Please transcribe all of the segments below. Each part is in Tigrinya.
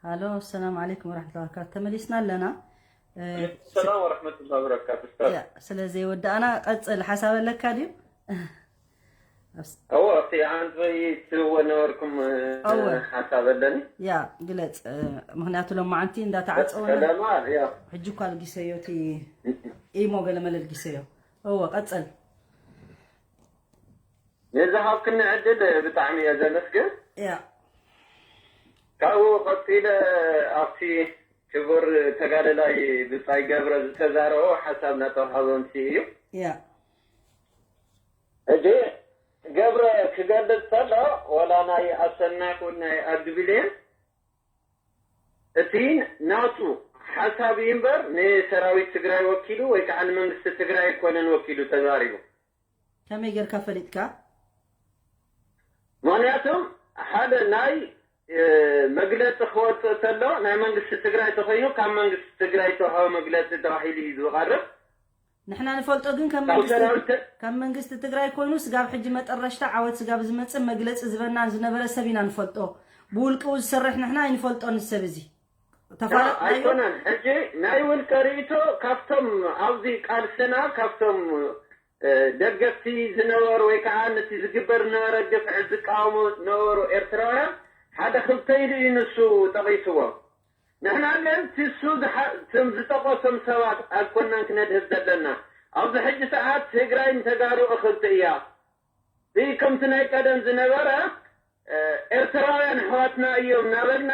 ሃሎ፣ ሰላም ዓለይኩም ወራሕመቱላሂ ወበረካቱ። ተመሊስና ኣለና። እ፣ ሰላም ወረሕመቱላሂ ወበረካቱ። ኡስታዝ፣ ያ፣ ስለ ዘይወዳእና ቀጽል። ሓሳብ ኣለካ ድዩ? ኣብስ- እዎ፣ እቲ ሓንቲ ትብዎ ነበርኩም፣ እ፣ እወ። ሓሳብ ኣለኒ። ያ፣ ግለጽ። እ፣ ምኽንያቱ ሎማዓንቲ እንዳተዓጸወና ሰላማ፣ ያ። ሕጂ እኳ ኣልጊሰዮ፣ እቲ ኢሞ ገለመለ ኣልጊሰዮ። እወ፣ ቀጽል። ንዝሃብክኒ ዕድል ብጣዕሚ እየ ዘመስግን። ያ። ካብኡ ቀፂለ ኣብቲ ክቡር ተጋደላይ ብጻይ ገብረ ዝተዛረቦ ሓሳብ ናተውሃበ ምስ እዩ። ያ። ሕጂ ገብረ ክገልጽ ከሎ፣ ወላ ናይ ኣሰና ይኹን ናይ ኣድቢሌን፣ እቲ ናቱ ሓሳብ እዩ እምበር፣ ንሰራዊት ትግራይ ወኪሉ ወይ ከዓ ንመንግስቲ ትግራይ ኣይኮነን ወኪሉ ተዛሪቡ። ከመይ ጌርካ ፈሊጥካ? ምኽንያቱም ሓደ ናይ፣ እ፣ መግለፂ ክወፅእ ከሎ፣ ናይ መንግስቲ ትግራይ ተኮይኑ፣ ካብ መንግስቲ ትግራይ ዝተዋሃበ መግለፂ ተባሂሉ እዩ ዝቐርብ። ንሕና ንፈልጦ ግን ከም ካብ መንግስቲ ሰራዊት ተ- ከም መንግስቲ ትግራይ ኮይኑ ስጋብ ሕጂ መጠረሽታ ዓወት ስጋብ ዝመፅእ መግለፂ ዝበና ዝነበረ ሰብ ኢና ንፈልጦ። ብውልቅኡ ዝሰርሕ ንሕና ኣይንፈልጦን። ንሰብ እዚ ተፋለጥናዮ። ኣይኮነን። ሕጂ ናይ ውልቀ ርእይቶ ካብቶም ኣብዚ ቃልስና ካብቶም፣ እ፣ ደገፍቲ ዝነበሩ ወይ ከዓ ነቲ ዝግበር ዝነበረ ግፍዒ ዝቃወሙ ዝነበሩ ኤርትራውያን ሓደ ክልተ ኢሉ እዩ ንሱ ጠቒስዎም። ንሕና ግን እቲ እሱ ዝሓ-፣ እቶም ዝጠቐሶም ሰባት ኣይኮናን ክነድህብ ዘለና። ኣብዚ ሕጂ ሰዓት ትግራይ ንተጋሩ እኽልቲ እያ። እዚ ከምቲ ናይ ቀደም ዝነበረ፣ እ፣ ኤርትራውያን ኣሕዋትና እዮም እናበልና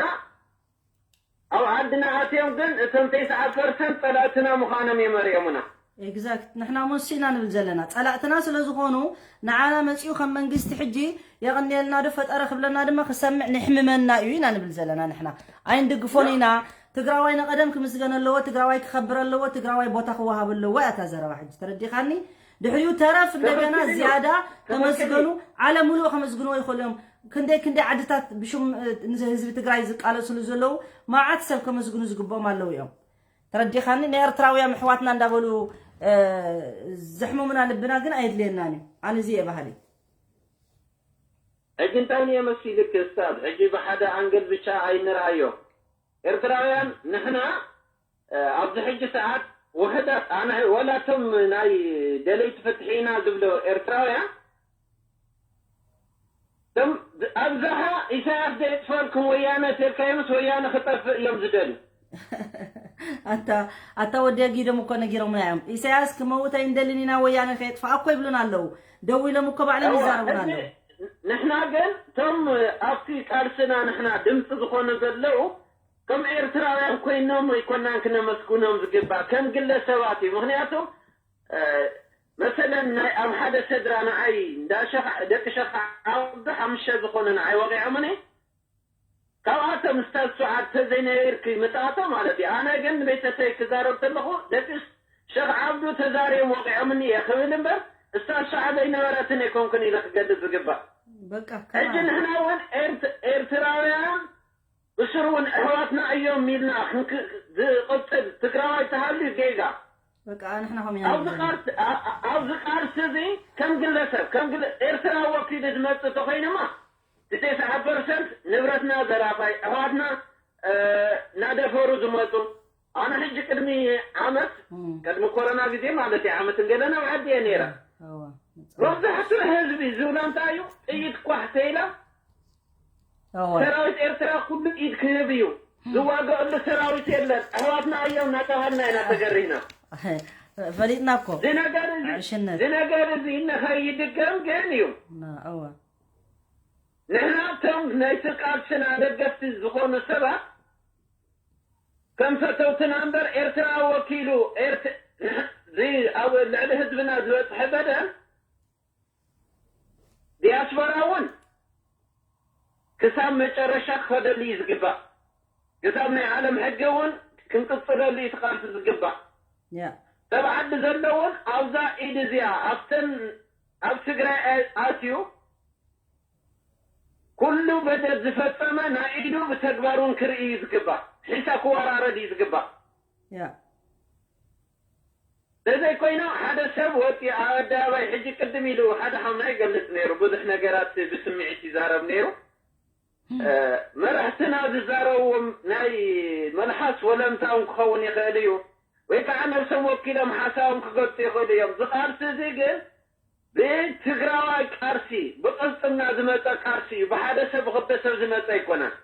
ኣብ ዓድና ኣትዮም ግን እቶም ተስዓ ፐርሰንት ጸላእትና ምዃኖም እዮም ኣርእዮምና። ኤግዛክት። ንሕና ሞስ ኢና ንብል ዘለና፣ ጸላእትና ስለ ዝኾኑ ንዓና መጺኡ ከም መንግስቲ ሕጂ የቐንየልና ዶ ፈጠረ ክብለና ድማ ክሰምዕ ንሕምመና እዩ ኢና ንብል ዘለና። ንሕና ኣይንድግፎን ኢና። ትግራዋይ ንቐደም ክምስገን ኣለዎ፣ ትግራዋይ ክኸብር ኣለዎ፣ ትግራዋይ ቦታ ክወሃብ ኣለዎ እያ እታ ዘረባ። ሕጂ ተረዲኻኒ? ድሕሪኡ ተረፍ እንደገና ተኸትል እዩ። ዝያዳ ተኸትል ተመስገኑ። ዓለም ሙሉእ ከመስግንዎ ይኽእሉ እዮም። ክንደይ ክንደይ ዓድታት ብሽም፣ እ፣ ንህዝቢ ትግራይ ዝቃለስሉ ዘለዉ መዓት ሰብ ከመስግኑ ዝግብኦም ኣለዉ እዮም። ተረዲኻኒ? ናይ ኤርትራውያን ኣሕዋትና እንዳበሉ፣ እ፣ ዘሕምሙና ልብና ግን ኣየድልየናን እዩ። ኣነ እዚ እየ ባህሊ። ሕጂ እንታይ እየ መሲልክ ኡስታዝ? ሕጂ ብሓደ ኣንግል ብቻ ኣይንርኣዮ። ኤርትራውያን ንሕና፣ እ፣ ኣብዚ ሕጂ ሰዓት ውሕዳት፣ ኣነ ወላቶም ናይ ደለይቲ ፍትሒ ኢና ዝብሎ ኤርትራውያን እቶም ኣብዝሓ ኢሳያስ ዘየጥፈልኩም ወያነ ተልካዮምስ ወያነ ክጠፍእ እዮም ዝደልዩ። ኣታ ኣታ ወዲ ኣጊዶም እኮ ነጊሮምና እዮም። ኢሳያስ ክመውት ኣይንደልን ኢና፣ ወያነ ከየጥፋ እኮ ይብሉና ኣለዉ። ደው ኢሎም እኮ ባዕሎም እዋ፣ ይዛረቡና ሕጂ ኣለዉ። ንሕና ግን እቶም ኣብቲ ቃልስና ንሕና ድምፂ ዝኾኑ ዘለዉ ከም ኤርትራውያን ኮይኖም ኣይኮናን ክነመስግኖም ዝግባእ፣ ከም ግለሰባት እዩ። ምኽንያቱ፣ እ፣ መሰለን ናይ ኣብ ሓደ ስድራ ንዓይ እንዳ ሸኻ-፣ ደቂ ሸኻ ዓብዱ ሓሙሽተ ዝኾኑ ንዓይ ወቒዖምኒ። ካብኣቶም ስታዝ ሱዓድ ተዘይነይርኪ ምጽኣቶ ማለት እዩ። ኣነ ግን ንቤተሰበይ ክዛረብ ከለኹ ደቂ ሸኽ ዓብዱ ተዛሪቦም ወቒዖምኒ እየ ክብል እምበር፣ ስታዝ ሱዓድ ኣይነበረትን ኣይኮንኩን ኢለ ክገልጽ ዝግባእ። በቃ ሕጂ ከማን ንሕና እውን ኤርት-፣ ኤርትራውያን ብስሩ እውን ኣሕዋትና እዮም ኢልና ክንክ-፣ ዝቕጽል ትግራዋይ ተሃልዩ ጌጋ። በቃ ንሕና ከምኡ ኢና ኣብዚ ንብል። ቃልሲ፣ ኣ-፣ ኣ-፣ ኣብዚ ቃልሲ እዚ ከም ግለሰብ፣ ከም ግለ-፣ ኤርትራ ወኪሉ ዝመጽእ ተኾይኑማ፣ እቲ ተስዓ ፐርሰንት ንብረትና ዘራፋይ፣ ኣሕዋትና፣ እ፣ እናደፈሩ ዝመጹ። ኣነ ሕጂ ቅድሚ ዓመት፣ እም። ቅድሚ ኮሮና ግዜ ማለት እዩ፣ ዓመት እንገለ ናብ ዓዲ እየ ነይረ። እዋ፣ ንጹር። መብዛሕትኡ ህዝቢ ዝብሎ እንታይ እዩ? ጥይት ኳሕ ተይላ፣ እዋ። ሰራዊት ኤርትራ ኩሉ ኢድ ክህብ እዩ። ዝዋገአሉ ሰራዊት የለን። ኣሕዋትና እዮም እናተባሃልና ኢና ተገሪህና። ፈሊጥና እኮ። እዚ ነገር እዚ፣ ዕሽነት። እዚ ነገር እዚ ንኸይድገም ግን እዩ። ና፣ እዋ። ንሕና እቶም ናይቲ ቃልስና ደገፍቲ ዝኾኑ ሰባት ከም ፈተውትና እምበር ኤርትራ ወኪሉ ኤርት-፣ እዚ ኣብ ልዕሊ ህዝብና ዝበፅሐ በደል ዲያስፖራ እውን ክሳብ መጨረሻ ክኸደሉ እዩ ዝግባእ። ክሳብ ናይ ዓለም ሕጊ እውን ክንቅፅለሉ እዩ እቲ ቃልሲ ዝግባእ። ያ። ሰብ ዓዲ ዘሎ እውን ኣብዛ ኢድ እዚኣ ኣብተን ኣብ ትግራይ ኣትዩ ኩሉ በደል ዝፈጸመ ናይ ኢዱ ብተግባር እውን ክርኢ እዩ ዝግባእ። ሒሳ ክወራረድ እዩ ዝግባእ። ያ። ተዘይኮይኑ ሓደ ሰብ ወፂኡ ኣብ ኣደባባይ ሕጂ ቅድም ኢሉ ሓደ ሓውና ይገልጽ ነይሩ። ብዙሕ ነገራት ብስምዒት ይዛረብ ነይሩ። መራሕትና ዝዛረብዎም ናይ መልሓስ ወለምታውን ክኸውን ይኽእል እዩ፣ ወይ ከዓ ነብሶም ወኪሎም ሓሳቦም ክገልፁ ይኽእሉ እዮም። ዝቃልሲ እዚ ግን ብትግራዋይ ቃልሲ፣ ብቅልፅምና ዝመፀ ቃልሲ እዩ። ብሓደ ሰብ ብክልተ ሰብ ዝመፀ ኣይኮነን።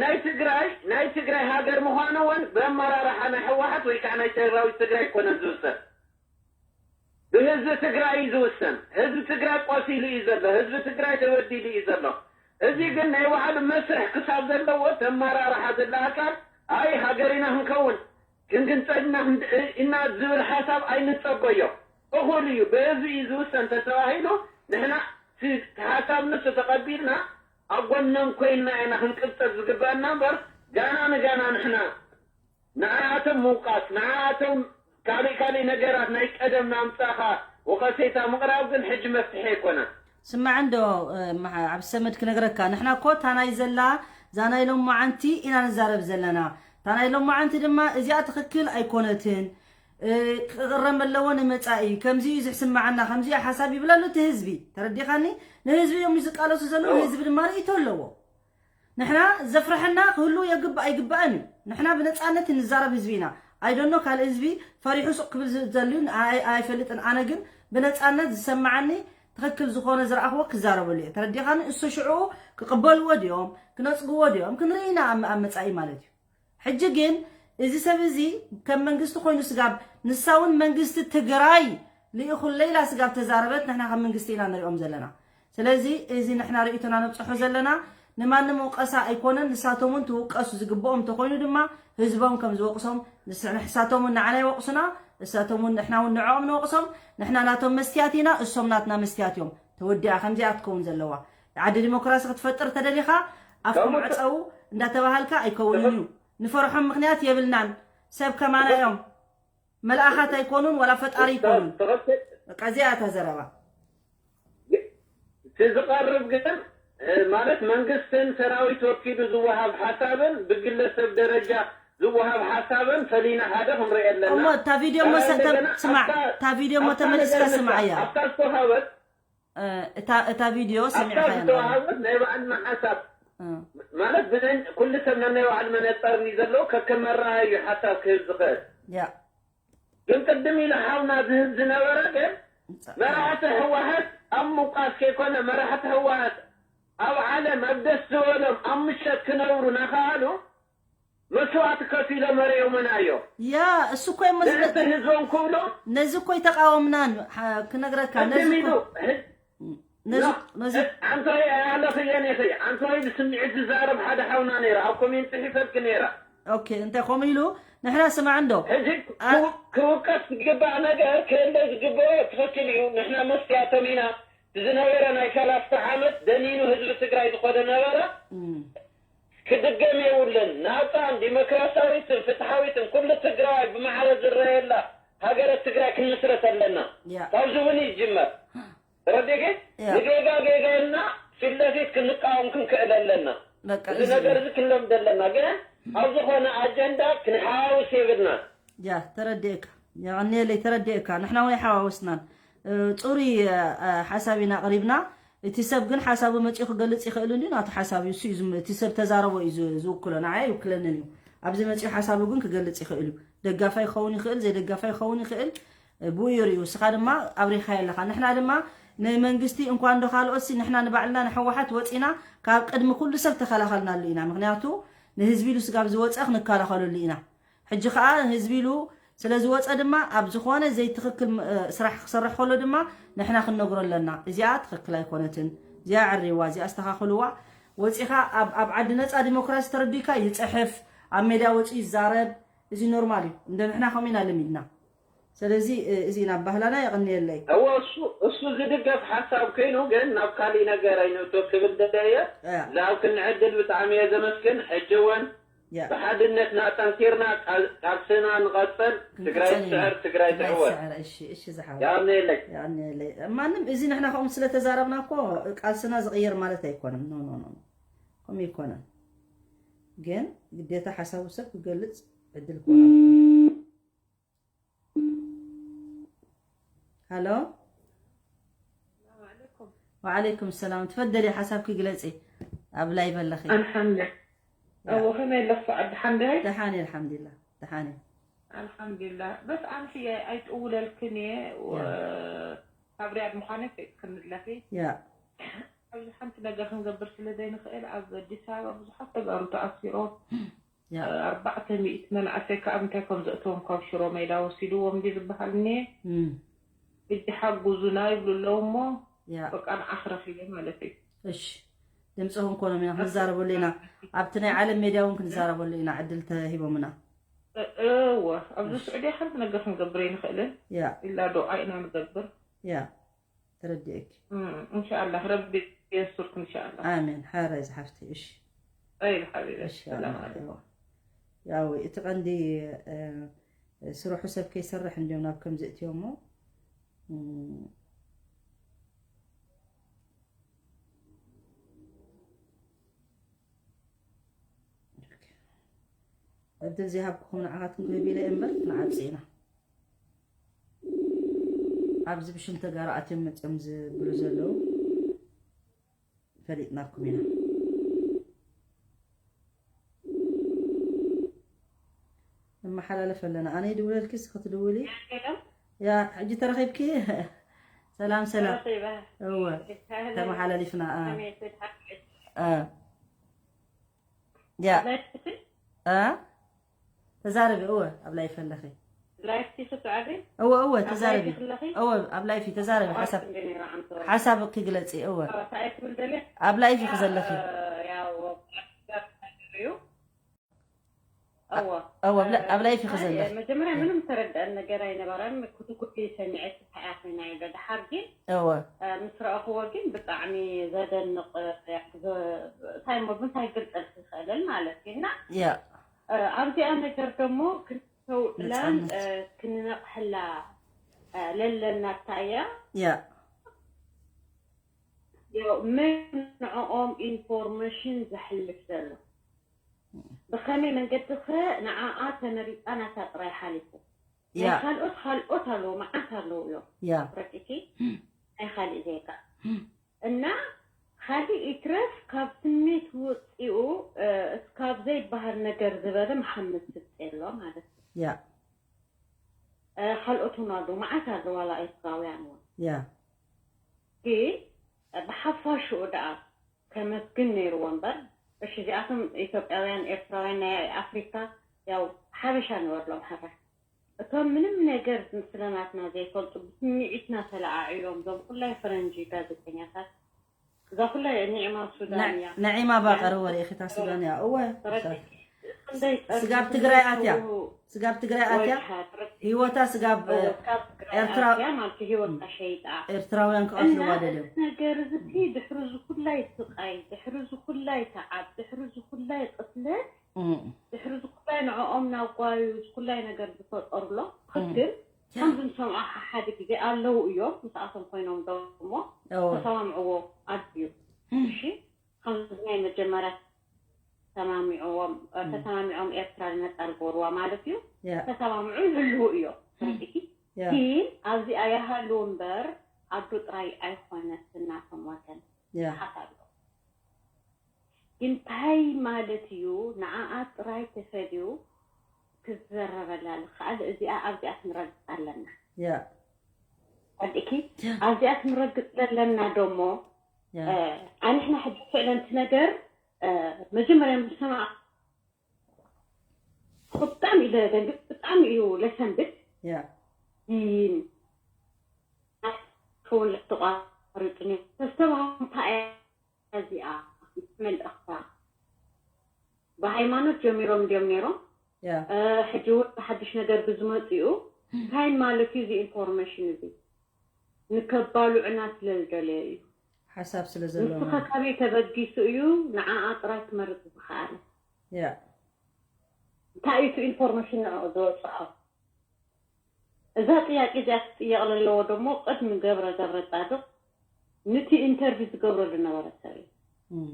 ናይ ትግራይ ናይ ትግራይ ሃገር ምዃኑ እውን ብኣመራርሓ ናይ ህወሓት ወይ ከዓ ናይ ሰራዊት ትግራይ ኣይኮነን ዝውሰን። ብህዝቢ ትግራይ እዩ ዝውሰን። ህዝቢ ትግራይ ቆሲሉ እዩ ዘሎ። ህዝቢ ትግራይ ተበዲሉ እዩ ዘሎ። እዚ ግን ናይ ባዕሉ መስርሕ ክሳብ ዘለዎ ተመራርሓ ዘለ ኣካል ኣይ ሃገር ኢና ክንከውን ክንግንፀል ኢና እና ዝብል ሓሳብ ኣይንፀበዮ። እኹል እዩ። ብህዝቢ እዩ ዝውሰን ተተባሂሉ ንሕና ሓሳብ ንሱ ተቐቢልና ኣብ ጎኖም ኮይንና ኢና ክንቅፀል ዝግባና እምበር ጋና ንጋና ንሕና ንዓኣቶም ምውቃስ፣ ንዓኣቶም ካልእ ካልእ ነገራት ናይ ቀደም ናምጻኻ ወቐሴታ ምቕራብ ግን ሕጂ መፍትሒ ኣይኮነን። ስማዕ እንዶ ዓብሰመድ ክነግረካ፣ ንሕና እኮ እታ ናይ ዘላ እዛ ናይ ሎማዓንቲ ኢና ንዛረብ ዘለና። እታ ናይ ሎማዓንቲ ድማ እዚኣ ትኽክል ኣይኮነትን፣ ክቕረም ኣለዎ ንመጻኢ፣ ከምዚ እዩ ዝስምዓና፣ ከምዚ እዩ ሓሳብ ይብል ኣሎ እቲ ህዝቢ። ተረዲኻኒ? ንህዝቢ እዮም ዝቃለሱ ዘለዉ፣ ህዝቢ ድማ ርእይቶ ኣለዎ። ንሕና ዘፍርሐና ክህሉ የግባእ ኣይግባእን እዩ። ንሕና ብነፃነት ንዛረብ ህዝቢ ኢና። ኣይደኖ ካልእ ህዝቢ ፈሪሑ ሱቕ ክብል ዝደልዩ ኣይፈልጥን። ኣነ ግን ብነፃነት ዝሰማዓኒ ትኽክል ዝኾነ ዝረኣኽዎ ክዛረበሉ እየ። ተረዲኻኒ? እሱ ሽዑ ክቕበልዎ ድዮም ክነፅግዎ ድዮም ክንርኢ ኢና ኣብ መፃኢ ማለት እዩ። ሕጂ ግን እዚ ሰብ እዚ ከም መንግስቲ ኮይኑ ስጋብ ንሳ እውን መንግስቲ ትግራይ ልኢኹለይ ኢላ ስጋብ ተዛረበት ንሕና ከም መንግስቲ ኢና ንሪኦም ዘለና። ስለዚ እዚ ንሕና ርእይቶና ነብፅሖ ዘለና ንማንም ወቀሳ ኣይኮነን። ንሳቶም እውን ትውቀሱ ዝግብኦም እንተኮይኑ ድማ ህዝቦም ከም ዝወቅሶም ንሳቶም እውን ንዓና ይወቅሱና፣ እሳቶም እውን ንሕና እውን ንዕኦም ንወቅሶም። ንሕና ናቶም መስትያት ኢና፣ እሶም ናትና መስትያት እዮም። ተወዲኣ ከምዚኣ ትከውን ዘለዋ። ዓዲ ዲሞክራሲ ክትፈጥር ተደሊኻ ኣፍኩም ዕፀው እንዳተባሃልካ ኣይከውንን እዩ። ንፈርሖም ምኽንያት የብልናን። ሰብ ከማና እዮም። መልኣኻት ኣይኮኑን ዋላ ፈጣሪ ኣይኮኑን። በቃ እዚኣ እታ ዘረባ። እቲ ዝቐርብ ግን ማለት መንግስትን ሰራዊት ወኪሉ ዝወሃብ ሓሳብን ብግለሰብ ደረጃ ዝወሃብ ሓሳብን ፈሊና ሓደ ክንሪኦ ኣለና። እሞ እታ ቪድዮ እሞ ስማዕ፣ እታ ቪድዮ እሞ ተመሊስካ ስማዕ እያ። ኣብታ ዝተወሃበት እታ ቪድዮ ሰሚዕካ ዝተዋሃበት ናይ ባዕልና ሓሳብ ማለት ብዘን ኩሉ ሰብ ናይ ባዕሉ መነፀር እዩ ዘለዎ። ከከም መረኣዩ ሓሳብ ክህብ ዝኽእል ግን ቅድም ኢሉ ሓውና ዝህብ ዝነበረ ግን መራሕቲ ህወሓት ኣብ ምውቃስ ከይኮነ መራሕቲ ህወሓት ኣብ ዓለም ኣብ ደስ ዝበሎም ኣብ ምሸት ክነብሩ ናኸኣሉ መስዋእቲ ከፊሎም ኣርእዮምና እዮም። ያ እሱ እኮ እሞ ንዕቲ ህዝቦም ክብሎ ነዚ እኮ ኣይተቃወምናን። ክነግረካ ነዚ እኮ ነዚ ነዚ ኣንቶይ ኣያለኽየን ኢኺ ኣንቶይ ብስምዒት ዝዛረብ ሓደ ሓውና ነይረ ኣብ ኮሜንት ጽሒፈልኪ ነይረ። ኦኬ እንታይ ከምኡ ኢሉ ንሕና ስማዕ እንዶ ሕጂ ክውቀስ ዝግባእ ነገር ክእለ ዝግበኦ ትኽክል እዩ። ንሕና መስትያቶም ኢና። ዝነበረ ናይ ሰላሳ ዓመት ደኒኑ ህዝቢ ትግራይ ዝኾነ ነበረ ክድገም የብሉን። ናፃን ዲሞክራሲያዊትን ፍትሓዊትን ኩሉ ትግራዋይ ብማዕረ ዝረኣየላ ሃገረ ትግራይ ክንምስረት ኣለና። ካብዚ እውን ይጅመር። ረዲኪ ንጌጋ ጌጋ ኢልና ፊት ለፊት ክንቃወም ክንክእል ኣለና። እዚ ነገር እዚ ክንለምድ ኣለና። ግን ኣብ ዝኾነ ኣጀንዳ ክንሓዋውስ የብልና። ያ ተረዲእካ የቐንየለይ ተረዲእካ ንሕና እውን ኣይሓዋወስናን። ፅሩይ ሓሳብ ኢና ኣቕሪብና። እቲ ሰብ ግን ሓሳቡ መፂኡ ክገልፅ ይኽእል እንዲ ናቱ ሓሳብ እዩ። እሱ እዩ ዝም- እቲ ሰብ ተዛረቦ እዩ ዝ- ዝውክሎ ንዓይ ኣይውክለንን እዩ። ኣብዚ መፂኡ ሓሳቡ ግን ክገልፅ ይኽእል እዩ። ደጋፋይ ክኸውን ይኽእል ዘይደጋፋይ ክኸውን ይኽእል። ብኡ ይርእዩ እስኻ ድማ ኣብሪኻዮ ኣለኻ። ንሕና ድማ ንመንግስቲ እንኳ እንዶ ካልኦት ሲ ንሕና ንባዕልና ንሕወሓት ወፂና ካብ ቅድሚ ኩሉ ሰብ ተኸላኸልናሉ ኢና። ምክንያቱ ንህዝቢ ኢሉ ስጋብ ዝወፀ ክንከላኸለሉ ኢና። ሕጂ ከዓ ህዝቢ ኢሉ ስለ ዝወፀ ድማ ኣብ ዝኾነ ዘይትኽክል ስራሕ ክሰርሕ ከሎ ድማ ንሕና ክንነግሮ ኣለና። እዚኣ ትኽክል ኣይኮነትን፣ እዚኣ ዕርይዋ፣ እዚኣ ኣስተኻኽልዋ። ወፂኻ ኣብ ዓዲ ነፃ ዲሞክራሲ ተረዲካ ይፅሕፍ፣ ኣብ ሜድያ ወፂኡ ይዛረብ። እዚ ኖርማል እዩ። እንደ ንሕና ከምኡ ኢና ለሚድና። ስለዚ እዚ ኢና ባህላና። የቐንየለይ። እወ እሱ እሱ ዝድገፍ ሓሳብ ኮይኑ ግን ናብ ካሊእ ነገር ኣይንእቶ ክብል ደለየ። ዛብ ክንዕድል ብጣዕሚ እየ ዘመስግን። ሕጂ እውን ብሓድነትና ጠንኪርና ቃልስና ንቐፅል። ትግራይ ትስዕር፣ ትግራይ ትዕወት። የቐንየለይ። ማንም እዚ ንሕና ከምኡ ስለተዛረብና እኮ ቃልስና ዝቕየር ማለት ኣይኮነን። ኖ ኖ ኖ ከምኡ ይኮነን። ግን ግዴታ ሓሳቡ ሰብ ክገልፅ ዕድል ክወሃብ። ሃሎ ወዓለይኩም ሰላም። ትፈደሊ ሓሳብኪ ግለጺ። ኣብ ላይቭ ኣለኺ። ኣልሓምዱሊላህ። ያ። እዎ፣ ከመይ ኣለኺ ሰዓድ? ደሓን ዲኺ? ደሓን እየ፣ ኣልሓምዱሊላህ። ደሓን እየ። ኣልሓምዱሊላህ። በስ ኣንቺ ኣይጥውለልክን እየ። ወ-፣ ያ። ካብ ሪያድ ምዃነይ ፈሊጥክኒ ኣለኺ። ያ። ኣብዚ ሓንቲ ነገር ክንገብር ስለ ዘይንኽእል፣ ኣብ ኣዲስ ኣበባ ብዙሓት ተጋሩ ተኣሲሮም። ያ። ኣርባዕተ ሚእቲ መናእሰይ ከኣ እንታይ ከም ዘእተዎም ካብ ሽሮ ሜዳ ወሲድዎም ድዩ ዝበሃል እኒኤ። እም። ሕጂ ሓጉዙና ይብሉ ኣለዉ እሞ፣ ያ። በቃ ንዓኽ ረኺበ ማለት እዩ። እሺ። ድምፅኹም ኮኖም ኢና ክንዛረበሉ ኢና። ኣብቲ ናይ ዓለም ሜድያ እውን ክንዛረበሉ ኢና፣ ዕድል ተሂቦምና። እ-፣ እወ፣ ኣብዚ እሺ። ስዑድያ ሓንቲ ነገር ክንገብር ኣይንኽእልን። ያ። ኢላ ዱዓ ኢና ንገብር። ያ። ተረዲኤኪ። እም፣ እንሻኣላህ ረቢ የሱርክ እንሻኣላህ። ኣሜን። ሓራይ ዝሓፍቲ፣ እሺ። ኣይል ሓቢበይ፣ እሺ፣ ሰላም ኣሜን። ኣለይኩም። ያው እቲ ቀንዲ፣ እ፣ ስርሑ ሰብ ከይሰርሕ እንዲዮም ናብ ከምዚ እትዮ እሞ፣ እም፣ ኦኬ። ዕድል ዘይሃብኩኹም ንዓኻትኩም ክህብ ኢለ እየ እምበር ንዓጽ ኢና። ኣብዚ ብሽም ተጋሩ ኣትዮም መጽዮም ዝብሉ ዘለዉ ፈሊጥናኩም ኢና። ንመሓላለፍ ኣለና። ኣነ ይድውለልኪ፣ እስኺ ትድውሊ። ሄሎ። ያ፣ ሕጂ ተረኺብኪ? ሰላም፣ ሰላም። ተረኺበ። እወ። ኣህለን። ተመሓላሊፍና፣ ኣ። ከመይ ትድሓር? ኣ። ያ። ላይፍ ትስል? ኣ? ተዛረቢ፣ እወ፣ ኣብ ላይፍ ኣለኺ። ላይፍ ትስል ትዓቢ? እወ፣ እወ፣ ኣብ ተዛረቢ። ላይፍ ኣለኺ? እወ፣ ኣብ ላይፍ ተዛረቢ፣ ኣብ ሓሳብ፣ ክንደይ ነይራ ዓንቶ? ሓሳብ ክግለጺ፣ እወ። ኣዎ፣ እንታይ ትብል ደልያ? ኣብ ላይፍ ኢኺ ዘለኺ። ያ፣ ያው፣ እዩ። እወ። እወ፣ ኣብ ላ-፣ ኣብ ላይፍ ኢኺ ኣይ፣ ዘለኺ። መጀመርያ እወ። ምንም ተረድአን ነገር ኣይነበረን። ኩትኩቲ ሰሚዐ ተሓያ ኮይና ኢለ። ደሓር ግን፣ እወ። እ፣ ምስ ረኣኽዎ ግን ብጣዕሚ ዘደንቕ፣ እ፣ ዘ-፣ እንታይ እሞ ብምንታይ ክገልጸልኪ ይኽእልን ማለት እዩ። እና፣ ያ። እ፣ ኣብዚኣ ነገር ደሞ ክንስተውዕላን፣ ነጻነት። እ፣ ክንነቕሐላ፣ እ፣ ለለና እታ እያ። ያ። ያው መን ንዕኦም ኢንፎርሜሽን ዘሕልፍ ዘሎ? ብኸመይ መንገዲ ኸ ንዓኣ ተመሪጻ ናታ ጥራይ ሓሊፉ? ናይ ያ። ካልኦት፣ ካልኦት ኣለዉ፣ መዓት ኣለዉ እዮም። ያ። ረቂቲ? ናይ ካልእ ዜጋ። እና ካልእ ይትረፍ ካብ ስሜት ወጺኡ፣ እ፣ እስካብ ዘይበሃል ነገር ዝበለ መሓመድ ስብጤ ኣሎ ማለት እዩ። ያ። እ፣ ካልኦት እውን ኣለዉ፣ መዓት ኣለዉ፣ ዋላ ኤርትራውያን እውን። ያ። ግን ብሓፋሽኡ ደኣ ከመስግን ነይርዎ እምበር፣ እሺ፣ እዚኣቶም ኢትዮጵያውያን፣ ኤርትራውያን፣ ናይ ኣፍሪካ፣ ያው ሓበሻ ንበሎም ሕራይ። እቶም ምንም ነገር ስለ ናትና ዘይፈልጡ፣ ብስምዒትና ተለዓዒሎም፣ እዞም ኩላይ ፈረንጂ ጋዜጠኛታት፣ እዛ ኩላይ ኒዕማ ሱዳን እያ። ነዒማ ባቐር ወሬ እኺታ ሱዳን እያ። እወ። ተረዲእኪ? ክንደይ ስጋብ ትግራይ ኣትያ። ጸቢቡ ስጋብ ትግራይ ኣትያ። ወጅሃ፣ ተረዲእኪ? ህይወታ ስጋብ፣ እወ፣ ስጋብ ትግራይ ኤርትራ ኣትያ ማለት እዩ፣ ህይወታ ሸይጣ። ኤርትራውያን ክቐትልዋ እና ደልዮም። እዚ ነገር እዚ እቲ ድሕሪ እዚ ኩላይ ስቃይ፣ ድሕሪ እዚ ኩላይ ተዓብ፣ ድሕሪ እዚ ኩላይ ቅትለት፣ እም። ድሕሪ እዚ ኩላይ ንዕኦም ናብ ጓዩ እዚ ኩላይ ነገር ዝፈጠሩሎ፣ እም። ትኽክል። ያ። ከምዚ ንሰምዖ ሓ-፣ ሓደ ግዜ ኣለዉ እዮም፣ ምስኣቶም ኮይኖም ደሞ እወ። ተሰማምዕዎ ኣድዩ። እም። እሺ፣ ከምዚ ናይ መጀመርያ ተሰማሚዕዎም፣ እ፣ እም። ተሰማሚዖም ኤርትራ ነጻ ዝገበርዋ ማለት እዩ። ያ። ተሰማምዑ ይህልዉ እዮም። እም። ረዲእኪ? ያ። ግን ኣብዚኣ ይሃልዉ እምበር፣ ኣዱ ጥራይ ኣይኮነትን ናቶም ወገን። ያ። ሓሳብ ኣሎ። ግን እንታይ ማለት እዩ? ንዓኣ ጥራይ ተፈልዩ ክዘረበላ ዝኸኣል እዚኣ ኣብዚኣ ክንረግጽ ኣለና። ያ። ረዲእኪ? ያ። ኣብዚኣ ክንረግጽ ዘለና ደሞ፣ ያ። እ፣ ኣንሕና ሕጂ ፍዕለንቲ ነገር፣ እ፣ መጀመርያ ምስ ሰማዕ ብጣዕሚ እዩ ዘደንግጽ፣ ብጣዕሚ እዩ ለሰንብድ። ያ። ግን ክውን ተቋሪጹ ነይሩ። ተስተውዕል እንታይ እያ እዚኣ መልእኽታ? ብሃይማኖት ጀሚሮም እንድዮም ነይሮም። ያ። እ፣ ሕጂ እውን ብሓድሽ ነገር ብዝመጽኡ፣ እንታይ ማለት እዩ እዚ ኢንፎርሜሽን እዚ? ንከባልዑና ስለ ዝደለየ እዩ። ሓሳብ ስለ ዘለዎም። ንስኻ ካበይ ተበጊሱ እዩ ንዓኣ ጥራይ ክመርጽ ዝኸኣለ? ያ። እንታይ እዩ እቲ ኢንፎርሜሽን ንዕኡ ዝበጽሖ? እዛ ጥያቄ እዚኣ ክትጥየቕ ለለዎ ደሞ ቅድሚ ገብረ ገብረ ጻድቕ ንቲ ኢንተርቪው ዝገብሮ ዝነበረ ሰብ እዩ። እም።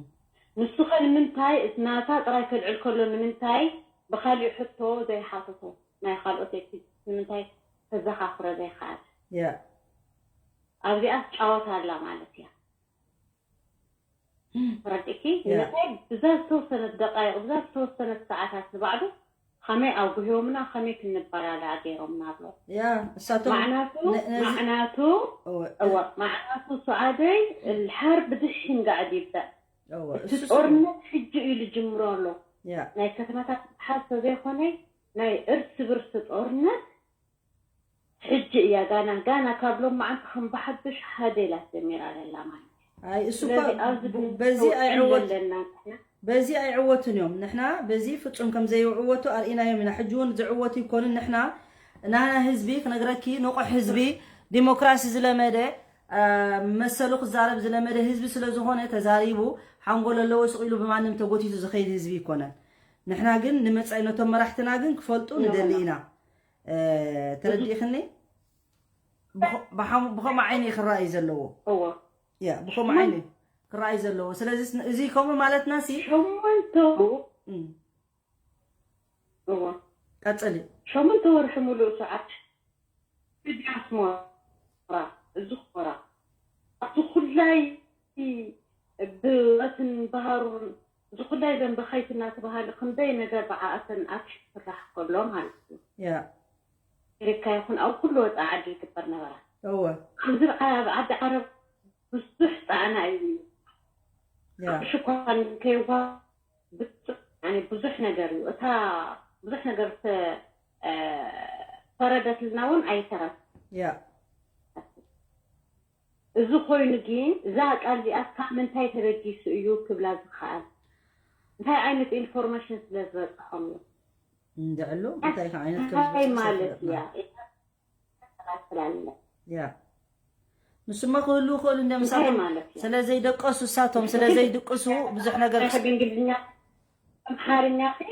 ንሱ ኸ ንምንታይ እቲ ናታ ጥራይ ከልዕል ከሎ ንምንታይ ብኻሊእ ሕቶ ዘይሓተቶ? ናይ ካልኦት ኤክስፐርት ንምንታይ ከዘኻኽሮ ዘይከኣለ? ያ። ኣብዚኣ ትጫወት ኣላ ማለት እያ። ተረዲእኪ? ያ። ንመታይ ብዛ ዝተወሰነት ደቃይቕ፣ ብዛ ዝተወሰነት ሰዓታት ንባዕሉ ከመይ ኣጉህዮምና፣ ከመይ ክንበላላዕ ገይሮምና ኣሎ። ያ እሳቶም ማዕናቱ ነ- ነዚ- ማዕናቱ እወ፣ እወ ማዕናቱ ሱዓደይ፣ الحرب دحين قاعد يبدأ። እወ፣ እቲ እሱ እሱ ጦርነት ሕጂ እዩ ዝጅምሮ ኣሎ። ያ ናይ ከተማታት ምትሓዝ ተዘይኮነ፣ ናይ እርስ ብርስ ጦርነት ሕጂ እያ ጋና ጋና ካብ ሎም መዓንቲ ከም ብሓድሽ ሓደ ኢላ ጀሚራ ዘላ ማለት እዩ። ኣይ እሱ እኳ ስለዚ ኣብዚ ብ- በዚ ክንውዕል ኣይዕወት ዘለና ንሕና በዚ ኣይዕወቱን እዮም። ንሕና በዚ ፍጹም ከም ዘይዕወቱ ኣርኢናዮም ኢና። ሕጂ እውን ዝዕወቱ ይኮኑን። ንሕና ናና ህዝቢ ክነግረኪ፣ ንቑሕ ህዝቢ፣ ዲሞክራሲ ዝለመደ፣ አ፣ መሰሉ ክዛረብ ዝለመደ ህዝቢ ስለ ዝኾነ፣ ተዛሪቡ ሓንጎል ኣለዎ ስቕ ኢሉ ብማንም ተጎቲቱ ዝኸይድ ህዝቢ ይኮነን። ንሕና ግን ንመጻኢ ነቶም መራሕትና ግን ክፈልጡ ንደሊ ኢና። እ፣ ተረዲእኽኒ? ብኸ- ብሓም- ብኸምኡ ዓይኒ እዩ ክረኣይ ዘለዎ። እዎ ያ ብኸምኡ ዓይኒ ክረኣይ ዘለዎ። ስለዚ ስ- እዚ ከምኡ ማለትና ሲ ሸሞንተ እም፣ እዎ ቀጽሊ። ሸሞንተ ወርሒ ሙሉእ ሰዓት ብዲያስፖራ እዚ ኮራ ኣብቲ ኩላይ ብረትን ባህሩን እዚ ኩላይ ዘን በኸይቲ እናተባሃለ ክንደይ ነገር ብዓኣተን ኣክሽን ክስራሕ ከሎ ማለት እዩ። ያ ኣሜሪካ ይኹን ኣብ ኩሉ ወፃኢ ዓዲ ይግበር ነበራ። እወ ኣብዚ ኣብ ዓዲ ዓረብ ብዙሕ ፃዕና እዩ። ያ ሽኳን ከይዋ ብዙሕ ነገር እዩ። እታ ብዙሕ ነገር ፈረደትልና እውን ኣይተረፍ። ያ እዚ ኮይኑ ግን እዛ ቃል እዚኣ ካብ ምንታይ ተበጊሱ እዩ ክብላ ዝከኣል? እንታይ ዓይነት ኢንፎርሜሽን ስለ ዝበፅሖም እዩ? እንድዕሉ እንታይ ከ ዓይነት ከም እንታይ ዝበፅሖ ማለት ፈለጥና። እያ? ስላለ ያ ንስሞ ክህሉ ይኽእሉ እንደ እንታይ ምሳቶም ማለት እዩ? ስለ ዘይደቀሱ እሳቶም ስለ ዘይድቅሱ ብዙሕ ነገር ናይ ሕጊ እንግሊዝኛ ኣምሓርኛ ሲ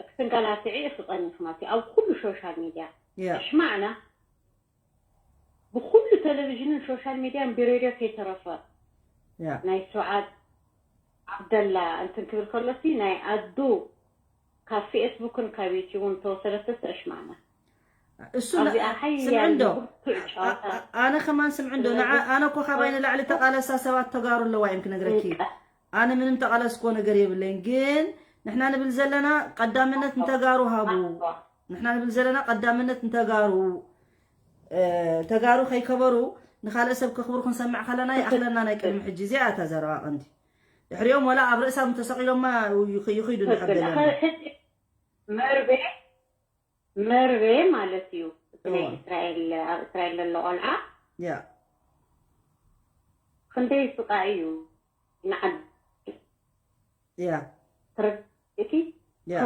ክትንቀላትዒ ይኽፀኒ ክማቲ ኣብ ኩሉ ሶሻል ሚድያ ያ ኣሽማዕና ብኩሉ ቴሌቪዥንን ሶሻል ሚድያን ብሬድዮ ከይተረፈ ያ ናይ ሱዓድ ዓብደላ እንትን ክብል ከሎሲ ናይ ኣዱ ካብ ፌስቡክን ካብ ዩቲዩብን ተወሰደተስ ኣሽማዕና እሱ ኣብዚኣ ን- ሓያል ስምዕንዶ ብርቱዕ ጨዋታ ኣነ ከማን ስምዕንዶ ንዓ- ኣነ እኮ ካባይ ንላዕሊ ተቃለሳ ሰባት ተጋሩ ኣለዋ እዮም ክነግረኪ። ኣነ ምንም ተቃለስኮ ነገር የብለይን፣ ግን ንሕና ንብል ዘለና ቀዳምነት ንተጋሩ ሃቡ። ንሕና ንብል ዘለና ቀዳምነት ንተጋሩ እ፣ ተጋሩ ከይከበሩ ንካልእ ሰብ ከኽብሩ ክንሰምዕ ከለና ይኣኽለና። ናይ ቅድሚ ሕጂ እዚኣ እታ ዘረባ ቀንዲ ድሕሪኦም ወላ ኣብ ርእሳም ተሰቂሎማ ይኽ- ይኽይዱ እንድሕር ደለና። መርቤ መርቤ ማለት እዩ። እቲ ናይ እዋ። እስራኤል ኣብ እስራኤል ዘሎ ቆልዓ ያ ክንደይ ስቃይ እዩ ንዓዲ ያ ትረድእቲ ያ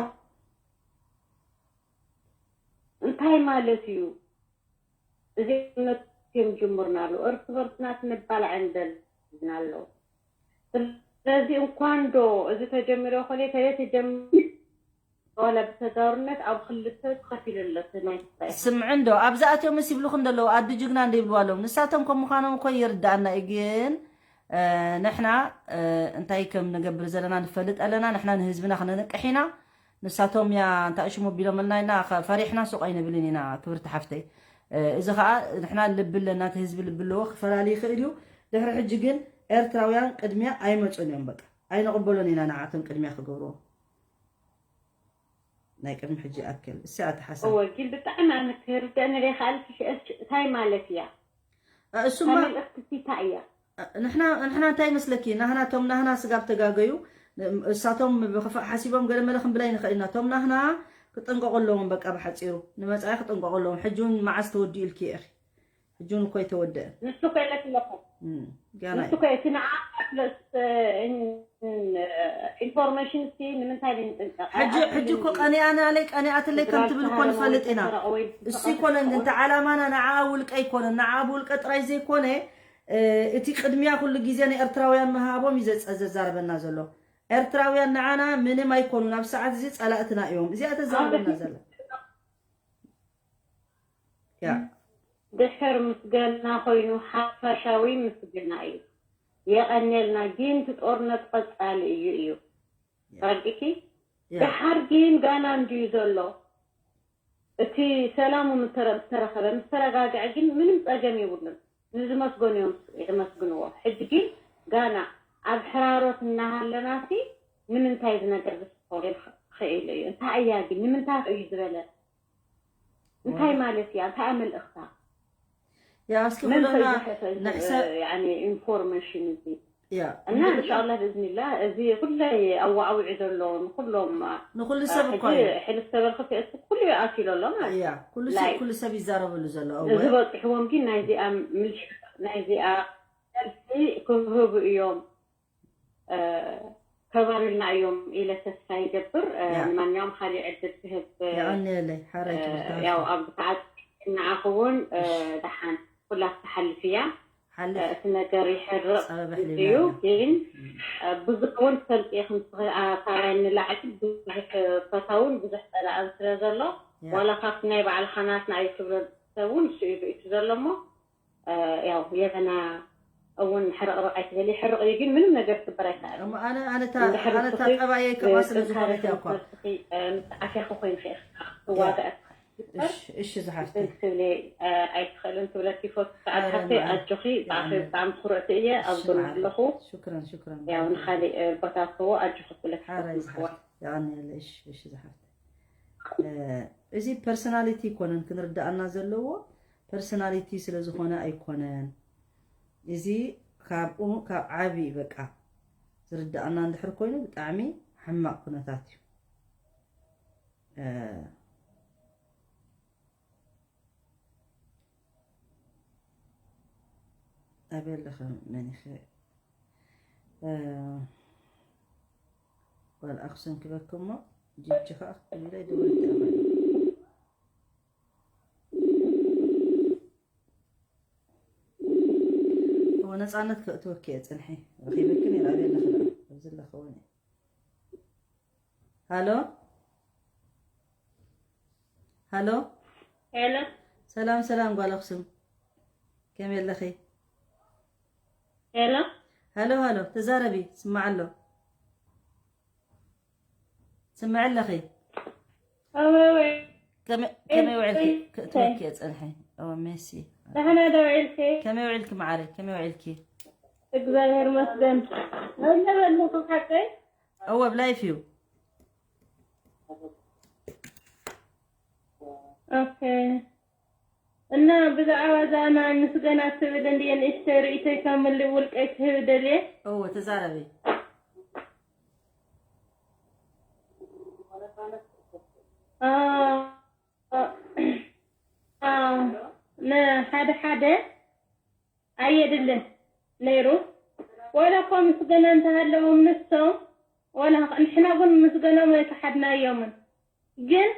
እንታይ ማለት እዩ? እዚ እዮም ጅምርና ኣሎ እርስ በርስና ክንባላዕ እንደልና ኣሎ። ስለዚ እንኳን ዶ እዚ ተጀሚሮ ኮሌ ተለ ተጀሚሩ ወላ ብተጋሩነት ኣብ ክልተ ተኸፊሉ ኣሎ እቲ ናይ ትግራይ። ስምዒ እንዶ ኣብዚ ኣትዮም ምስ ይብሉኽ እንደለዉ ኣዱ ጅግና እንደ ይብልዋ ኣለዉ። ንሳቶም ከም ምዃኖም እኮ ይርዳኣና እዩ፣ ግን እ፣ ንሕና እ፣ እንታይ ከም ንገብር ዘለና ንፈልጥ ኣለና። ንሕና ንህዝብና ክነንቅሕ ኢና። ንሳቶም ያ እንታይ ሽሙ ቢሎምልና ኢና ከ- ፈሪሕና ሱቕ ኣይንብልን ኢና ክብርቲ ሓፍተይ። እ፣ እዚ ከዓ ንሕና ልቢ ኣለና፣ እቲ ህዝቢ ልቢ ኣለዎ፣ ክፈላሊ ይኽእል እዩ። ድሕሪ ሕጂ ግን ኤርትራውያን ቅድሚያ ኣይመፁን እዮም። በቃ ኣይንቕበሎን ኢና ንዓቶም ቅድሚያ ክገብርዎ። ናይ ቅድሚ ሕጂ ኣክል እሲ ኣተሓሳ እወ ግን ብጣዕሚ ኣነ ክርደእኒ ዘይክኣል እንታይ ማለት እያ? እሱማ መልእኽቲ እንታይ እያ? ንሕና ንሕና እንታይ ይመስለኪ? ናህና ቶም ናህና ስጋብ ተጋገዩ እሳቶም ብክፋእ ሓሲቦም ገለ መለ ክንብላ ይንኽእል ኢና። ቶም ናህና ክጥንቀቑ ኣለዎም። በቃ ብሓፂሩ ንመፃኢ ክጥንቀቑ ኣለዎም። ሕጂ እውን መዓስ ተወዲኡ ኢልኪ ኢኺ። ሕጂ እውን እኮ ኣይተወደአን። ንሱ እኮ ኢለትለኹ እም፣ ገና ንሱ እኮ እቲ ንዓ ኢንፎርሜሽን ሲ ንምንታይ ዘይንጥንቀቕ? ሕጂ ሕጂ እኮ ቀኒኣናለይ ቀኒኣትለይ ከም ትብል እኮ ንፈልጥ ኢና። እሱ ኣይኮነን ግን እቲ ዓላማና ንዓ ውልቀ ኣይኮነን። ንዓ ብውልቀ ጥራይ ዘይኮነ እ፣ እቲ ቅድሚያ ኩሉ ግዜ ንኤርትራውያን ምሃቦም እዩ ዘጸ- ዘዛርበና ዘሎ። ኤርትራውያን ንዓና ምንም ኣይኮኑን። ኣብ ሰዓት እዚ ጸላእትና እዮም። እዚኣ ተዛርበና ዘላ ያ ድሕር ምስገና ኮይኑ ሓፋሻዊ ምስገና እዩ። የቐንየልና። ግን እቲ ጦርነት ቀጻሊ እዩ እዩ። ተረዲእኪ? ያ ደሓር ግን ጋና እንድዩ ዘሎ። እቲ ሰላሙ ምተረ- ምስተረኸበ ምስተረጋግዐ ግን ምንም ጸገም የብሉን። ንዝመስገኑ እዮም የመስግንዎ። ሕጂ ግን ጋና ኣብ ሕራሮት እናሃለናሲ ንምንታይ እዚ ነገር ዝፍጠር ክኽእል እዩ? እንታይ እያ ግን? ንምንታይ እዩ ዝበለ? እንታይ ማለት እያ? እንታይ እያ መልእኽታ? ያ እስኪ ኩለና ኢንፎርሜሽን እዚ ያ እና እንሻላ ብእዝኒላ እዚ ኩለይ ኣዋዕዊዑ ዘሎ ንኩሎም ንኩሉ ሰብ እኮ እዩ። ሕልፍ ተበልክ ፌስቡክ ኩሉ ይኣትዩ ኣሎ ማለት ያ ኩሉ ሰብ ኩሉ ሰብ ይዛረበሉ ዘሎ እወ እዚ በፅሕዎም ግን ናይዚኣ ምልሽ ናይዚኣ መልሲ ክህቡ እዮም። ተባሪልና እዮም ኢለ ተስፋ ይገብር። ንማንኛውም ካሊእ ዕድል ክህብ የቐንየለይ ሓራይ ትምህርታ ያው ኣብ ሰዓት ንዓኹ እውን ደሓን ኩላ ትሓልፍ እያ። ሓልፍ እቲ ነገር ይሕርቕ ጸበብ እዩ ኣሕሊና ግን ብዙሕ እውን ትፈልጢ ኢኽን ትኽእሊ ኣካላይ ንላዕሊ ብዙሕ ፈታውን ብዙሕ ጸላእን ስለ ዘሎ ያ። ዋላ ካብቲ ናይ ባዕልኻ ናትና እዩ ክብሎ ሰብ እውን ንሱ እዩ ርእይቱ ዘሎ እሞ ያው የበና እውን ሕርቕርቕ ኣይትበሊ ሕርቕ እዩ ግን ምንም ነገር ክግበር ኣይከኣል እሞ ኣነ ኣነ እታ ኣነ እታ ጠባየይ ከማ ስለ ዝኾነት እያ እኳ ዓፍያኺ ኮይንኺ ኢኻ ትዋጋእ እሺ እሺ ዝሓፍተይ ትብሊ ኣይትኽእልን ትብለኪ ይፈቱ ሰዓት ኣረ ሓፍተይ ንዓይ ኣጆኺ ብኣኺ ይዓመል። ብጣዕሚ ኩርዕቲ እየ ኣብ እሺ ጎኒ ንዓይ ኣለኹ ሽክረን ሽክረን ያው ንካሊእ ቦታ ክህቦ ኣጆኺ ክብለኪ ሓራይ ይፈቱ ዝሓፍተይ የቐንየለ እሺ እሺ ዝሓፍተይ እዚ ፐርሶናሊቲ ይኮነን ክንርዳኣና ዘለዎ ፐርሶናሊቲ ስለ ዝኾነ ኣይኮነን እዚ ካብኡ ካብ ዓቢ በቃ ዝርዳኣና እንድሕር ኮይኑ ብጣዕሚ ሕማቕ ኩነታት እዩ ኣበይ ኣለኸ መን ኢኸ ጓል ኣክሱም ክበኪ እሞ ጅጂ ከዓ ክትብል ኢለ ይደወል እቲኣ እሞ ነፃነት ከእትወኪ እየ ፅንሒ ረኺበኪ ነይረ ኣበይ ኣለኺ ደኣ ኣብዚ ኣለኽወን እየ ሃሎ ሃሎ ሄሎ ሰላም ሰላም ጓል ኣክሱም ከመይ ኣለኺ ሄሎ ሃሎ ሃሎ ተዛረቢ ስማዕ ኣሎ ስምዕ ኣለኺ ኣበበ ከመይ ውዕልኪ ክእትወኪ እየ ፀንሐ ሜሲ ደሕና ዶ ውዒልኪ ከመይ ውዕልኪ መዓረይ ከመይ ውዕልኪ እግዚኣብሔር መስገን ኣለበለኹ ሓቀይ እወ ብላይፍ እዩ ኦኬ እና ብዛዕባ እዛ ናይ ምስገና ትብል እንድየ ንእሽተይ ርእይቶይ ካብ ምልእ ውልቀይ ክህብ ደልየ እወ ተዛረቢ ንሓደ ሓደ ኣየድልን ነይሩ ወላ እኳ ምስገና እንተሃለዎም ንሶም ወላ ንሕና እውን ምስገኖም ኣይከሓድናዮምን ግን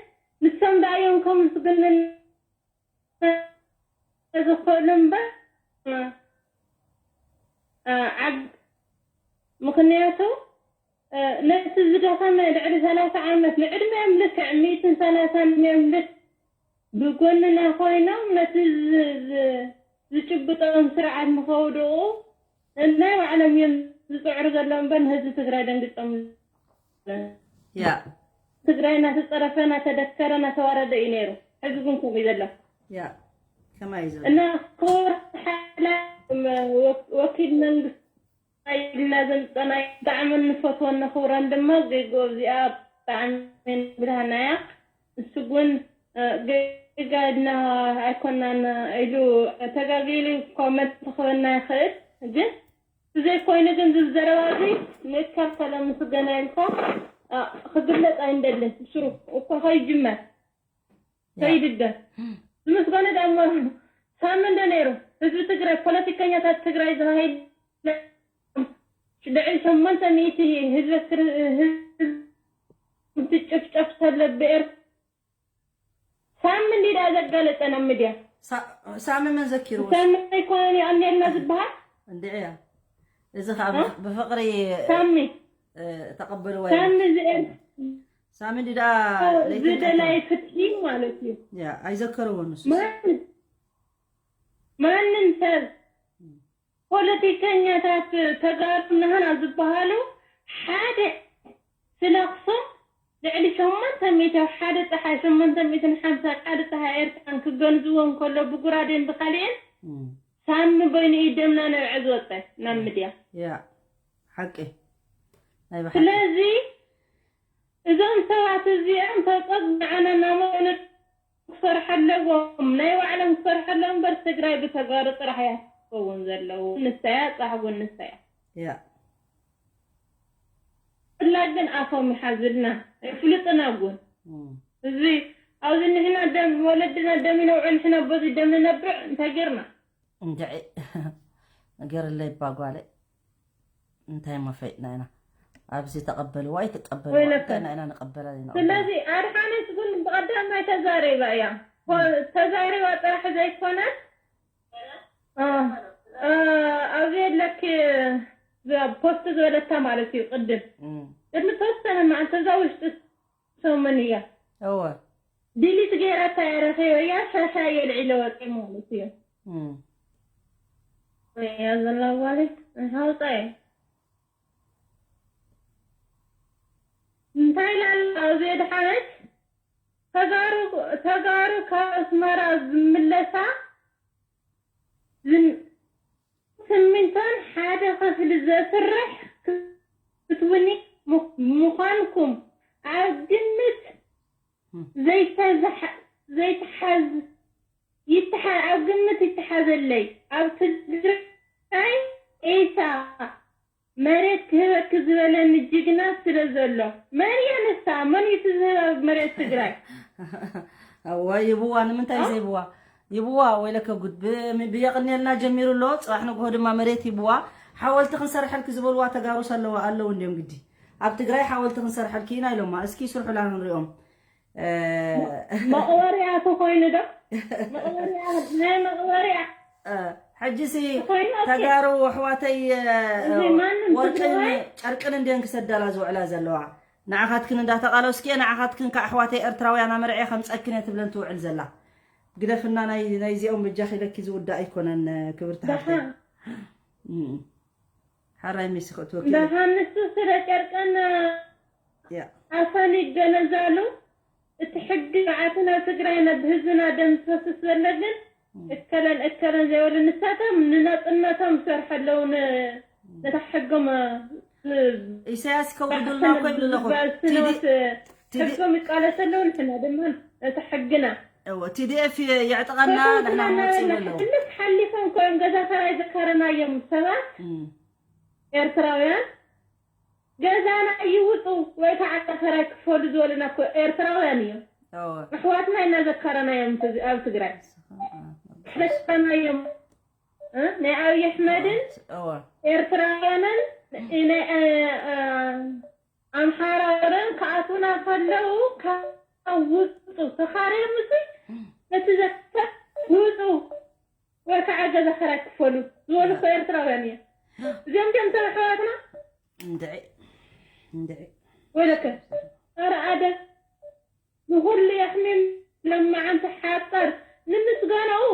ንሶም ደኣ እዮም ከምስግንን ዝኽእሉ እምበር ዓግ ምኽንያቱ ነቲ ዝደኸመ ልዕሊ ሰላሳ ዓመት ንዕድሚኦም ልክዕ ሚእትን ሰላሳን ዕድሚኦም ልክ ብጎንና ኮይኖም ነቲ ዝጭብጦም ስርዓት ንኸውድቑ ናይ ባዕሎም እዮም ዝፅዕሩ ዘለዉ እምበር ንህዝቢ ትግራይ ደንግፆም ያ ትግራይ እናተፀረፈ እናተደከረ እናተዋረደ እዩ ነይሩ ሕዚ ግን ከምኡ እዩ ዘሎ ያ ከማይ ዘሎ እና ክቡር ሓላ ወኪል መንግስቲ ኢልና ዘምፀናዮ ብጣዕሚ እንፈትወን ነኽብረን ድማ ጌጎ እዚኣ ብጣዕሚ ንብርሃና እያ ንሱ እውን ጌጋ ኢልና ኣይኮናን ኢሉ ተጋጊሉ ኮመንት ክበና ይኽእል ግን ብዘይኮይኑ ግን ዝዘረባ እዚ ምእካብ ሰላም ምስገና ኢልካ ክግለፅ ኣይንደልን ስሩ እኳ ከይጅመር ከይድደ ዝምስገነ ዳሞ ሳሚ እንደ ነይሩ ህዝቢ ትግራይ ፖለቲከኛታት ትግራይ ዝባሂል ልዕሊ ሸሞንተ ሚእቲ ህዝቢ ትጨፍጨፍ ተለ ብኤር ሳሚ እንዲ ደኣ ዘጋለፀ ናብ ሚድያ ሳሚ መን ዘኪሩ ሳሚ ኣይኮነን ይኣልየልና ዝበሃል እንድዕያ እዚ ከዓ ብፍቅሪ ሳሚ ተቀበልዋ ሳሚ ዝኤር ሳሚ እንዲ ደኣ ዝደላይ ፍትሒ ማለት እዩ ያ ኣይዘከርዎ ንሱ ማንም ሰብ ፖለቲከኛታት ተጋሩ ናህና ዝበሃሉ ሓደ ስለ ኣክሱም ልዕሊ ሸሞንተ ሚእቲ ሓደ ፀሓይ ሸሞንተ ሚእትን ሓምሳን ሓደ ፀሓይ ኤርትራን ክገንዝዎ እንከሎ ብጉራዴን ብካሊእን ሳሚ በይኑ እዩ ደምና ነብዐ ዝወፀ ናብ ምድያ ያ ሓቂ ናይ ብሓቂ ስለዚ እዞም ሰባት እዚኦም ተፀግዓና እናመኑ ክሰርሑ ኣለዎም። ናይ ባዕሎም ክሰርሑ ኣለዎም እምበር ትግራይ ብተጋሩ ጥራሕ እያ ትኸውን ዘለዉ። ንሳያ ፃሕጉን ንሳያ ያ ፍላ ግን ኣፎም ይሓዝልና ኣይፍልጥና እውን እም። እዚ ኣብዚ ንሕና ደም ወለድና ደም ይነውዕል ንሕና በዚ ደም ንነብዕ እንታይ ገርና እንድዒ ነገር ለይ ባጓለ እንታይ መፈጥና ኢና ኣብዚ ተቐበልዋ ኣይትቀበልዋ ወይለከ። እንታይ ኢና ንቐበላ ኢና ስለዚ ኣድሓነት ግን ብቐዳማይ ተዛሪባ እያ ኮ- ተዛሪባ ጥራሕ ዘይኮነት እ፣ እ፣ ኣብዚ የለክ ፖስት ዝበለታ ማለት እዩ ቅድም እም፣ ቅድሚ ተወሰነ መዓልቲ እዛ ውሽጢ ሰሙን እያ እወ ዲሊት ገይራታ እያ ረኺበያ ሻሻ የልዒለ ወፂ ማለት እዩ እም፣ እያ ዘላ ጓለይ ሓውፃ እየ እንታይ ኢላ ኣላ ኣብዚ የድሓነት ተጋሩ ተጋሩ ካብ ኣስመራ ዝምለሳ ዝም- ስሚንቶን ሓደ ክፍሊ ዘስርሕ ክትውኒ ምዃንኩም ኣብ ግምት ዘይተዝሓ- ዘይትሓዝ ይትሓ- ኣብ ግምት ይትሓዘለይ ኣብ ትግራይ ኤሳ መሬት ክህበኪ ዝበለኒ ጅግና ስለ ዘሎ መን እያ ንሳ መን እዩ እቲ ዝህባ መሬት ትግራይ እወ ይብዋ ንምንታይ ዘይብዋ ይብዋ ወይለከ ጉድ ብ- ብየቕንየልና ጀሚሩ ኣሎ ፅባሕ ንግሆ ድማ መሬት ይብዋ ሓወልቲ ክንሰርሐልኪ ዝበልዋ ተጋሩስ ኣለዋ ኣለዉ እንዲዮም ግዲ ኣብ ትግራይ ሓወልቲ ክንሰርሐልኪ ኢና ኢሎማ እስኪ ስርሑላ ንሪኦም እ፣ መቕበሪያ ተኮይኑ ዶ መቕበሪያ ናይ መቕበሪያ እ፣ ሕጂሲ ኮይኑ ኦኬ። ተጋሩ ኣሕዋተይ እ፣ እዚ ማንም ወርቅን ትግራዋይ ጨርቅን እንዲየን ክሰዳላ ዝውዕላ ዘለዋ ንዓኻትክን እንዳተቓለስኪ እየ ንዓኻትክን ከዓ ኣሕዋተይ ኤርትራውያን ኣመርዕየ ከምፀክን እየ ትብለን ትውዕል ዘላ ግደፍና ናይ ናይዚኦም ብጃኺ ኢለኪ ዝውዳእ ኣይኮነን ክብርቲ ሓፍተይ ደሓን እም። ሓራይ ሚስ ክትወኪ ደሓን ንሱ ስለ ጨርቅን ያ ኣፈን ይገነዛሉ እቲ ሕጊ መዓትና ትግራይና ብህዝብና ደም ዝፈስስ ዘሎ ግን እከለን እከለን ዘይበሉ ንሳቶም ንናፅነቶም ዝሰርሑ ኣለዉ ን- ነታ ሕጎም ዝ- ኢሳያስ ከውርዱልና እኮ ይብሉ ኣለኹ ዝባእስኖት ቲዲ- ሕጎም ይቃለሱ ኣለዉ ንሕና ድማ ነታ ሕግና ቲዲኤፍ የዕጥቐና ንሕና ክመፅእ ኣለዎ ሕልፍ ሓሊፎም ኮይም ገዛ ሰራይ ዘካረናዮም ሰባት እም። ኤርትራውያን ገዛና ይውጡ ወይ ከዓ ሰራይ ክፈሉ ዝበሉና እኮ ኤርትራውያን እዮም እወ። ኣሕዋትና ኢና ዘካረናዮም ትግ- ኣብ ትግራይ ዘካረናዮም እ? ናይ ኣብይ ኣሕመድን እወ። ኤርትራውያንን ናይ እ፣ እ፣ ኣምሓራውያን ክኣትዉና ከለዉ ካብ ውጡ ተኻርዮም እዚ ነቲ ዘተ ውጡ ወይ ከዓ ገዛ ኸራይ ክፈሉ ዝበሉ እኮ ኤርትራውያን እዮም እዚኦም ዲኦም ተም ኣሕዋትና እንድዒ እንድዒ ወለከ ኣረ ኣደ ንኹሉ የሕሚም ለማዓንቲ ሓፀር ንምስጋናኡ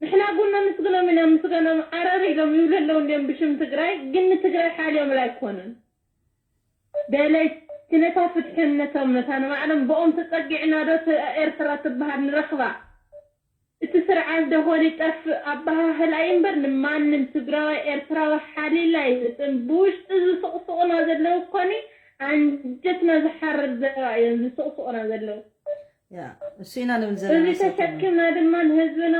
ንሕና እውን ነምስግኖም ኢና ምስጋኖም ዓረር ኢሎም ይብሉ ኣለዉ እንዲኦም ብሽም ትግራይ ግን ንትግራይ ሓልዮምላ ኣይኮኑን ደለይቲ ነታ ፍትሕነቶም ነታ ንባዕሎም ብኦም ተፀጊዕና ዶ ተ- ኤርትራ ትበሃል ንረኽባ እቲ ስርዓት ደኾን ይጠፍእ ኣበሃህላ እዩ እምበር ንማንም ትግራዋይ ኤርትራዊ ሓሊላ ኣይመፅን ብውሽጢ ዝስቕስቑና ዘለዉ እኮኒ ኣንጀትና ዝሓርር ዘረባ እዮም ዝስቕስቑና ዘለዉ ያ እሱ ኢና ንብል እዚ ዘለና ሰብ ተሸኪምና ድማ ንህዝብና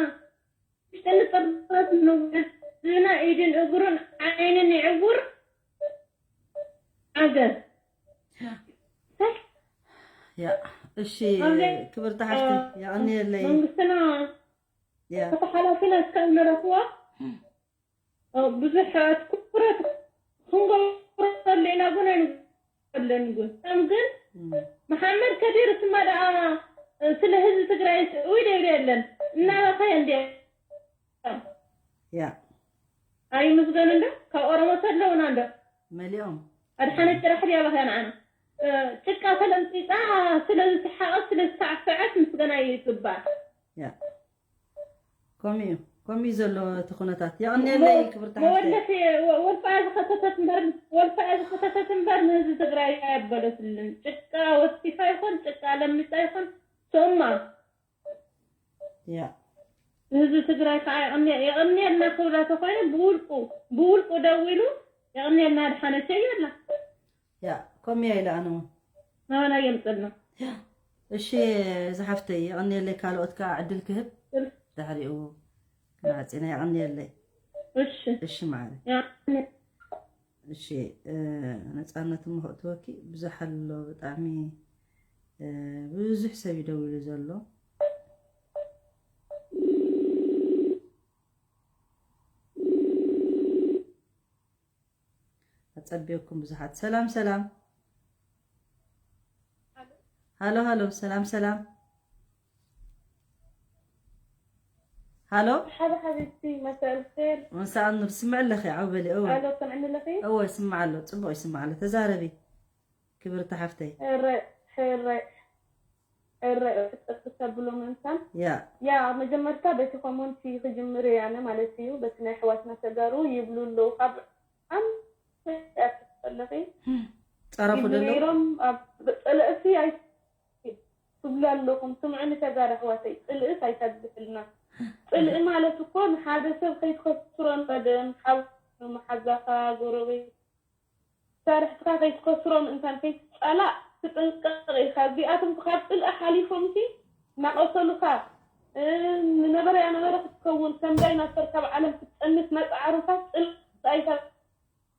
ውሽጢ ንጥርት ንብል ህዝብና ኢድን እግሩን ዓይንን ይዕውር ዓገብ ያ እሺ ክብርቲ ሓፍቲ የቐንየለይ መንግስትና ያ እቲ ሓላፊነት ካብ ንረኽቦ ብዙሕ ትኩረት ክንገብረሉ ኢና ግን ኣይንገብረለን ግን ከም ግን መሓመድ ከቢር ስማ ደኣ ስለ ህዝቢ ትግራይ ውይ ደብደ የለን እናበኸየ እንዲ ያ ኣይምስገን እንዶ ካብ ኦሮሞ ተለውና እንዶ መሊኦም ኣድሓነት ጥራሕ ድያ በኸያ ንዓና ጭቃ ተለምፂፃ ስለ ዝሰሓቐት ስለ ዝሳዕሰዐት ምስገና ይግባእ ያ ከምኡ እዩ ከምኡ እዩ ዘሎ እቲ ኩነታት የቐንየለይ ክብርቲ ሓፍተይ መወለፊ ወልፋ ዝኸተተት እምበር ወልፋ ዝኸተተት እምበር ንህዝቢ ትግራይ ኣየበለትልን ጭቃ ወሲፋ ይኹን ጭቃ ለሚፃ ይኹን ሶማ ያ ንህዝቢ ትግራይ ከዓ የቐንየ- የቐንየልና ክብላ ተኮይነ ብውልቁ ብውልቁ ደዊሉ የቐንየልና ድሓነተይ የላ። ያ ከምኡ ኢለ ኣነ እውን ናባና የምፅልና። እሺ ዝሓፍተይ የቐንየለይ። ካልኦት ከዓ ዕድል ክህብ ድሕሪኡ ክናፅና። የቐንየለይ። እሺ እሺ ማዕረ የቐንየ- እሺ ነፃነት እሞ ክእትወኪ ብዙሕ ኣሎ ብጣዕሚ ብዙሕ ሰብ ይደውሉ ዘሎ። ኣፀቢዮኩም ብዙሓት ሰላም ሰላም። ሃሎ ሃሎ ሰላም ሰላም። ሃሎ ሓቢ ሓቢብቲ መሰል ር ምሳኣን ስምዕ ኣለኺ ዓው በሊ። እወ ኣሎ ትሰምዕኒ ኣለኺ? እወ ስምዕ ኣሎ፣ ፅቡቕ ይስምዕ ኣሎ። ተዛረቢ ክብርቲ ሓፍተይ። ሕረ ሕረ ሕረ ተብሎ ምእንታን ያ ያ መጀመርታ በቲ ኮሞንቲ ክጅምር እየ ኣነ ማለት እዩ። በቲ ናይ ኣሕዋትና ተጋሩ ይብሉ ኣለዉ ካብ ዓም ኣለኺ ፀረፉ ደለዉ ነይሮም ኣብ ፅልእሲ ኣይ ትብሉ ኣለኹም። ስምዑኒ ተጋሩ ኣሕዋተይ፣ ፅልእስ ኣይተብዝሕልና። ፅልኢ ማለት እኮ ንሓደ ሰብ ከይትኸስሮ ንቐደም ሓው መሓዛኻ ጎረቤት ሳርሕትካ ከይትከስሮ ምእንታን ከይትፃላእ ትጥንቀቕ ኢኻ። እዚኣቶም ካብ ፅልኢ ሓሊፎምሲ እናቐተሉኻ ንነበረ ያነበረ ክትከውን ከምዳይ ናፈር ካብ ዓለም ክትጠንስ መፅዓሩካ ፅልኢ ኣይታ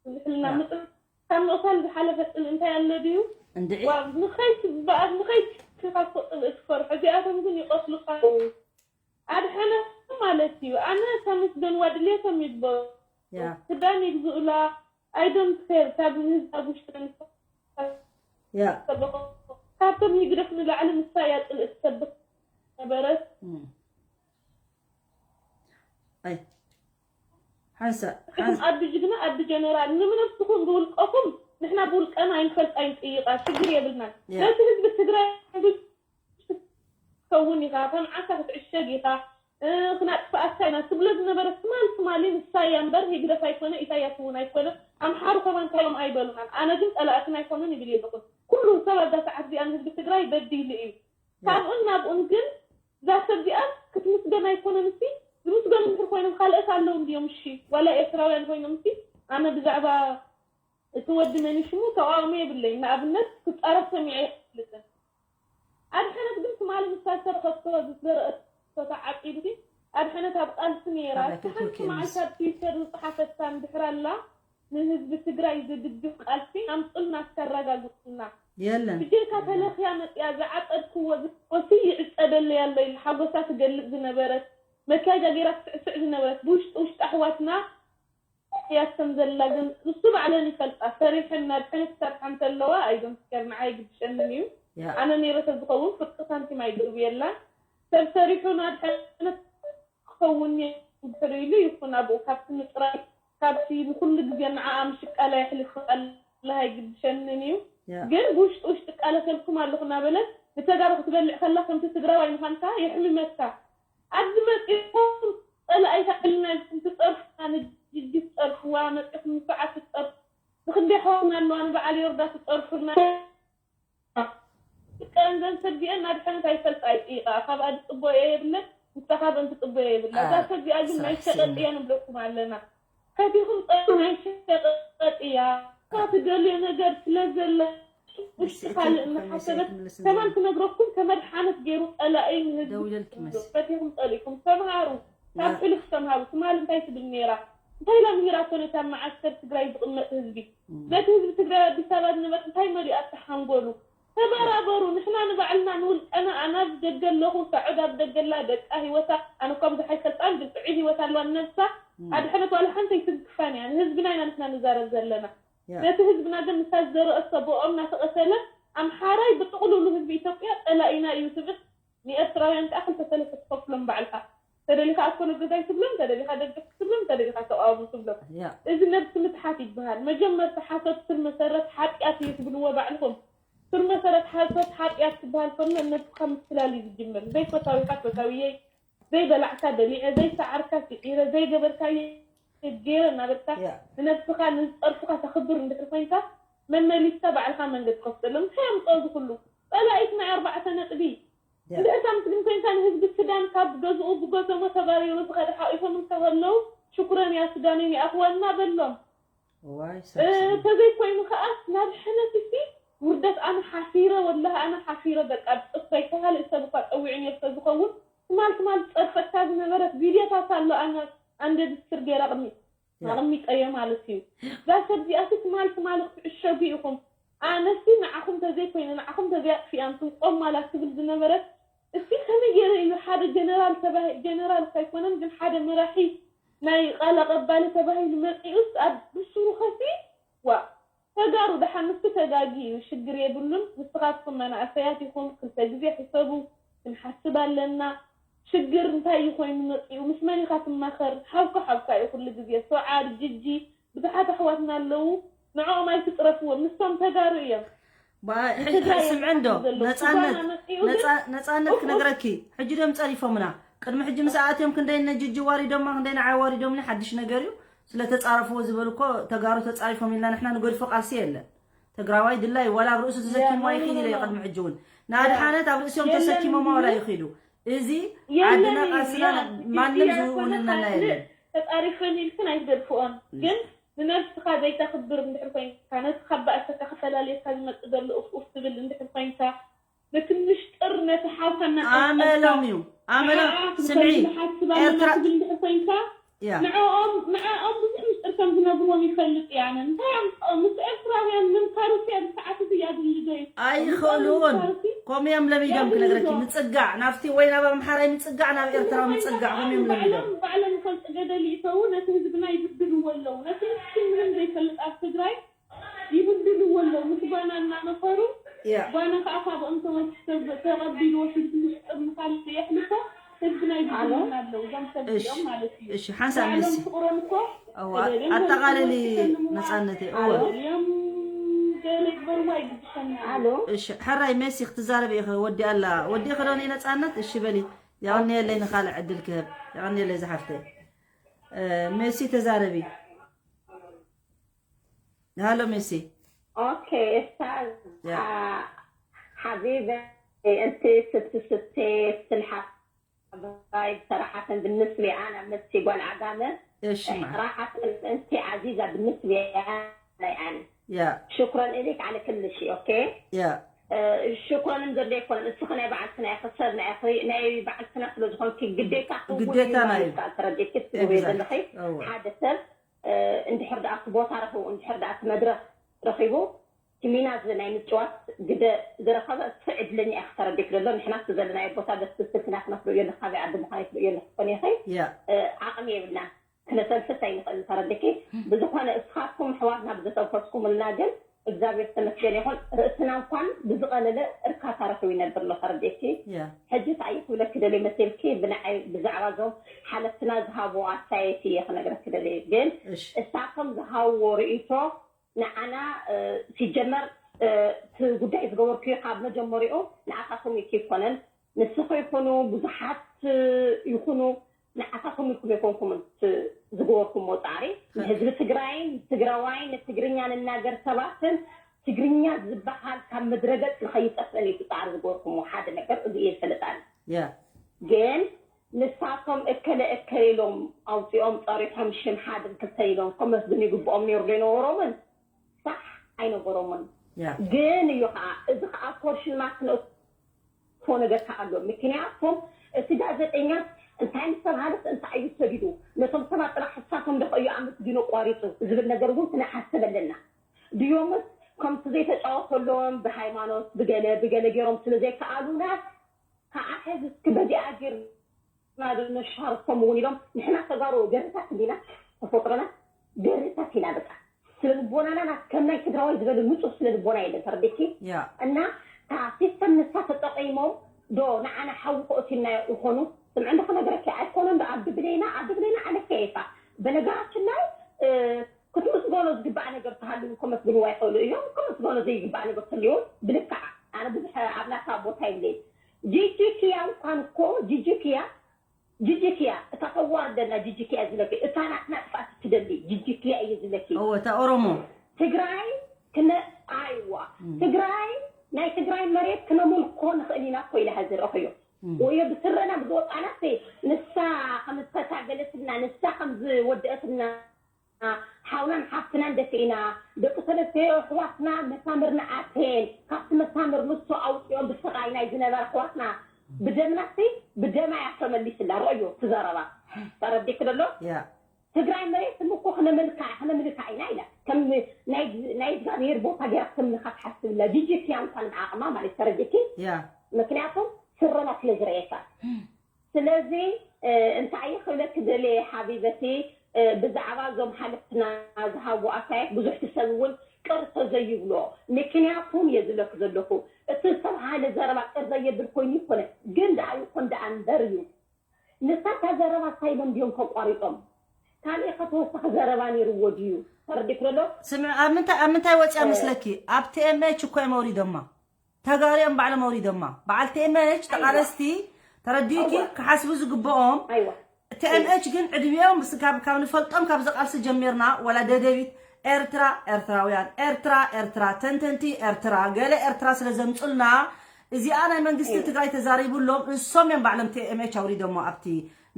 ዝሕልና ምፅል ካብ ምቕታል ዝሓለፈ ፅልኢ እንታይ ኣሎ ድዩ? እንድዒ ዋ ንኸይት በኣድ ንኸይት ካ እኮ ፅልኢ ትፈርሑ። እዚኣቶም ግን ይቐትሉኻ። ኣድሐነ ማለት እዩ። ኣነ ተመስገንዋ ድሌቶም ይግበሩ። ያ ክዳን ይግዝኡላ። I don't care ካብ ህዝብ ኣብ ውሽጢ ያ ሰበኾ ካብቶም ይግደፍ ንላዕሊ ንሳ እያ ፅልኢ ትሰብኽ ነበረት። እም። ኣይ ሓንሳ እቶም ኣቢ ጅግና ኣቢ ጀነራል ንምነብስኹም ብውልቀኹም ንሕና ብውልቀና ኣይንፈልጥ ኣይንጥይቃ ሽግር የብልናን። ያ። ነቲ ህዝቢ ትግራይ ትኸውን ኢኻ፣ ከም ዓሳ ክትዕሸግ ኢኻ፣ እ፣ ክናጥፍኣካ ኢና ትብሎ ዝነበረት ትማል ትማሊ ንሳ እያ እምበር ህግደፍ ኣይኮነ ኢሳያስ እውን ኣይኮነ ኣምሓሩ ከማን እንታይ እዮም ኣይበሉናን። ኣነ ግን ጸላእትና ኣይኮኑን ይብል የለኹን። ኩሉ ሰብ ኣብዛ ሰዓት እዚኣ ንህዝቢ ትግራይ በዲሉ እዩ። ካብኡን ናብኡን ግን እዛ ሰብ እዚኣ ክትምስገን ኣይኮነን። እሲ ዝምስገኑ እንድሕር ኮይኖም ካልኦት ኣለዉ እንድዮም። እሺ ዋላ ኤርትራውያን ኮይኖም እሲ ኣነ ብዛዕባ እቲ ወዲ መን እዩ ሽሙ ተቃውሞ የብለይን። ንኣብነት ክጻረፍ ሰሚዐ ይፈልጥን። ኣድሐነት ግን ትማሊ ምስ ሳልሰ ረኸብቶ ዝዘረእቶ ተዓቂቡ ሲ ኣድሐነት ኣብ ቃልሲ ነይራ። ኣነ እቲ ሓንቲ ክትወኪል መዓልቲ ኣብ ትዊተር ዝጸሓፈታ እንድሕር ኣላ ንህዝቢ ትግራይ ዝድግፍ ቃልሲ ኣምጹልና እስከ ኣረጋግጹልና። የለን ብጀካ ተለኽያ መጽያ ዝዓጸድክዎ ዝኮሲ ይዕጸደለይ ኣሎ ኢሉ ሓጎሳ ትገልጽ ዝነበረት መኪያጃ ገይራ ትስዕስዕ ዝነበረት ብውሽጢ ውሽጢ ኣሕዋትና እያት ከም ዘላ ግን ንሱ ባዕለን ይፈልጣ። ሰሪሐን ናድሐነት ክሰርሓ እንተለዋ ኣይዶንት ኬር ንዓይ ግድሸንን እዩ። ያ ኣነ ነይረ ተዝኸውን ፍርቂ ሳንቲም ኣይድርብየላን። ሰብ ሰሪሑ ናድሐነት ክኸውን እየ እንድሕር ኢሉ ይኹን ኣብኡ ካብቲ ምፅራይ ካብቲ ንኩሉ ግዜ ንዓኣ ምሽቃላ የሕልፍ ኣላ ኣይግድሸንን እዩ። ያ ግን ብውሽጢ ውሽጢ እቃለሰልኩም ኣለኹ እናበለት ንተጋሩ ክትበልዕ ከላ ከምቲ ትግራዋይ ምዃንካ የሕምመካ። ኣብዚ መፂኹም ፀላኢታ ኢልና ኢልኩም ትፀርፉና ንጅጅ ትፀርፍዋ መፂኹም ንስዓ ትፀርፉ ንክንደይ ሓዋትና ኣለዋ ንበዓል ዮርዳ ትፀርፉና። ቀንዘን ሰጊአን ናድሐነት ኣይፈልጣ ይጥይቃ ካብኣ ዝፅቦ እየ የብለን ንሳ ካብአን ትፅቦ እየ የብላ እዛ ሰጊኣ ግን ናይ ሸቀጥ እያ ንብለኩም ኣለና። ከቲኹም ጸሩ ናይ ሸቀጥ እያ። ካብ ትደልዮ ነገር ስለ ዘለ ውሽጢ ካልእ እናሓሰበት ከማን ትነግረኩም ከመድሓነት ገይሩ ጸላኢ ንህዝቢ ደው ኢለልኪ መሲ። ፈቲኹም ጸሊእኩም ተምሃሩ። ካብ ሕሉፍ ተምሃሩ። ትማል እንታይ ትብል ነይራ? እንታይ ኢላ ምሂራቶ ነታ መዓስከር ትግራይ ዝቕመጥ ህዝቢ? ነቲ ህዝቢ ትግራይ ኣዲስ ኣበባ ዝነበረ እንታይ መሊኣቶ ሓንጎሉ? ተበራበሩ ንሕና ንባዕልና ንውልቀና ኣነ ኣብ ደገ ኣለኹ ሳዑድ ኣብ ደገ ኣላ ደቃ ሂወታ ኣነ እኳ ብዙሕ ኣይፈልጣን ግን ጥዑይ ሂወት ኣለዋ ንነብሳ ኣድሐነት ዋላ ሓንቲ ኣይትንክፋን እያ ንህዝብና ኢና ንሕና ንዛረብ ዘለና ነቲ ህዝብና ግን ንሳ ዝዘረአቶ ብኦም እናተቐተለ ኣምሓራይ ብጥቕሉሉ ህዝቢ ኢትዮጵያ ጸላኢና እዩ ትብል ንኤርትራውያን ከዓ ክልተ ሰለስተ ትኸፍሎም ባዕልኻ ተደሊኻ ኣኮነ ገዛይ ትብሎም ተደሊኻ ደገፍ ክትብሎም ተደሊኻ ተቃወሙ ትብሎም ያ እዚ ነብሲ ምትሓት ይበሃል። መጀመርታ ሓሶት ስር መሰረት ሓጥያት እዩ ትብልዎ ባዕልኹም። ስር መሰረት ሓሶት ሓጥያት ክበሃል ከሎ ነብስኻ ምትላል እዩ ዝጅምር። ዘይፈታዊኻ ፈታዊየይ፣ ዘይበላዕካ በሊዐ፣ ዘይሰዓርካ ስዒረ፣ ዘይገበርካዮ ገይረ እናበልካ ያ ንነብስኻ ንዝፀርፉኻ ተኽብር እንድሕር ኮይንካ መመሊስካ ባዕልኻ መንገዲ ከፍተሎም። እንታይ ኣምፅኦ እዚ ኩሉ? ፀላኢትና ኣርባዕተ ነጥቢ ያ እንድሕር ከምዚ ግን ኮይንካ ንህዝቢ ሱዳን ካብ ገዝኡ ብጎተሞ ተባሪሩ ዝኸደ ሓቂፎም እንተኸለዉ ሽኩረን ያ ሱዳንን ይኣኽወልና በሎም። ዋይ ተዘይኮይኑ ከዓስ ናብ ሕነትሲ ውርደት ኣነ ሓፊረ ወላሂ ኣነ ሓፊረ በቃ ብፅፍረይ ተሃልእ ሰብ እኳ ፀዊዑ ነርሰ ዝኸውን ትማል ትማል ዝፀርፈካ ዝነበረት ቪድዮታት ኣሎ ኣነ ኣንደድስትር ገይራ ቅድሚ ኣቐሚጠዮ ማለት እዩ እዛ ሰብ እዚኣሲ ትማል ትማል ክትዕሸጉ ኢኹም ኣነሲ ንዓኹም ተዘይኮይነ ንዓኹም ተዘይኣጥፊኣንኩም ቆም ማላት ትብል ዝነበረት እስቲ ከመይ ገይረ እዩ ሓደ ጀነራል ተባሂ ጀነራል እኳ ኣይኮነን ግን ሓደ መራሒ ናይ ቃል ኣቐባሊ ተባሂሉ መፂኡስ ኣብ ብሱሩ ከሲ ዋእ ተጋሩ ደሓን ንሱ ተጋጊ እዩ ሽግር የብሉን ንስኻትኩም መናእሰያት ኢኹም ክልተ ግዜ ሕሰቡ ክንሓስብ ኣለና ሽግር እንታይ እዩ ኮይኑ መፂኡ ምስ መን ኢኻ ትማኸር ሓውካ ሓውካ እዩ ኩሉ ግዜ ሶዓር ጅጂ ብዙሓት ኣሕዋትና ኣለዉ ንዕኦም ኣይትፅረፍዎም ንሶም ተጋሩ እዮም ስምዕንዶ ነፃነት ክነግረኪ ሕጂ ዶም ፀሪፎምና ቅድሚ ሕጂ ምስ ኣትዮም ክንደይ ነጅጂ ዋሪዶማ ክንደይ ንዓይ ዋሪዶምኒ ሓድሽ ነገር እዩ ስለተፃረፍዎ ዝበሉ እኮ ተጋሩ ተፃሪፎም ኢልና ንሕና ንገድፎ ቃልሲ የለን ትግራዋይ ድላይ ዋላ ኣብ ርእሱ ተሰኪምዋ ይኽድ ኢለ ቅድሚ ሕጂ እውን ንኣድሓነት ኣብ ርእሲኦም ተሰኪሞማ ዋላ ይኽዱ እዚ ዓድና ቃልስና ማንም ዝውንነና የለን ተፃሪፈን ኢልክን ኣይትገድፍኦን ግን ንነብስኻ ዘይተኽብር እንድሕር ኮይንካ ነቲ ካብ ባእሰካ ክፈላልየካ ዝመፅእ ዘሎ ኡፍ ኡፍ ትብል እንድሕር ኮይንካ ነቲ ምሽጥር ነቲ ሓውካ እናቐልቀልካ ኣመሎም እዩ ኣመሎም ንዓኣ ስምዒ ክትበድል ሓስብ ኣለና ኤርትራ ትብል እንድሕር ኮይንካ ያ ንዕኦም ንዕኦም ብዙሕ ምስጢር ከም ዝነግርዎም ይፈልጥ እየ ኣነ እንታይ ኣምፅኦም ምስ ኤርትራውያን ምምካር እስያ ብሰዓት እዚ ያድሊ ዶ እዩ ኣይኽእሉን ከምኡ እዮም ለሚዶም ክነግረኪ ምፅጋዕ ናብቲ ወይ ናብ ኣምሓራይ ምፅጋዕ ናብ ኤርትራ ምፅጋዕ ከምኡ እዮም ለሚዶም ባዕሎም ባዕሎም ይፈልጡ ገደል ይእተዉ ነቲ ህዝብና ይብድልዎ ኣለዉ ነቲ ምስኪን ምንም ዘይፈልጥ ኣብ ትግራይ ይብድልዎ ኣለዉ ምስ ጓና እናመኸሩ ጓና ከዓ ካብኦም ተወሲዱ ተቐቢልዎ ሽንቲ ምሽጥር ንካልእ የሕልፎ ህዝብና ይብድሉና ኣለዉ እዞም ሰብ እዚኦም ማለት እዩ እሺ ሓንሳብ ባዕሎም ንሲ ፍቅሮም እኮ ኣዋ ኣጠቓልሊ ነፃነተይ እወ እዮም ገለ ይግበርዋ ይግድሰና ኣሎ እሺ ሕራይ ሜሲ ክትዛረብ ኢኸ ወዲ ኣላ ወዲ ኸዶኒ ነፃነት እሺ በሊ የቐንየለይ ንኻልእ ዕድል ክህብ የቐንየለይ ዝሓፍተይ ሜሲ ተዛረቢ ሃሎ ሜሲ ኦኬ እስታዝ ሓቢበ እንቲ ስቲ ስቴ ስልሓ ባይ ሰራሓተን ብንስሊ ኣና መሲ ጓል ዓጋመ እሺ ራሓት እንቲ ዓዚዛ ብንስሊ ኣና ኣነ ያ ሽኩረን ኢሊክ ዓለ ክልሺ ኦኬ ያ ሽኮንን ዘለ ኣይኮነን እስኺ ናይ በዓልትና ኢኺ ሰብ ናይ ኢኺ ናይ በዓልትና ስለ ዝኾንኪ ግዴታ ግዴታና እዩ ተረዲእኪ ትገብሪ ዘለኺ ሓደ ሰብ እንድሕር ደኣ እቲ ቦታ ረኺቡ እንድሕር ደኣ እቲ መድረኽ ረኺቡ እቲ ሚና ናይ ምጭዋት ግደ ዝረኸበ እሱ ዕድለኛ ኢኺ ተረዲእኪ ዘሎ ንሕና እሱ ዘለናዮ ቦታ ደስ ትብል ኪና ክነፍርዮ ኣለኺ ካበይ ዓዲ ምዃን ትርእዮ ኣለኺ ትኾኒ ኢኺ ዓቕሚ የብልናን ክነሰልፍት ኣይንኽእል ተረዲእኪ ብዝኾነ እስኻትኩም ኣሕዋትና ብዘተንፈስኩምልና ግን እግዚኣብሔር ዝተመስገነ ይኹን ርእስና እንኳን ብዝቐለለ እርካታ ረኺቡ ይነብር ኣሎ ተረዲእኪ ሕጂ እንታይ እየ ክብለኪ ደልየ መሲልኪ ብንዓይ ብዛዕባ እዞም ሓለፍትና ዝሃብዎ ኣስተያየት እየ ክነግረኪ ደልየ ግን እሳቶም ዝሃብዎ ርእይቶ ንዓና ሲጀመር እቲ ጉዳይ ዝገበርክዮ ካብ መጀመሪኡ ንዓኻቶም ኢልኪ ኣይኮነን ንስኺ ይኹኑ ብዙሓት ይኹኑ ንዓኻቶም ኢልኩም ኣይኮንኩምን ዝገበርኩሞ ፃዕሪ ንህዝቢ ትግራይን ንትግራዋይን ንትግርኛ ንናገር ሰባትን ትግርኛ ዝበሃል ካብ ምድረገፅ ንኸይጠፍእን እዩ ፃዕሪ ዝገበርኩሞ ሓደ ነገር እዚ እየ ዝፈልጥ ኣነ ግን ንሳቶም እከለ እከለ ኢሎም ኣውፂኦም ፀሪሖም ሽም ሓድን ክልተን ኢሎም ከመስግኑ ይግብኦም ነይሩ ዶ ይነበሮምን ሳሕ ኣይነበሮምን ግን እዩ ከዓ እዚ ከዓ ኮርሽን ማት ንእኮ ነገር ከዓ ኣሎ ምክንያቱም እቲ ጋዜጠኛ እንታይ ምስ ተባሃለስ እንታይ እዩ ሰዲዱ ነቶም ሰባት ጥራሕ እሳቶም ዶ ከእዩ ኣመስጊኑ ኣቋሪፁ ዝብል ነገር እውን ክንሓስብ ኣለና ድዮምስ ከምቲ ዘይተጫወተሎም ብሃይማኖት ብገለ ብገለ ገይሮም ስለ ዘይከኣሉና ከዓ ሕዚ እስኪ በዚኣ ጌርና ዶ ነሻርኮም እውን ኢሎም ንሕና ተጋሩ ገርታት እንዲና ተፈጥሮና ገርታት ኢና በቃ ስለ ልቦናና ከም ናይ ትግራዋይ ዝበለ ንፁህ ስለ ልቦና የለን ተረዲእኪ እና እታ ሲስተም ንሳ ተጠቂሞም ዶ ንዓና ሓዊ ከእትዩና ይኾኑ ስምዒ እንዶ ክነግረኪ ኣይኮነን ዶ ኣብ ድብለይና ኣብ ድብለይና ኣለኪ ኢኻ በነገራችን ላይ ክትምስገኖ ዝግባእ ነገር ተሃልዩ ከመስግንዋ ይኽእሉ እዮም። ከመስገኖ ዘይግባእ ነገር ተልዩ ብልክዓ ኣነ ብዙሕ ኣብ ናታ ቦታ የብለይን። ጂጂ ኪያ እንኳን እኮ ጂጂ ኪያ ጂጂ ኪያ እታ ተዋርደና ጂጂ ኪያ ዝለኪ እታ ናትና ጥፋት ትደሊ ጂጂ ኪያ እየ ዝለኪ። እወ እታ ኦሮሞ ትግራይ ክነ ኣይዋ ትግራይ ናይ ትግራይ መሬት ክነምልኮ ንኽእል ኢና እኮ ኢለ ዝረእኽዮ ወዮ ብስረና ብዝወፃና ንሳ ከም ዝተታገለትና ንሳ ከም ዝወደአትና ሓውናን ሓፍትናን ደፊእና፣ ደቂ ተነስተዮ ኣሕዋትና መሳምርና ኣተየን ካብቲ መሳምር ንሱ ኣውፅኦም ብስቃይ ናይ ዝነበረ ኣሕዋትና ብደምናሲ ብደማ እያ ተመሊስላ። ረእዮ ትዘረባ ተረዲክ ደሎ ያ ትግራይ መሬት እኮ ክነመልካ ክነምልካ ኢና ኢላ ከም ናይ ናይ እግዚኣብሔር ቦታ ገይራ ክተምልካ ትሓስብላ ጂጂ ክያ እንኳን ብዓቕማ ማለት ተረዲኪ ያ ምክንያቱም ስረና ስለ ዝረኤታ ስለዚ እንታይ ክብለክ ደልየ ሓቢበቲ ብዛዕባ እዞም ሓለፍትና ዝሃቡ ኣሳየት ብዙሕ ሰብ እውን ቅር ተዘይብሎ ምክንያቱም እየ ዝብለክ ዘለኹ እቲ ዝተባሃለ ዘረባ ቅር ዘየብል ኮይኑ ይኮነ ግን ደኣ ይኮን ደኣ እምበር እዩ ንሳ እታ ዘረባ እንታይ ኢሎም ድዮም ከቋሪጦም ካልእ ከተወሳኺ ዘረባ ነይርዎ ድዩ ተረዲክ ደሎ ስምዕ ኣብ ምንታይ ኣብ ምንታይ ወፅያ መስለኪ ኣብ ቲኤምኤች እኮ እዮም ኣውሪዶማ ተጋሪኦም ባዕሎም ኣውሪዶማ በዓል ቲኤምኤች ተቃለስቲ ተረዲእኪ ክሓስቡ ዝግብኦም ኣይዋ ቲኤምኤች ግን ዕድሚኦም ካብ ንፈልጦም ካብዚ ቃልሲ ጀሚርና ወላ ደደቢት ኤርትራ ኤርትራውያን ኤርትራ ኤርትራ ተንተንቲ ኤርትራ ገለ ኤርትራ ስለ ዘምፁልና እዚኣ ናይ መንግስቲ ትግራይ ተዛሪቡሎም ንሶም እዮም ባዕሎም ቲኤምኤች ኣውሪዶሞ ኣብቲ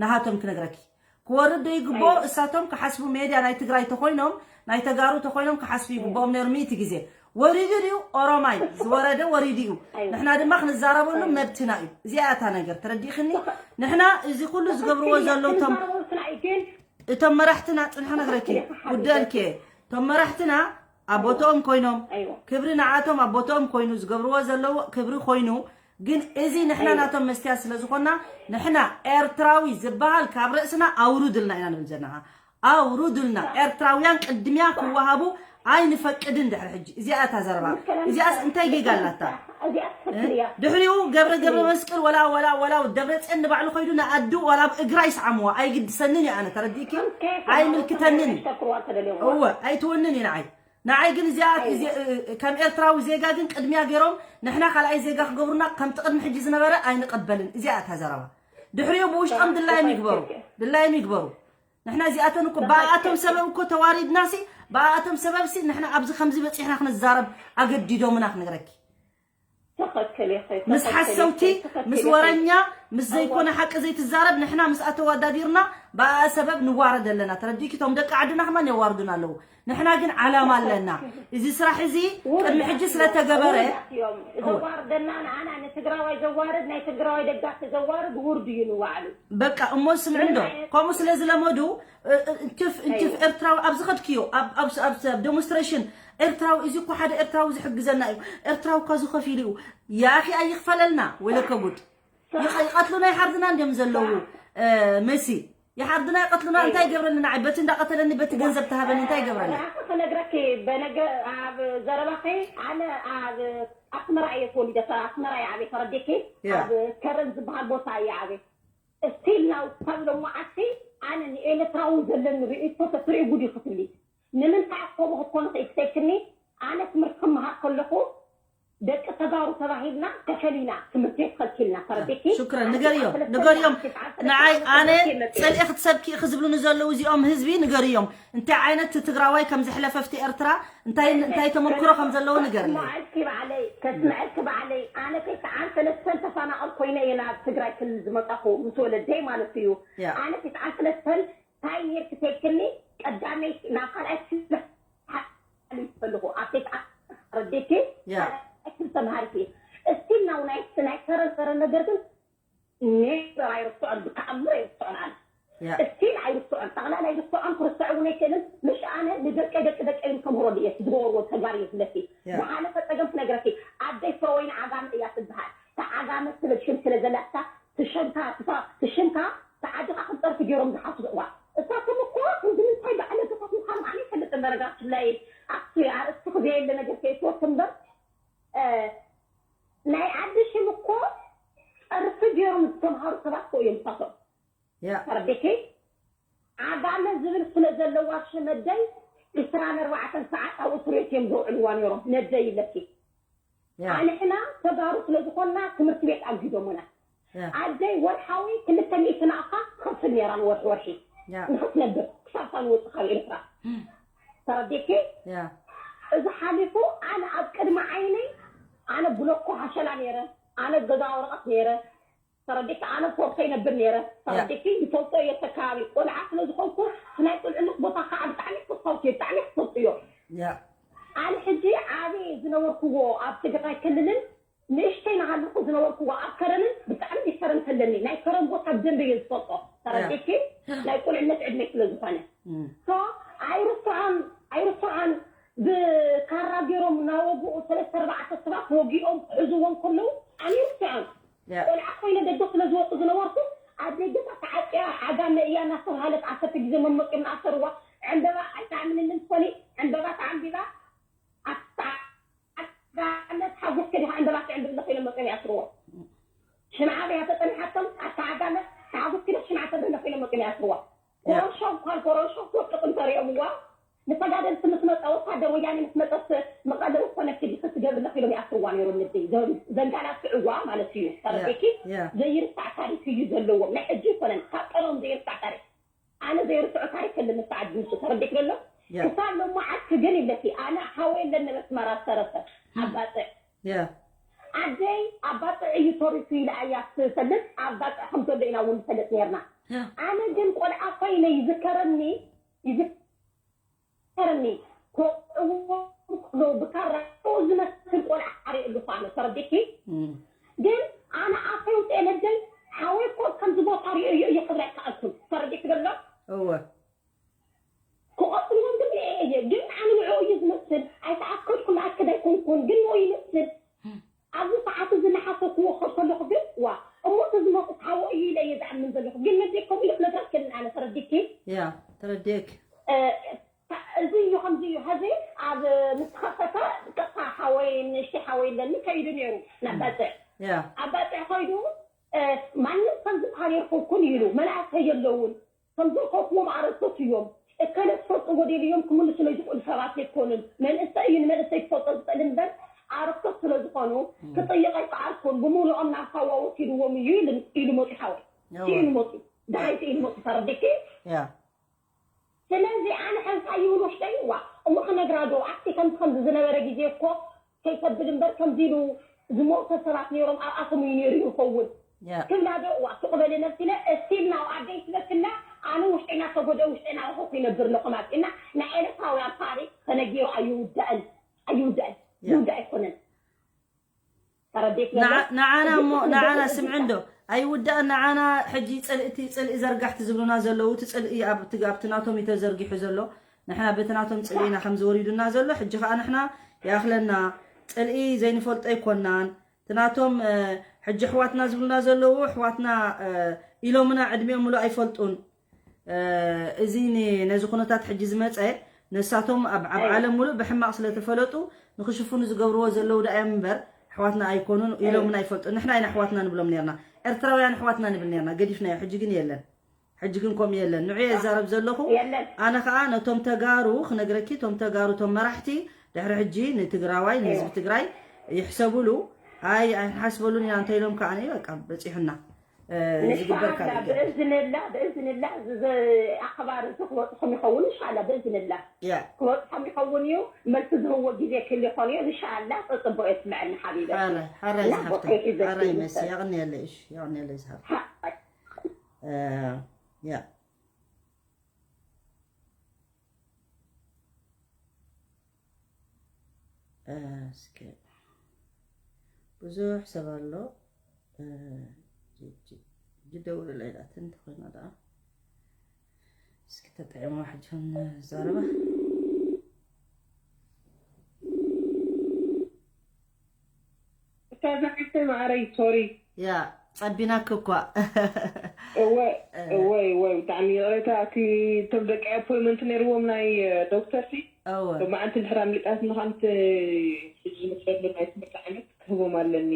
ናሃቶም ክነግረኪ ክወርድ ዶ ይግብኦ እሳቶም ክሓስቡ ሜድያ ናይ ትግራይ ተኮይኖም ናይ ተጋሩ ተኮይኖም ክሓስቡ ይግብኦም ነይሩ ሚእቲ ግዜ ወሪዱ ድዩ ኦሮማይ ዝወረደ ወሪዱ እዩ ንሕና ድማ ክንዛረበሉ መብትና እዩ እዚኣ እታ ነገር ተረዲእክኒ ንሕና እዚ ኩሉ ዝገብርዎ ዘለዉ እቶም እቶም መራሕትና ፅንሐ ነግረኪ ጉደልኪ እቶም መራሕትና ኣብ ቦትኦም ኮይኖም ክብሪ ንዓቶም ኣብ ቦትኦም ኮይኑ ዝገብርዎ ዘለዉ ክብሪ ኮይኑ ግን እዚ ንሕና ናቶም መስትያት ስለ ዝኾንና ንሕና ኤርትራዊ ዝበሃል ካብ ርእስና ኣውርድልና ኢና ንብል ዘለና ኣውርዱልና ኤርትራውያን ቅድሚያ ክወሃቡ ኣይንፈቅድን ድሕሪ ሕጂ እዚኣ እታ ዘረባ እዚኣስ እንታይ ጌጋ ኣላታ ድሕሪኡ ገብረ ገብረ መስቀል ወላ ወላ ወላ ደብረፅን ንባዕሉ ከይዱ ንኣዱ ዋላ ኣብ እግራ ይስዓምዋ ኣይግድሰንን እየ ኣነ ተረዲእኪ ኣይምልክተንን እወ ኣይትወንን እዩ ንዓይ ንዓይ ግን እዚኣ ከም ኤርትራዊ ዜጋ ግን ቅድሚያ ገይሮም ንሕና ካልኣይ ዜጋ ክገብሩና ከምቲ ቅድሚ ሕጂ ዝነበረ ኣይንቐበልን እዚኣ እታ ዘረባ ድሕሪኡ ብውሽጦም ድላዮም ይግበሩ ድላዮም ይግበሩ ንሕና እዚኣተን እኮ ብኣኣቶም ሰበብ እኮ ተዋሪድና ሲ ብኣኣቶም ሰበብ ሲ ንሕና ኣብዚ ከምዚ በፂሕና ክንዛረብ ኣገዲዶምና ክንግረኪ ምስ ሓሰውቲ ምስ ወረኛ ምስ ዘይኮነ ሓቂ ዘይትዛረብ ንሕና ምስ ኣተዋዳዲርና ብኣኣ ሰበብ ንዋረድ ኣለና ተረዲእኪ እቶም ደቂ ዓድና ከማን የዋርዱና ኣለዉ ንሕና ግን ዓላማ ኣለና እዚ ስራሕ እዚ ቅድሚ ሕጂ ስለተገበረ ዘዋርደና ንዓና ንትግራዋይ ዘዋርድ ናይ ትግራዋይ ደጋፊ ዘዋርድ ውርድ እዩ ንባዕሉ በቃ እሞ ስምዕ እንዶ ከምኡ ስለ ዝለመዱ እንትፍ እንትፍ ኤርትራዊ ኣብ ዝኸድክዮ ኣብ ዴሞንስትሬሽን ኤርትራዊ እዚ እኮ ሓደ ኤርትራዊ ዝሕግዘና እዩ ኤርትራዊ እኳ ዝኸፊሉ እዩ ያኺ ኣይኽፈለልና ወይለከ ጉድ ይቐ- ይቐትሉና ይሓርዱና እንዲዮም ዘለዉ እ፣ መሲ ይሓርዱና ይቐትሉና እንታይ ይገብረልና ንዓይ በቲ እንዳቐተለኒ በቲ ገንዘብ ተሃበኒ እንታይ ይገብረኒ ራሱ ክነግረኪ በነገ ኣብ ዘረባኺ ኣነ ኣብ ኣስመራ እየ ተወሊደ ኣስመራ እየ ዓበይ ተረዲኪ ያ። ኣብ ከረን ዝበሃል ቦታ እየ ዓበይ እስቲል ናው ካብ ሎማዓሲ ኣነ ንኤርትራዊ ዘለኒ ርእቶ ተስሪዑ ጉድ እዩ ክትብሊ ንምንታይ ኣኮቦ ክትኮኑ ክኢክሰይክኒ ኣነ ትምህርቲ ክመሃር ከለኹ ደቂ ተጋሩ ተባሂልና ተፈሊና ትምህርቲ ቤት ከልኪልና ተረዲኪ ሽክረን ንገርዮም ንገርዮም ንዓይ ኣነ ፅልኢ ክትሰብኪ ኢኺ ዝብሉኒ ዘለዉ እዚኦም ህዝቢ ንገርዮም እንታይ ዓይነት ትግራዋይ ከም ዘሕለፈ ኣብቲ ኤርትራ እንታይ እንታይ ተመክሮ ከም ዘለዎ ንገርኒ ከስምዐልኪ ባዕለይ ከስምዐልኪ ባዕለይ ኣነ ተስዓን ሰለስተን ተፈናቐል ኮይነ እየ ናብ ትግራይ ክልል ዝመፃኹ ምስ ወለደይ ማለት እዩ ያ። ኣነ ተስዓን ሰለስተን እንታይ ኔርኪ ተይክኒ ቀዳመይ ናብ ካልኣይ ክፍሊ ሓሊፍ ከለኹ ኣብ ተስዓን ረዲኪ ያ። ካልኣይ ክፍሊ ተምሃሪት እየ እስቲል ናው ናይ ናይ ሰረን ሰረን ነገር ግን ኔቨር ኣይርስዖን ብተኣምር ኣይርስዖን ኣነ ያ። እስቲል ኣይርስዖን ጠቕላላ ኣይርስዖን ክርስዖ እውን ኣይክእልን ምሽ ኣነ ንደቀይ ደቂ ደቀይ ክምህሮ ድየ ዝገበርዎ ተጋር እየ ዝብለኪ ያ። ዝሓለፈ ፀገም ክነግረኪ ኣደይ ፍረወይኒ ዓጋመ እያ ትበሃል ተዓጋመ ትብል ሽም ስለ ዘላትካ ትሸምካ ትሽምካ ተዓድኻ ክፀርፊ ገይሮም ዝሓስቡ እዋ እሳቶም እኮ ክንዲ ምንታይ ባዕለ ገፋት ምዃኖም ኣነ ይፈልጥ እምበር ጋር ትብላይ ኣብቲ ኣርእስቲ ክዘየለ ነገር ከየትወት እምበር ናይ ዓዲ ሽም እኮ ፀርፊ ገይሮም ዝተምሃሩ ሰባት ኮ እዮም እሳቶም ያ ተረዲኪ ዓጋመ ዝብል ስለ ዘለዋ ሽመደይ ዕስራን ኣርባዕተን ሰዓት ኣብ እስር ቤት እዮም ዘውዕልዋ ነይሮም ነደይ ይብለኪ ያ ኣንሕና ተጋሩ ስለ ዝኾንና ትምህርቲ ቤት ኣጊዶምና ያ ኣደይ ወርሓዊ ክልተ ሚእቲ ናቕፋ ትኸፍል ነይራ ንወርሒ ወርሒ ያ ንክትነብር ክሳብ እታ ንወፅእ ካብ ኤርትራ ተረዲኪ ያ እዚ ሓሊፉ ኣነ ኣብ ቅድሚ ዓይነይ ኣነ ብሎኮ ሃሸላ ነይረ ኣነ ገዛ ወረቐት ነይረ ተረዲኪ ኣነ ፎርቶ ይነብር ነይረ ተረዲኪ ይፈልጦ እየ ተከባቢ ቆልዓ ስለ ዝኾንኩ ናይ ቁልዕነት ቦታ ከዓ ብጣዕሚ ፋውሲ ብጣዕሚ ክፈልጡ እዮም። ያ ኣነ ሕጂ ዓብየ ዝነበርክዎ ኣብ ትግራይ ክልልን ንእሽተይ ናሃለኩ ዝነበርክዎ ኣብ ከረንን ብጣዕሚ ዲፈረንት ኣለኒ። ናይ ከረን ቦታ ብደንበ እየ ዝፈልጦ፣ ተረዲኪ? ናይ ቁልዕነት ዕድመይ ስለ ዝኾነ። ሶ ኣይርስዖን ኣይርስዖን። ብካራ ገይሮም እናወግኡ ሰለስተ ኣርባዕተ ሰባት ወጊኦም ክሕዝዎም ከለዉ ኣነ ይርስዖን። ቆልዓ ኮይነ ደገ ስለ ዝወፁ ዝነበርኩ ኣብ ደገ ተዓፅያ ዓጋመ እያ እናተባሃለት ዓሰርተ ግዜ መመፅኦም እናኣሰርዋ። ዕንበባ ኣይትኣምንንን ትኾኒ። ዕንበባ ተዓንቢባ ኣብታ ዓጋመ ተሓጉስ ከዲኻ ዕንበባ ትዕንብብ ኣለኺ ኢሎም መፅኦም ይኣስርዎ። ሽምዓ በያ ተፀኒሓቶም ኣብታ ዓጋመ ተሓጉስ ከዲኻ ሽምዓ ተብሪ ኣለኺ ኢሎም መፅኦም ይኣስርዎ። ኮረሾ እንኳን ኮረሾ ክትወቅጥ እንተሪኦምዋ ንተጋደልቲ ምስ መፀ ወታደር ወያኔ ምስ መፀስ መቐለ ወኮነ ክዲ ክትገብር ኣለኺ ኢሎም ይኣስርዋ ነይሮም። ንደይ ዘንጋላስዕዋ ማለት እዩ። ተረዲኪ? ዘይርሳዕ ታሪክ እዩ ዘለዎም። ናይ ሕጂ ይኮነን ካብ ቀደም ዘይርሳዕ ታሪክ። ኣነ ዘይርስዖ ታሪክ የለን። ንሳ ዓዲ ምሱ ተረዲክ ዘሎ ክሳብ ሎማዓት ክገን ይብለኪ። ኣነ ሓወይ ኣለኒ መስመራ ዝተረፈ ኣብ ባፅዕ። ዓደይ ኣብ ባፅዕ እዩ ተሪፉ ኢላ እያ ትፈልጥ። ኣብ ባፅዕ ከም ዘሎ ኢና እውን ንፈልጥ ነርና። ኣነ ግን ቆልዓ ኮይነ ይዝከረኒ ይዝከረኒ ኮእዎም ከለዉ ብካራ ዝመስል ቆልዓ ኣሪኦ ኣለኩ። ኣነ ተረዲኪ? ግን ኣነ ኣፈይ ውፅኤ ነደይ ሓወይ እኮ ከምዚ ቦታ ሪኦ እየ ክብል ኣይከኣልኩን። ተረዲክ ዘሎ እወ ክቐፅልዎም ግን ርኤ እየ። ግን ኣነ ንዕኡ እዩ ዝመስል። ኣይተኣከድኩን ኣክድ ኣይኮንኩን ግን ንኡ ይመስል። ኣብዚ ሰዓት እዚ እናሓሰብክዎ ክኸድ ከለኹ ግን ዋ እሞ እቲ ዝመፅእ ሓወ እዩ ኢለ እየ ዝኣምን ዘለኹ። ግን ነደይ ከምኡ ኢለ ክነግራ ክክእል ኣነ። ተረዲኪ? ያ ተረዲክ እዚ እዩ ከምዚ እዩ። ሀዚ ኣብ ምስ ተኸፈተ ቀጥታ ሓወይ ንእሽተይ ሓወይ ኣለኒ ከይዱ ነይሩ ናብ ባፅዕ። ያ ኣብ ባፅዕ ከይዱ ማንም ከም ዝበሃል የርኩብኩን ኢሉ መናእሰይ የለውን። ከምዝረኸብኩዎም ኣረስቶት እዮም። እከለ ትፈልጥዎ ደልዮም ክምልሱለይ ዝኽእሉ ሰባት ኣይኮኑን። መንእሰይ እዩ ንመንእሰይ ክፈልጦ ዝኽእል እምበር ኣረስቶት ስለ ዝኾኑ ክጥይቕ ኣይከኣልኩን። ብምሉኦም ናብ ሳዋ ወሲድዎም እዩ ኢሉ ኢሉ መፂኡ ሓወይ። ስኢኑ መፂኡ። ደሃይ ስኢኑ መፂኡ። ተረዲኪ? ያ ስለዚ ኣነ ሓንሳእ ይብል ውሽጠይ እዋ እሞ ክነግራ ዶ ኣብቲ ከምዚ ከምዚ ዝነበረ ግዜ እኮ ከይተብል እምበር ከምዚ ኢሉ ዝሞተ ሰባት ነይሮም ኣብኣቶም እዩ ነይሩ ይኸውን ያ ክብላ ዶ እዋ ሱቕ በሊ ነብሲ ኢለ እስቲል ናው ኣደይ ትበክላ። ኣነ ውሽጠይ እናተጎደ ውሽጠይ እናበኸኩ ይነብር ኣለኹ ማለት እና ናይ ኤለታውያን ታሪክ ተነጊሩ ኣይውዳእን ኣይውዳእን ይውዳእ ኣይኮነን። ተረዲት ነበር ንዓ- ንዓና እሞ ንዓና ስምዒ እንዶ ኣይውዳእን ንዓና ሕጂ ፅልእቲ ፅልኢ ዘርጋሕቲ ዝብሉና ዘለዉ እቲ ፅልኢ ኣብ እቲ ኣብቲ ናቶም እዩ ተዘርጊሑ ዘሎ። ንሕና በቲ ናቶም ፅልኢና ከም ዝወሪዱና ዘሎ ሕጂ ከዓ ንሕና ይኣኽለና። ፅልኢ ዘይንፈልጦ ኣይኮናን። እቲ ናቶም ሕጂ ኣሕዋትና ዝብሉና ዘለዉ ኣሕዋትና ኢሎምና ዕድሚኦም ምሉእ ኣይፈልጡን። እዚ ነዚ ኩነታት ሕጂ ዝመፀ ነሳቶም ኣብ ዓለም ሙሉእ ብሕማቕ ስለተፈለጡ ንክሽፍኑ ዝገብርዎ ዘለዉ ደኣ እዮም እምበር ኣሕዋትና ኣይኮኑን ኢሎምና ኣይፈልጡን። ንሕና ኢና ኣሕዋትና ንብሎም ነርና። ኤርትራውያን ኣሕዋትና ንብል ነርና። ገዲፍናዮ። ሕጂ ግን የለን። ሕጂ ግን ከምኡ የለን። ንዑ እየ ዝዛረብ ዘለኹ። ኣነ ከዓ ነቶም ተጋሩ ክነግረኪ፣ እቶም ተጋሩ፣ እቶም መራሕቲ ድሕሪ ሕጂ ንትግራዋይ ንህዝቢ ትግራይ ይሕሰብሉ። ኣይ ኣይንሓስበሉን ኢና እንተ ኢሎም ከዓ በቃ በፂሑና። ዝግበር ካልእ ብእዝንላ ብእዝንላ ኣኸባሪ እዚ ክበፅሖም ይኸውን። እንሻላ ብእዝንላ ክበፅሖም ይኸውን እዩ። መልሲ ዝህዎ ግዜ ክህል ይኾን እዩ። እንሻላ ፅፅቦ እየ ትምዐኒ ሓቢበ። ሓራይ ዝሓፍተይ ሓራይ መሲ የቕንየለይ እሺ የቕንየለይ ዝሓፍተይ። ያ እስከ ብዙሕ ሰብ ኣሎ። ጅደውልላ ኢላትን እንተኾይና ደኣ እስኪ ተጠዒማ ሕጂ ክንዛረባ። እታ ዝሓፍተይ ማዕረይ ሶሪ ያ ጸቢናክ እኳ እወ እወ እወ ብጣዕሚ ይቕሬታ። እቲ እቶም ደቂ ኣፖይመንት ነይርዎም ናይ ዶክተር ሲ እወ መዓልቲ ድሕር ኣምሊጣት ንኻንቲ ሕጂ ዝመፅእ ዘሎ ናይ ትምህርቲ ዓይነት ክህቦም ኣለኒ።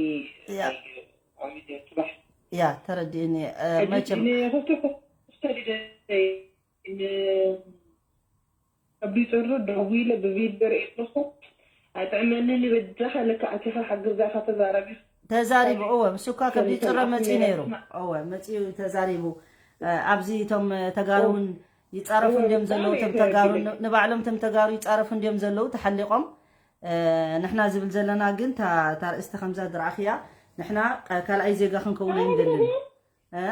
ያ ናይ ኦሚድ ጽባሕ ያ ተረዲእኒ። እ፣ ሕጂ መቸም ንኽልተ ስተዲ ከቢድ ጭሩ ደዊለ ብቪድዮ ርእየ ኣለኹ። ኣይጥዕመንን በጃኻ ኢለካ ኣቲኻ ሓግዛኻ ተዛረቢ። ተዛሪቡ እወ ምስ እኳ ከቢድ ጭረ መፂኡ ነይሩ። እወ መፂኡ ተዛሪቡ። እ፣ ኣብዚ እቶም ተጋሩ እውን ይፃረፉ እንዲዮም ዘለዉ እቶም ተጋሩ ን- ንባዕሎም እቶም ተጋሩ ይፃረፉ እንዲዮም ዘለዉ ተሓሊቆም። እ፣ ንሕና ዝብል ዘለና ግን እታ እታ ርእስቲ ከምዛ ዝረኣኽያ ንሕና ቃ- ካልኣይ ዜጋ ክንከውን ኣይንደልን። እ?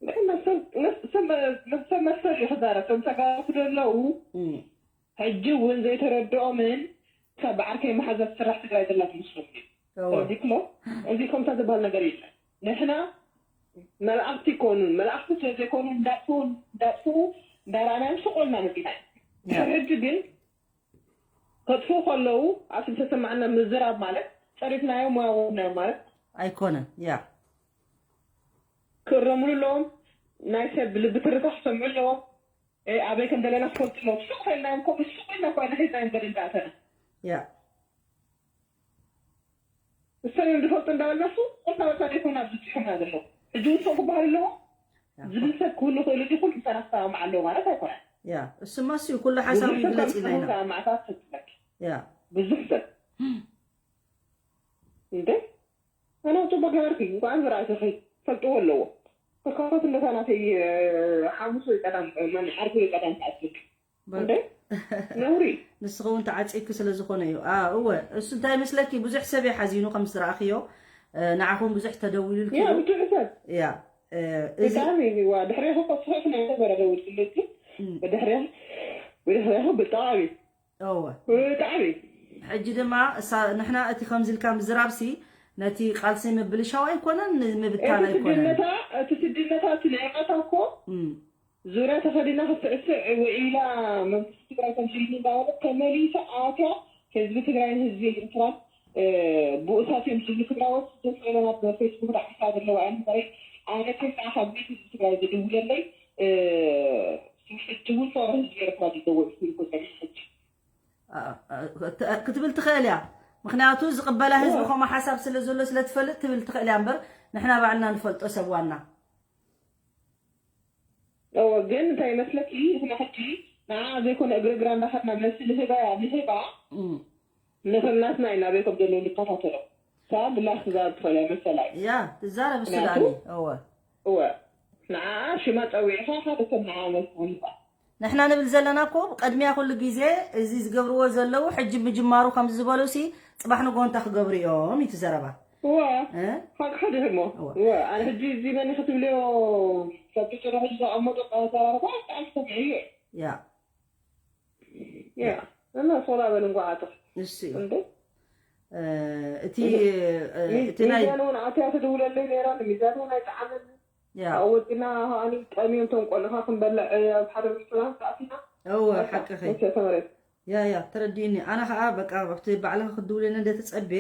ንሕና ሰብ ሰብ ነብሰ መሰል እዩ ክዛረብ። እቶም ተጋሩ ዘለዉ ሕጂ እውን ዘይተረድኦምን ክሳብ ብዓርከይ መሓዛ ትስራሕ ትግራይ ዘላ ትመስሎም እዩ። ተረዲክሞ? እዚ ከምታ ዝበሃል ነገር የለን። ንሕና መላእክቲ ይኮኑን፣ መላእክቲ ስለ ዘይኮኑ እንዳጥፉ እንዳጥፉ እንዳረኣናዮም ስቆልና መፂና። ሕጂ ግን ከጥፉ ከለዉ ኣብ ዝተሰማዕና ምዝራብ ማለት ጸሪፍናዮም ወይ ኣወናዮም ማለት ኣይኮነን። ያ ክእረምሉ ኣለዎም። ናይ ሰብ ልቢ ትርታ ክሰምዑ ኣለዎም። ኣበይ ከም ዘለና ክፈልጡ ኣለዎም። ስቕ ኢልናዮም ከምኡ ስቕ ኢልና እኳ ንሒዝናዮም ገደል ዝኣተና ያ እሰን እዮም ዝፈልጡ እንዳበልና ሱ ቁልታ ወፃ ዘይኮና ኣብዚ ፅሑና ዘለዉ ሕጂ እውን ሰው ክበሃል ኣለዎ ዝብል ሰብ ክህሉ ክእሉ ድዩ? ኩሉ ምሳና ክሰማማዕ ኣለዎ ማለት ኣይኮነን። ያ እሱማ እሱ እዩ። ኩሉ ሓሳብ ብዙሕ ሰብ ካብ ይግለጽ ኢልና ምሳና ኢና። ክሰማማዕታት ትፈልጥለኪ ያ ብዙሕ ሰብ እንደ ኣነ ጽቡቅ ገበርኪ እንኳን ዝረኣይተኺ ፈልጥዎ ኣለዎ። ተካፈት እንደታ ናተይ ሓሙስ ወይ ቀዳም መን ዓርቢ ወይ ቀዳም ትኣትልክ እንደ ነውሪ ንስኺ እውን ተዓፂግኪ ስለ ዝኾነ እዩ። አ፣ እወ፣ እሱ እንታይ ይመስለኪ? ብዙሕ ሰብ እዩ ሓዚኑ ከም ዝረኣኽዮ። እ፣ ንዓኹም ብዙሕ ተደዊሉልኪ ያ እዩ። ብዙሕ ሰብ ያ፣ እ፣ እዚ ብጣዕሚ እዩ። ዋ፣ ድሕሬኹ እኮ ጽሑፍ ናይ ነበረ ደውልክልኪ። እም። ብድሕሬኹ ብድሕሬኹ ብጣዕሚ እወ። ብጣዕሚ ሕጂ ድማ እሳ ንሕና እቲ ከምዚ ኢልካ ምዝራብሲ ነቲ ቃልሲ ምብልሻው ኣይኮነን፣ ንምብታን እቲ ኣይኮነን። ስድነታ እቲ ስድነታ እቲ ንዕቀታ እኮ እም። ዙርያ ተኸዲና ክትስዕስዕ ውዒላ መንግስቲ ትግራይ ከም ዘይብሉ እንዳበለት ተመሊሳ ኣትያ ህዝቢ ትግራይን ህዝቢ ኤርትራን እ፣ ብኡሳት እዮም ዝብሉ ትግራዎት ስደት ኮይና ናብ ፌስቡክ ዳዕሳ ዘለዋ እያ እምበረይ ኣነ ከይሰዓኻ ኣብ ቤት ህዝቢ ትግራይ ዝድውለለይ እ፣ ሕጂ እውን ጸረ ህዝቢ ኤርትራ ዝደወል ስልኩ ጸኒሑ ሕጂ እ፣ እ፣ እ፣ ክትብል ትኽእል እያ። ምክንያቱ ዝቕበላ ህዝቢ ከምኡ ሓሳብ ስለ ዘሎ ስለ ትፈልጥ ትብል ትኽእል እያ እምበር ንሕና ባዕልና ንፈልጦ ሰብ ዋና እወ ግን እንታይ ይመስለኪ ንሕና ሕጂ ንዓ ዘይኮነ እግሪ እግራ እንዳኸድና መልሲ ንህባ ንህባ ንኽናትና ኢና ኣበይ ከም ዘለዉ ንከታተሎ። ሰባ ብላሽ ትዛረብ ትኽእል እያ መሰላ እዩ። ያ ትዛረብ እሱ ምክንያቱ ደኣኒ እወ እወ ንዓ ሽማ ጸዊዕኻ ሓደ ሰብ ንዓ መልሲ ንህባ። ንሕና ንብል ዘለና እኮ ቅድሚያ ኩሉ ግዜ እዚ ዝገብርዎ ዘለዉ ሕጂ ምጅማሩ ከም ዝበሉ ሲ ጽባሕ ንጎንታ ክገብሩ እዮም እዩ እቲ ዘረባ። እወ እ? ሓቅኻ ድሕሞ እወ። እወ ኣነ ሕጂ እዚ መን ክትብልዮ ካብቲ ጭርሑ ዝተቐመጡ ኣዘራርባ ብጣዕሚ ሰሚዐዮ እየ። ያ ያ እና ሶላ በል እንኳ ዓጥቕ እሱ እዩ። እንዴ እቲ እ፣ እቲ ናይ ሚዛን እውን ኣትያ ትድውለለይ ነይራ። ንሚዛን እውን ኣይጠዓመኒ። ያ ኣብኡ ወዲና ከዓኒ ጠምዮም እቶም ቆልዑኻ ክንበልዕ ኣብ ሓደ ሬስቶራንት ኣቲና። እወ በቃ ሓቅኺ። መቸ ተመሬት ያ ያ ተረዲእኒ። ኣነ ከዓ በቃ ኣብቲ ባዕልኻ ክትድውለኒ እንደ ተጸቤ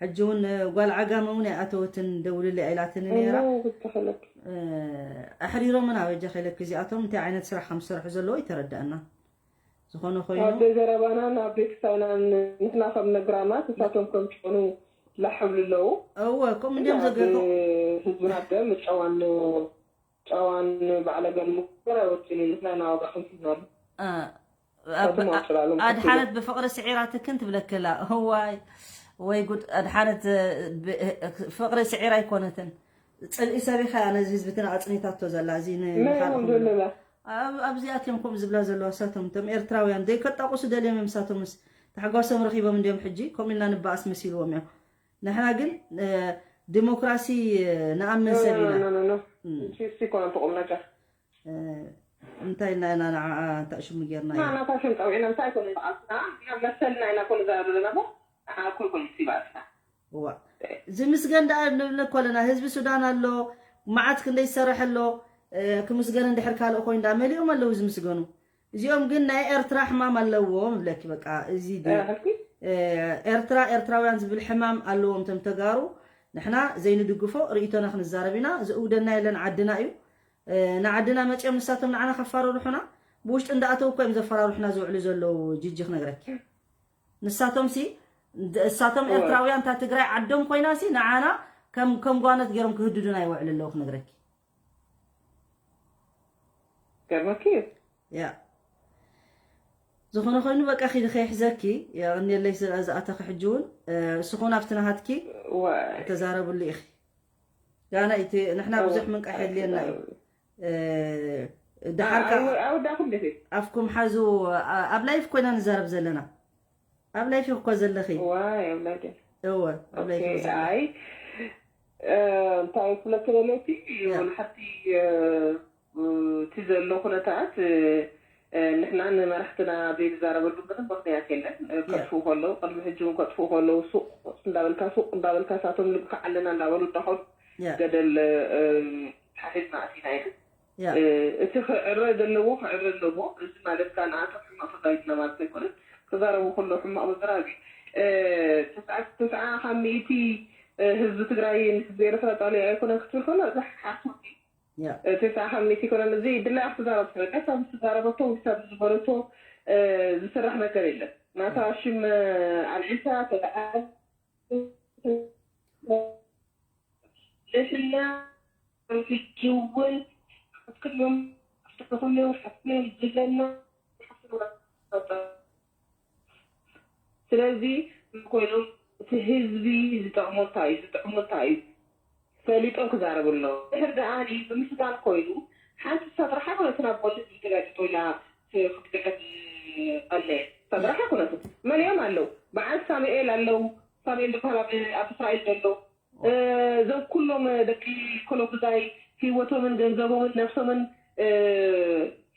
ሕጂ እውን እ፣ ጓል ዓጋመ እውን ኣይኣተወትን ደውልለይ ኣይላትኒ ነይራ። እሞ ብትኽለክ እ፣ ኣሕሪሮምን ኣበጃ ከይለክ እዚኣቶም እንታይ ዓይነት ስራሕ ከም ዝሰርሑ ዘለዎ ይተረዳእና። ዝኾነ ኮይኑ ኣብ ዘረባናን ኣብ ቤተሰብናን ንሕና ከም ነግራማት እሳቶም ከም ጭኑ ላሕብሉ ኣለዉ። እወ ከምኡ እንዲዮም ኣብ ዘገርኩ። ህዝብና ደም ጨዋን ጨዋን ባዕለገን ምክር ኣይወጥን እዩ። ንሕና ኢና ዋጋ ከፊልናሉ። እ፣ ኣብ- ሳቶም ኣውፅላሎም ኣድሓነት ብፍቕሪ ስዒራትክን ትብለክላ። እዋይ ወይ ጉድ ኣድሓነት እ፣ ብ- ፍቕሪ ስዒራ ኣይኮነትን። ጽልኢ ሰብ ኢኻ ነዚ ህዝብትና ኣጽኒታቶ ዘላ እዚ መን ንምኻልኹም እዮም ዘለላ? ኣብ- ኣብዚኣት እዮም ከምኡ ዝብላ ዘለዋ ሳቶም እቶም ኤርትራውያን ዘይከጣቑሱ ደልዮም እዮም ሳቶምስ ታሕጓሶም ረኺቦም እንዲዮም ሕጂ ከምኡ ኢልና ንበኣስ መሲልዎም እዮም። ንሕና ግን እ፣ ዲሞክራሲ እ፣ ንኣምን ሰብ ኢና። ኖ ኖ ኖ እም። ቺፕስ ይኮነ ትቁም ነገር እ፣ እንታይ ኢልና ኢና ንዓኣ እንታእ ሽሙ ጌርናዮ? ንሕና ናታ ሽም ጸዊዕና እንታይ ይኮነ በኣስና ንሕና መሰልና ኢና ኮነ ዘረብ ዘለና እሞ ንዓኩም ኮነ ይበኣስና። እዋ ዝምስገን ደኣ ንብለኮ ኣለና ህዝቢ ሱዳን ኣሎ መዓት ክንደይ ዝሰርሕ ኣሎ እ፣ ክምስገን እንድሕር ካልእ ኮይኑ ደኣ መሊኦም ኣለዉ ዝምስገኑ እዚኦም ግን ናይ ኤርትራ ሕማም ኣለዎም እብለኪ በቃ እዚ ድ- እ፣ ሕልኩ እ፣ ኤርትራ ኤርትራውያን ዝብል ሕማም ኣለዎም እቶም ተጋሩ ንሕና ዘይንድግፎ ርእይቶና ክንዛረብ ኢና ዝእውደና የለን ዓድና እዩ እ፣ ንዓድና መፂኦም ንሳቶም ንዓና ከፋርርሑና ብውሽጢ እንዳኣተው እኮ እዮም ዘፈራርሑና ዝውዕሉ ዘለዉ ጅጂ ክነግረኪ ንሳቶም ሲ ድ- እሳቶም እወ። ኤርትራውያን እታ ትግራይ ዓዶም ኮይና ሲ ንዓና ከም ከም ጓኖት ገይሮም ክህድዱና ይውዕሉ ኣለዉ ክነግረኪ ገርመኪ እዩ ያ ዝኾነ ኮይኑ በቃ ኪዲ ከይሕዘኪ የቐንየለይ ስለ ዝኣተኺ ሕጂ እውን እ፣ እስኹን ኣብቲ ናሃትኪ እወ። ተዛረብሉ ኢኺ ጋና እቲ ንሕና እወ። ብዙሕ ምንቃሕ የድልየና እዩ እ፣ ደሓር ከዓ ኣይወ- ኣይወዳእኩም ደሴ ኣፍኩም ሓዙ ኣ- ኣብ ላይፍ ኮይና ንዛረብ ዘለና ኣብ ላይፍ እኮ ዘለኺ ዋይ ኣብ ላይፍ እወ ኣብ ላይፍ ኦኬ፣ ዘለኺ ኣይ እ፣ እንታይ ክብለኪ ደለቲ ያ። ንሓቲ እ፣ እ፣ እቲ ዘሎ ኩነታት ንሕና ንመራሕትና ዘይንዛረበሉ ምንም ምኽንያት የለን። ከጥፍኡ ከለዉ ቅድሚ ሕጂ እውን ከጥፍኡ ከለዉ ሱቕ እንዳበልካ ሱቕ እንዳበልካ ሳቶም ልብካ ዓለና እንዳበሉ እንዳኸዱ ገደል ሓሒዝና ኣቲና ኢና። እቲ ክዕረ ዘለዎ ክዕረ ኣለዎ። እዚ ማለት ከዓ ንኣቶም ሕማቕ ተዛይድና ማለት ኣይኮነን። ክዛረቡ ከለዉ ሕማቕ ምዝራብ እዩ። ተስዓ ካብ ሚእቲ ህዝቢ ትግራይ ንህዝቢ ኤርትራ ፃሊኡ ኣይኮነን ክትብል ከሎ እዚ ሓሶት እዩ። ተስዓ ካብ ሚእቲ ኣይኮነን። እዚ ድላያ ክትዛረብ ትኽእል እያ። ካብ ዝተዛረበቶ ወይ ካብ ዝበለቶ ዝስራሕ ነገር የለን። ናታ ሽም ኣልዒልካ ተተዓ ንሕና ሕጂ እውን ክትክልም ክትክልም ክትክልም ዝለና ስለዚ ኮይኖም እቲ ህዝቢ ዝጠቕሞ እንታይ እዩ ዝጥዕሞ እንታይ እዩ ፈሊጦም ክዛረቡ ኣለዎ። ድሕር ደኣ ብምስጋን ኮይኑ ሓንቲ ሳጥራሓ ኮነትን ኣብ ጎኒ ህዝቢ ተጋጭጦ ኢላ ክትግዕት ኣለ ሳጥራሓ ኮነትን መሊኦም ኣለዉ። በዓል ሳሙኤል ኣለዉ። ሳሙኤል ዝበሃል ኣብ እስራኤል ዘሎ እዞም ኩሎም ደቂ ኮሎጉዛይ ህይወቶምን ገንዘቦምን ነፍሶምን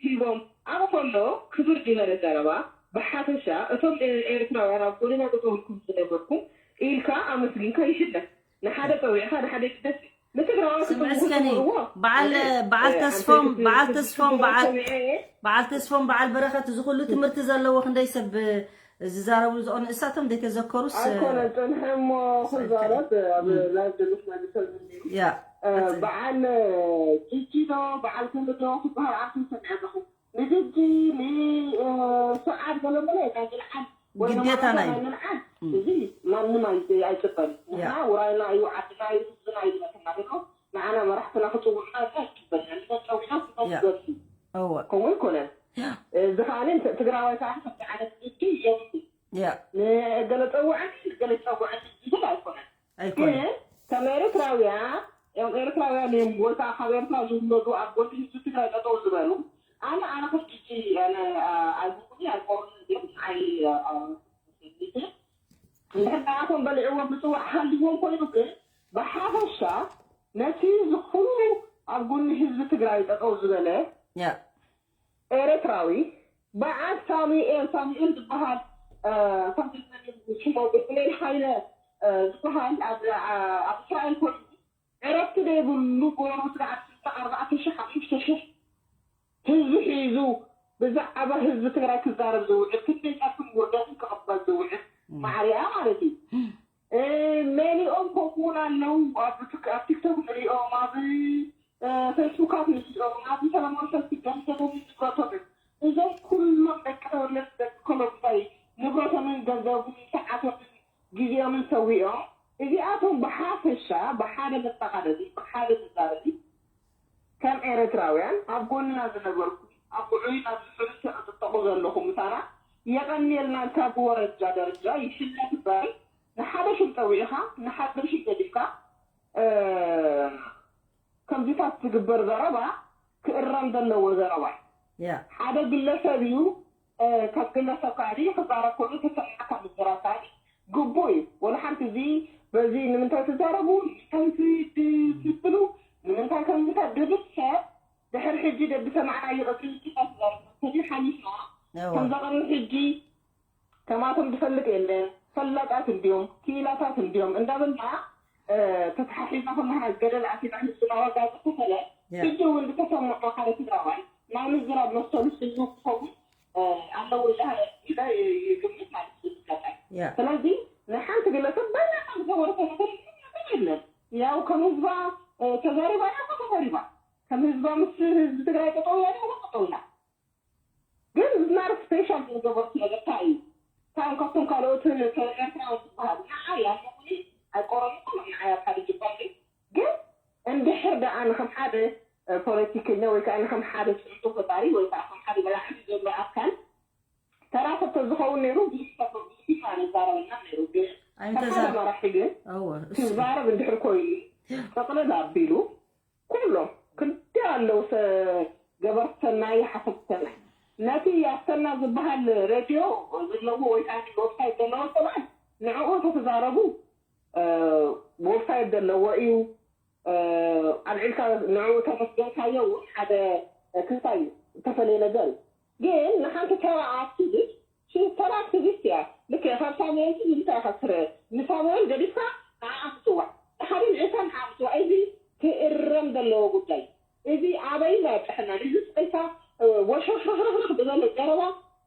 ሂቦም ኣብ ከሎ ክብር ዝበለ ዘረባ ብሓፈሻ እቶም ኤርትራውያን ኣብ ጎድና ጠጠው ኢልኩም ዝነበርኩም ኢልካ ኣመስጊንካ ይሽለፍ። ንሓደ ፀዊዕካ ንሓደ ይግደስ እዩ። ንትግራዋይ ስምዕስከኒ ክትምውትዎ በዓል በዓል ተስፎም በዓል ተስፎም በዓል በዓል ተስፎም በዓል በረኸት እዚ ኩሉ ትምህርቲ ዘለዎ ክንደይ ሰብ ዝዛረቡ ዝቐኑ እሳቶም ዘይተዘከሩስ ኣይኮነ ፅንሐ እሞ ክዛረብ ኣብ ላይቭ ዘሎ ሽማግለ ሰብ እንዲሁ ያ በዓል ጂጂ ዶ በዓል ከመ ዶ ክበሃል ኣርኩም ሰሚዐ ኣለኹ። ንጂጂ ንሰዓድ ገለመለ ናይ ምልዓል ወይ ግዴታ ናይ ናይ ምልዓል እዚ ማንም ኣይ- ኣይቅበል። ንሕና ውራይና እዩ ዓድና እዩ ህዝብና እዩ ዝመትና ዘሎ ንዓና መራሕትና ክፅውዑና እዚ ኣይቅበልና። ንመን ፀዊዕና ንመን ያ ክገድሉ እወ ከምኡ ኣይኮነን። ያ እዚ ከዓ ትግራዋይ ከዓ ከምዚ ዓይነት ንግዲ የብሉ። ያ ንገለ ፀውዐኒ ንገለ ፀውዐኒ ዝብል ኣይኮነን። ኣይኮነ ግን ከም ኤርትራውያ እዮም ኤርትራውያን እዮም ቦታ ካብ ኤርትራ ዝውለዱ ኣብ ጎኒ ህዝቢ ትግራይ ጠጠው ዝበሉ ኣነ ኣነ ከም ጂጂ ኣነ ኣይቡኒ ኣይቆርኒ እዮም ኣይ ንሕናቶም በሊዕዎም ምፅዋዕ ሃልዎም ኮይኑ ግን ብሓፈሻ ነቲ ዝኩሉ ኣብ ጎኒ ህዝቢ ትግራይ ጠጠው ዝበለ ያ ኤርትራዊ በዓል ሳሙኤል ሳሙኤል ዝበሃል ሽሞ ብርጌድ ሃይለ ዝበሃል ኣብ እስራኤል ኮይኑ ዕረፍቲ ዘይብሉ ጎሩ ስርዓት ስልሳ ኣርባዕተ ሺሕ ሓሙሽተ ሺሕ ህዝቢ ሒዙ ብዛዕባ ህዝቢ ትግራይ ክዛረብ ዝውዕል ክንደይ ጸርፍን ውርደትን ክቕበል ዝውዕል ማዕሪኣ ማለት እዩ። መሊኦም ከምኡ እውን ኣለዉ ኣብ ቲክቶክ ንሪኦም ኣብ ፌስቡካት ንሪኦም ኣብ ሰለማዊ ሰልፊ ገንዘቦምን ንብረቶምን እዞም ኩሎም ደቂ ተወለድቲ ደቂ ኮሎምባይ ንብረቶምን ገንዘቦምን ሰዓቶምን ግዜኦምን ሰዊኦም እዚኣቶም ብሓፈሻ ብሓደ መጠቓለሊ ብሓደ መዛረቢ ከም ኤርትራውያን ኣብ ጎንና ዝነበርኩም ኣብ ውዑይ ናብ ዝሑል ተዕጥጠቑ ዘለኹም ምሳና የቐንየልና ኢልካ ብወረጃ ደረጃ ይሽለት እምበር ንሓደ ሽም ጠዊዕኻ ንሓደ ሽም ገዲፍካ ከምዚታት ዝግበር ዘረባ ክእረም ዘለዎ ዘረባ እዩ። ሓደ ግለሰብ እዩ ካብ ግለሰብ ካዲ ክዛረብ ከሎ ተሰማዕካ ምዝራብ ካዲ ግቡእ እዩ። ወላ ሓንቲ እዚ በዚ ንምንታይ ትዛረቡ ንምንታይ ትብሉ ንምንታይ ከምዚታት ድብል ሰብ ድሕር ሕጂ ደቢ ሰማዕና ይቕፅል ትዛረብ ከዲ ሓሊፍና ከምዛ ቅድሚ ሕጂ ከማቶም ዝፈልጥ የለን ፈላጣት እንዲዮም ክኢላታት እንዲዮም እንዳበልና ተተሓሒዝና ከለና ገደል ኣቲና ህዝብና ዋጋ ዝኸፈለ ሕጂ እውን ዝተሰምዖ ሓደ ትግራዋይ ናይ ምዝራብ መሰሉ ሒዙ ክኸውን ኣለዎ ኢለ ኢለ ይግምት ማለት እዩ ዝጋጣይ ስለዚ ናይ ሓንቲ ግለሰብ በይናና ዝገበረቶ ነገር ምንም ነገር የለን ያው ከም ህዝባ ተዛሪባ እያ ተዛሪባ ከም ህዝባ ምስ ህዝቢ ትግራይ ጠጠው እያ እሞ ጠጠው ኢላ ግን ዝናር ስፔሻል ዝገበርኩ ነገር እንታይ እዩ? እንታይ ካብቶም ካልኦት ኤርትራውያን ዝበሃሉ ንዓይ ኣለኹኒ ኣይቆረምኩም ንዓይ ኣብ ሓደ ጅባሪ ግን እንድሕር ደኣ ንከም ሓደ ፖለቲከኛ ወይ ከዓ ንከም ሓደ ፅዕንቶ ፈጣሪ ወይ ከዓ ከም ሓደ ብላዕሊ ዘሎ ኣካል ተራ ሰብ ተዝኸውን ነይሩ ብዙሕ ሰብ ብዙሕ ኢና ንዛረበና ነይሩ ግን ከም ሓደ መራሒ ግን ክዛረብ እንድሕር ኮይኑ ጠቕልል ኣቢሉ ኩሎም ክንዲ ኣለዉ ገበርቲ ሰናይ ሓሰብቲ ሰናይ ነቲ ኣሰና ዝበሃል ሬድዮ ዘለዎ ወይ ከዓ ዌብሳይት ዘለዎ ሰብኣይ ንዕኡ ተተዛረቡ ዌብሳይት ዘለዎ እዩ ኣልዒልካ ንዕኡ ተመስገንካዮ እውን ሓደ ክስታይ ዝተፈለየ ነገር እዩ። ግን ንሓንቲ ተራ ኣክቲቪስት፣ ሽ-፣ ተራ ኣክቲቪስት እያ። ልክዕ ካብ ሳሙኤል ግን እንታይ ኢኻ ትርእ? ንሳሙኤል ገዲፍካ ንዓኣ ትጽዋዕ። ንሓደ ንዕካ ንዓኣ ትጽዋዕ። እዚ ክእረም ዘለዎ ጉዳይ። እዚ ኣበይ መብጽሐና? እዚ ስቕልካ፣ እ፣ ወሸኽረኽረኽ ዝበለ ዘረባ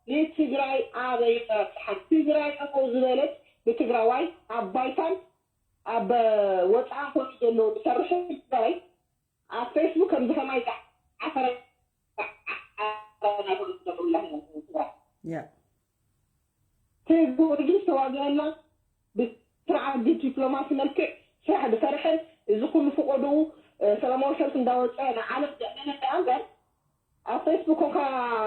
ንትግራይ ኣበይ መብጽሓን? ትግራይ ጠጠው ዝበለት ብትግራዋይ ኣብ ባይታን ኣብ ወጻኢ ኮኑ ዘለዉ ዝሰርሑ ትግራይ ኣብ ፌስቡክ ከምዚ ከማይ ዝዓፈረ ናበሉ ዝገብሩላ ትግራይ። ያ ትጉርዲ ዝተዋገአና ብስርዓት ብዲፕሎማሲ መልክዕ ስራሕ ዝሰርሐን እዚ ኩሉ ፍቆድኡ፣ እ፣ ሰላማዊ ሰልፊ እንዳወፀ ንዓለም ዘእመነ እምበር ኣብ ፌስቡክ ኮንካ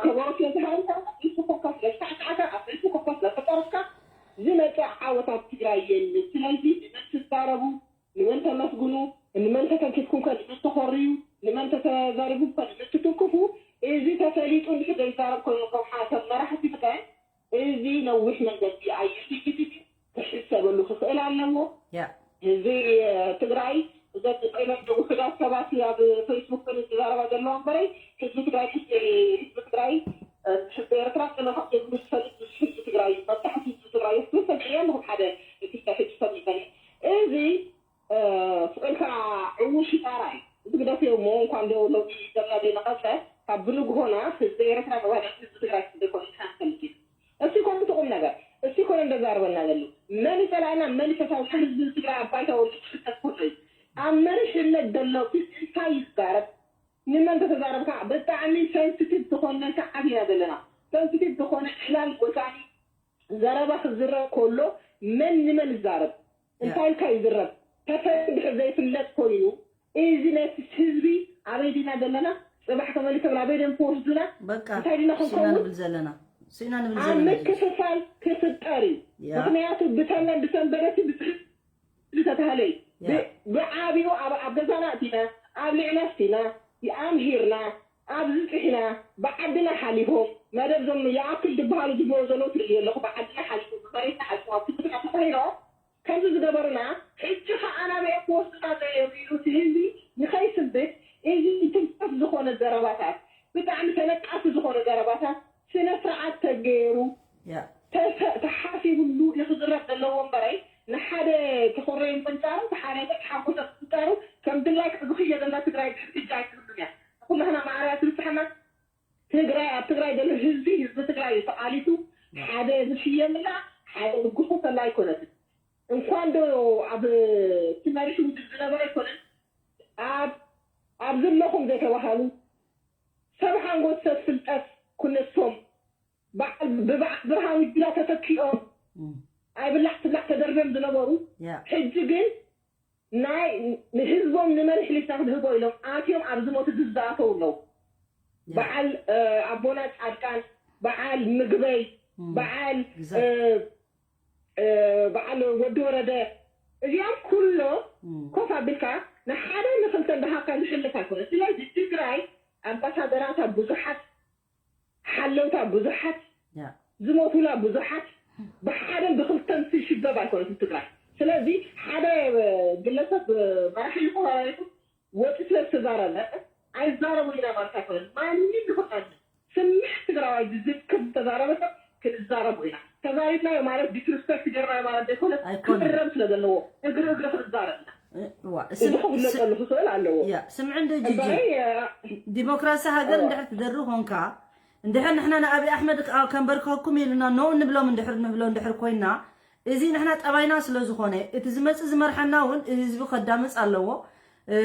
ከበሮ ስለ ዝሃርካ፣ ፌስቡክ ኮንካ ስለ ዝተዓሳዓካ፣ ኣብ ፌስቡክ ኮንካ ስለ ተጠረፍካ ዝመፀ ዓወት ኣብ ትግራይ የለን። ስለዚ ንመን ትዛረቡ፣ ንመን ተመስግኑ፣ ንመን ተተንኪፍኩም ከ ንመን ተኾርዩ፣ ንመን ተተዛሪቡም ከ ንመን ትትንክፉ፣ እዚ ተፈሊጡ እንድሕር ዘይዛረብ ኮይኑ ከም ሓ-፣ ከም መራሕቲ ትግራይ እዚ ነዊሕ መንገዲ ኣየድልይን እዩ፣ ክሕሰበሉ ክኽእል ኣለዎ። ያ ህዝቢ ትግራይ እዘን ቀይመን ውሑዳት ሰባት ኣብ ፌስቡክ ዝዛረባ ዘለዋ እምበረይ ህዝቢ ትግራይ ምስ ህዝቢ ትግራይ ምስ ኤርትራ ጥነ ካብ ዘይብሉ ዝፈልጥ ምስ ህዝቢ ትግራይ እዩ። መብዛሕቲ ህዝቢ ትግራይ እዩ። ሰሚዐ ኣለኹም ሓደ ክልተ ሕጂ ሰሚዐ እዚ ስቕልካ ዕዉ ሽጣራ እዩ። እዚ ግደፍዮ እሞ እንኳን ዶ ለውጢ ዘላ ዘይነቐጸ ካብ ብንግሆና ህዝቢ ኤርትራ መባልዕቲ ህዝቢ ትግራይ ስለ ዘይኮነ ንሕና ንፈልጥ ኢና። እስቲ ኮነ እቲ ቁም ነገር እስቲ ኮነ እንደዛርበና ዘሎ መን ይጸላእና መን ይፈታውና ህዝቢ ትግራይ ኣብ ባይታ ወልዱ ክፍተት ኮሎ እዩ። ኣብ መሪሕነት ዘሎ ግን እንታይ ይዛረብ? ንመን ተተዛረብካ ብጣዕሚ ሰንስቲቭ ዝኾነ ሰዓት ኢና ዘለና። ሰንስቲቭ ዝኾነ ዕላል ወሳኒ ዘረባ ክዝረብ ከሎ መን ንመን ይዛረብ? እንታይ ኢልካ ይዝረብ? ተፈ እንድሕር ዘይፍለጥ ኮይኑ እዚ ነቲ ህዝቢ ኣበይ ዲና ዘለና? ጽባሕ ተመሊሶም ናበይ ድዮም ክወስዱና? በቃ እንታይ ዲና ስኢና ክንከውን? ንብል ዘለና ስኢና ንብል ኣብ ዘለና ምክፍፋል ክፍጠር እዩ። ያ ምክንያቱ ብተመን ብሰንበደቲ ብትሪ ዝተታህለ እዩ። ያ ብ-፣ ብዓብዩ ኣብ ኣብ ገዛና ኣቲና ኣብ ልዕና ኣስቲና ኣምሂርና ኣብዚ ጽሒና ብዓድና ሓሊፎም መደብ ዞም ይኣክል ዝበሃሉ ዝብሎ ዘለዉ ትርእዩ ኣለኹ። ብዓድና ሓሊፎም ብመሬትና ሓሊፎም ኣብ ትምህርትና ተሳሂሮም ከምዚ ዝገበሩና ሕጂ ኸዓ ናበይ ክወስዱና ዘየብሉ እቲ ህዝቢ ንኸይስንብድ እዚ ትንከፍ ዝኾነ ዘረባታት ብጣዕሚ ተነቃፊ ዝኾነ ዘረባታት ስነ ስርዓት ተገይሩ ያ ተሰ-፣ ተሓሲብሉ እዩ ክዝረብ ዘለዎ እምበረይ ንሓደ ተኾረዩ ምንጻሩ ተሓረገ ተሓጎሰ ምንጻሩ ከም ድላይ ዝኽየደላ ትግራይ ድሕር ሕጂ ኣይትህሉን እያ። ኩላህና ማዕረ ትብጽሓና ትግራይ ኣብ ትግራይ ዘሎ ህዝቢ ህዝቢ ትግራይ እዩ ተቓሊሱ ሓደ ዝሽየምላ ሓደ ዝጉሰሰላ ኣይኮነትን። እንኳን ዶ ኣብ እቲ መሪሕ ውድብ ዝነበረ ኣይኮነን ኣብ ኣብ ዘለኹም ዘይተባሃሉ ሰብ ሓንጎት ሰብ ፍልጠት ኩነሶም በዓል ብበዓል ብርሃኑ ጁላ ተተኪኦም እም፣ ኣይብላዕ ትብላዕ ተደርብዮም ዝነበሩ ያ ሕጂ ግን ናይ ንህዝቦም ንመን ኣሕሊፍና ክንህቦ ኢሎም ኣትዮም ኣብ ዝሞት ዝዛተው ኣለዉ። ያ በዓል እ፣ ኣቦና ጻድቃን በዓል ምግበይ እም፣ በዓል ግዛት እ፣ እ፣ በዓል ወዲ ወረደ እዚኦም ኩሎም እም፣ ኮፍ ኣቢልካ ንሓደ ንክልተ እንዳሃብካ ዝሕልፍ ኣይኮነ። ስለዚ ትግራይ ኣምባሳደራታ ብዙሓት ሓለውታ ብዙሓት ያ ዝሞቱላ ብዙሓት ብሓደን ብክልተን ትሽበብ ኣይኮነትን ትግራይ። ስለዚ ሓደ ግለሰብ መራሒ ይኮ ወፂ ስለ ዝተዛረበ ኣይዛረቡ ኢና ማለት ኣይኮነን። ማንም ይኮናል ስምሕ ትግራዋይ ዝዝክር ዝተዛረበ ሰብ ክንዛረቡ ኢና። ተዛሪብናዮ ማለት ዲስሪስፔክት ገርናዮ ማለት ዘይኮነ ኣይኮነን። ክእረም ስለ ዘለዎ እግሪ እግሪ ክንዛረብ ኢና። እዋ እዚ ክፍለጠሉ ክኽእል ኣለዎ። ያ ስምዒ እንደ ጅጂ እምበረይ ዲሞክራሲ ሃገር እዋ። እንድሕር ትደሪ ኾንካ እንድሕር ንሕና ንኣብይ ኣሕመድ ከንበርከኩም ኢሉና ኖ እንብሎም እንድሕር ንብሎ እንድሕር ኮይና እዚ ንሕና ጠባይና ስለ ዝኾነ እቲ ዝመፅእ ዝመርሓና እውን እዚ ህዝቢ ከዳምፅ ኣለዎ። እ፣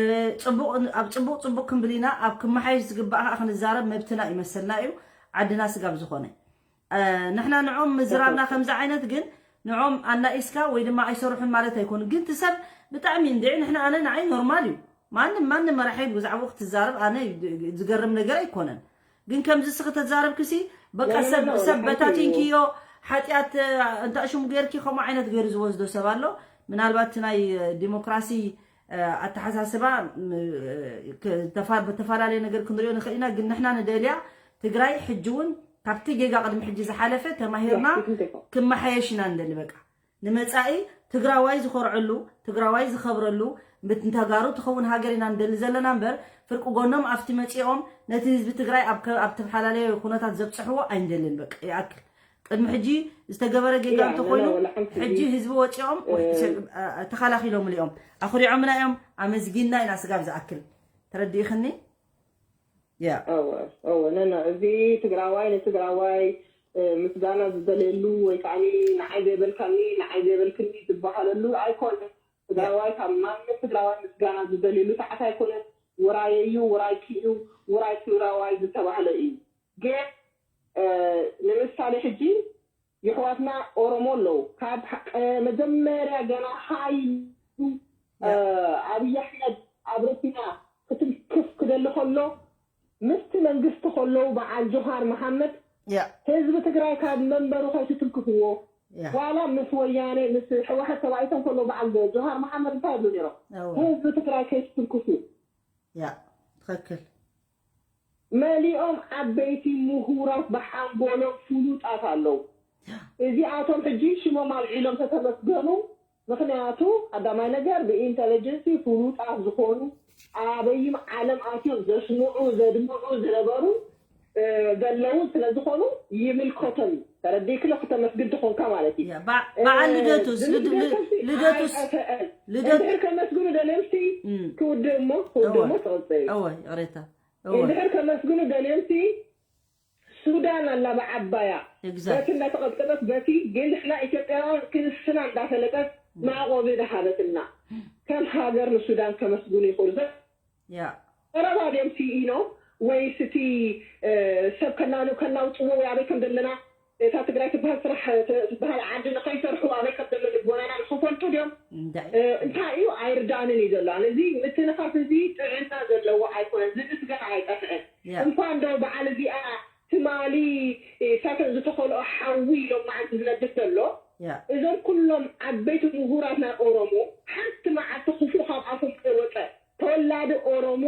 ፅቡቕ ኣብ ፅቡቕ ፅቡቕ ክንብል ኢና ኣብ ክመሓየሽ ዝግባእ ከዓ ክንዛረብ መብትና እዩ መሰልና እዩ ዓድና ስጋብ ዝኾነ እ፣ ንሕና ንዖም ምዝራብና ከምዚ ዓይነት ግን ንዖም ኣናኢስካ ወይ ድማ ኣይሰርሑን ማለት ኣይኮኑ ግን እቲ ሰብ ብጣዕሚ እንድዒ ንሕና ኣነ ንዓይ ኖርማል እዩ ማንም ማንም መራሒ ብዛዕባኡ ክትዛረብ ኣነ ዝገርም ነገር ኣይኮነን ግን ከምዚ እስኺ ተዛረብክሲ በቃ ሰብ ሰብ በታቲንክዮ ሓጢኣት እንታሽሙ ገይርኪ ከምኡ ዓይነት ገይሩ ዝወስዶ ሰብ ኣሎ ምናልባት ናይ ዲሞክራሲ ኣተሓሳስባ ብተፈላለየ ነገር ክንሪኦ ንኽእል ኢና ግን ንሕና ንደልያ ትግራይ ሕጂ እውን ካብቲ ጌጋ ቅድሚ ሕጂ ዝሓለፈ ተማሂርና ክመሓየሽ ኢና ንደሊ በቃ ንመፃኢ ትግራዋይ ዝኾርዐሉ ትግራዋይ ዝኸብረሉ ምት ንተጋሩ ትኸውን ሃገር ኢና ንደሊ ዘለና እምበር፣ ፍርቂ ጎኖም ኣብቲ መጺኦም ነቲ ህዝቢ ትግራይ ኣብ ከ-፣ ኣብ ተፈላለየ ኩነታት ዘብጽሕዎ ኣይንደልን። በቃ ይኣክል። ቅድሚ ሕጂ ዝተገበረ ጌጋ ያ፣ እንተኾይኑ፣ ኖ፣ ወላ ሓንቲ ሕጂ ህዝቢ ወጺኦም እ፣ ተኻላኺሎም እዮም። ኣኹሪዖምና እዮም፣ ኣመስጊንና ኢና ስጋብ ዝኣክል። ተረዲእኽኒ? ያ። እወ፣ እወ፣ ነነ፣ እዚ ትግራዋይ ንትግራዋይ፣ እ፣ ምስጋና ዝደልየሉ ወይ ከዓ ንዓይ ዘይበልካኒ፣ ንዓይ ዘይበልክኒ ዝበሃለሉ ኣይኮነን። ትግራዋይ ካብ ማንም ትግራዋይ ምስጋና ዝደልየሉ ሰዓት ኣይኮነን። ውራይ እዩ፣ ውራይ ክዩ፣ ውራይ ትግራዋይ ዝተባህለ እዩ። ግን፣ እ፣ ንምሳሌ ሕጂ የሕዋትና ኦሮሞ ኣለዉ። ካብ ሐ-፣ ቀ-፣ መጀመርያ ገና ሃይ ኢሉ፣ እ፣ ኣብይ ኣሕመድ ኣብ ረሲና ክትልክፍ ክደሊ ከሎ፣ ምስቲ መንግስቲ ከለዉ በዓል ጆሃር መሓመድ፣ ያ። ህዝቢ ትግራይ ካብ መንበሩ ከይትትንክፍዎ፣ ያ። ዋላ ምስ ወያኔ፣ ምስ ህወሓት ተባኢቶም ከለዉ በዓል ጆሃር መሓመድ እንታይ ይብሉ ነይሮም? እወ። ህዝቢ ትግራይ ከይትትንክፉ። ያ፣ ትኽክል። መሊኦም ዓበይቲ ምሁራት ብሓንጎሎም ፍሉጣት ኣለዉ። እዚኣቶም ሕጂ ሽሞም ኣልዒሎም ተተመስገኑ። ምኽንያቱ ቀዳማይ ነገር ብኢንተለጀንሲ ፍሉጣት ዝኾኑ ኣበይም ዓለም ኣትዮም ዘስምዑ ዘድምዑ ዝነበሩ፣ እ፣ ዘለዉ ስለ ዝኾኑ ይምልከቶም እዩ። ተረዲእክለ? ክተመስግን ትኾንካ ማለት እዩ። ያ፣ በ-፣ እ፣ በዓል ልደቱስ? ልድ-፣ ል-፣ ዝምልከቶም ሲ ልደቱስ? ኣይጠፍአን። ልደት-፣ እንድሕር ከመስግኑ ደልዮም ሲ እም። ክውድእ እሞ፣ ክውድእ እወ። እሞ ትቕጽል። እወ፣ ይቕሬታ። እወ። እንድሕር ከመስግኑ ደልዮም ሲ ሱዳን ኣላ ብዓባያ። ኤግዛክት። በቲ እናተቐጥቀጠት በቲ ግን ንሕና ኢትዮጵያውያን ክንስና እንዳፈለጠት መዕቆቢ ድሃበትና። ከም ሃገር ንሱዳን ከመስግኑ ይኽእሉ። ያ። ቀረባ ድዮም ሲ ኢኖ ወይስ እቲ፣ እ፣ ሰብ ከናኑ-፣ ከናውጥዎ ወይ ኣበይ ከም ዘለና፣ እታ ትግራይ ትበሃል ስራሕ፣ እ፣ ትበሃል ዓዲ ንኸይሰርሑ ኣበይ ከም ዘሎ ልቦናና ንኽፈልጡ ድዮም? እንታይ? እ፣ እንታይ እዩ ኣይርዳእንን እዩ ዘሎ። ኣነ እዚ ምትንኻፍ እዚ ጥዕና ዘለዎ ኣይኮነን። ዝምስገን ኣይጠፍዕን። ያ። እንኳን ዶ በዓል እዚኣ ትማሊ፣ እ፣ ሳተን ዝተኸልኦ ሓዊ ኢሎም መዓልቲ ዝነድድ ዘሎ። ያ። እዞም ኩሎም ዓበይቲ ምሁራት ናይ ኦሮሞ ሓንቲ መዓልቲ ክፉእ ካብ ኣፎም ከይወፀ፣ ተወላዲ ኦሮሞ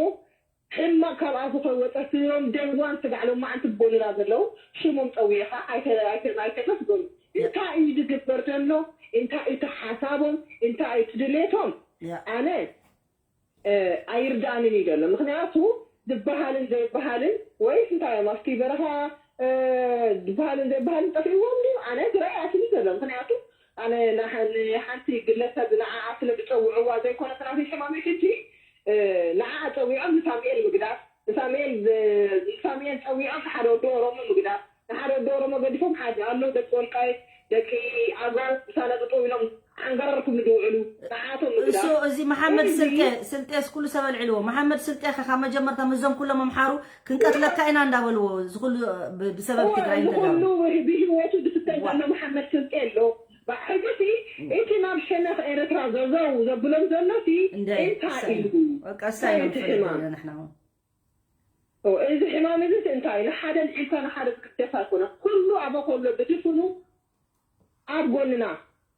ሕማቕ ካብ ኣፉ ከይወፀ ስሮም ደዋን ስጋዕ ሎም መዓልቲ ክጎኑና ዘለዉ ሽሞም ፀዊዕኻ ኣይተ-፣ ኣይተ-፣ ኣይተመስገኑ። ያ። እንታይ እዩ ዝግበር ዘሎ? እንታይ እዩ እቲ ሓሳቦም? እንታይ እዩ እቲ ድሌቶም? ያ። ኣነ እ፣ ኣይርዳእንን እዩ ዘሎ። ምኽንያቱ ዝበሃልን ዘይበሃልን ወይስ እንታይ እዮም ኣብቲ በረኻ፣ እ፣ ዝበሃልን ዘይበሃልን ጠፊእዎም ድዩ? ኣነ ግራ ይኣትኒ ዘሎ። ምኽንያቱ ኣነ ንሓ-፣ ንሓንቲ ግለሰብ ንዓኣ ስለ ዝፀውዕዋ ዘይኮነ ናተይ ሕማመይ ሕጂ፣ እ፣ ንዓኣ ፀዊዖም ንሳሙኤል ምግዳፍ፣ ንሳሙኤል ዝ-፣ ንሳሙኤል ፀዊዖም ንሓደ ወዲ ኦሮሞ ምግዳፍ፣ ንሓደ ወዲ ኦሮሞ ገዲፎም ሓደ ኣሎ፣ ደቂ ወልቃይት፣ ደቂ ኣገው፣ ምሳና ጠጠው ኢሎም ዓንገረር ክብሉ ዝውዕሉ ንዓቶም እሱ ምግዳፍ። እዚ መሓመድ እዚ ስልጤ፣ ስልጤስ ኩሉ ሰብ ኣልዕልዎ። መሓመድ ስልጤ ከ ካብ መጀመርታ ምስዞም ኩሎም ኣምሓሩ ክንቀትለካ ኢና እንዳበልዎ፣ እዚ ኩሉ ብ-፣ ብሰበብ እወ፣ ትግራይ እዚ እንተጋሩ። ኩሉ ብህ-፣ ብህይወቱ ዝፍተን ዋ። ዘሎ መሓመድ ስልጤ ኣሎ። ባ-፣ ሕጂ እቲ ናብ ሸነኽ ኤርትራ ዘዘው ዘብሎም ዘሎ እቲ እንደ እንታይ ሰብ እዩ? በቃ እሳይ እንታይ ነው እቲ ሕማም? ንፈልገው ንሕና እውን። እወ፣ እዚ ሕማም እዚ እንታይ ንሓደ ልዒልካ ንሓደ ዝግደፍ ኣይኮነ። ኩሉ ኣበ ከሎ ብድፍኑ ኣብ ጎንና።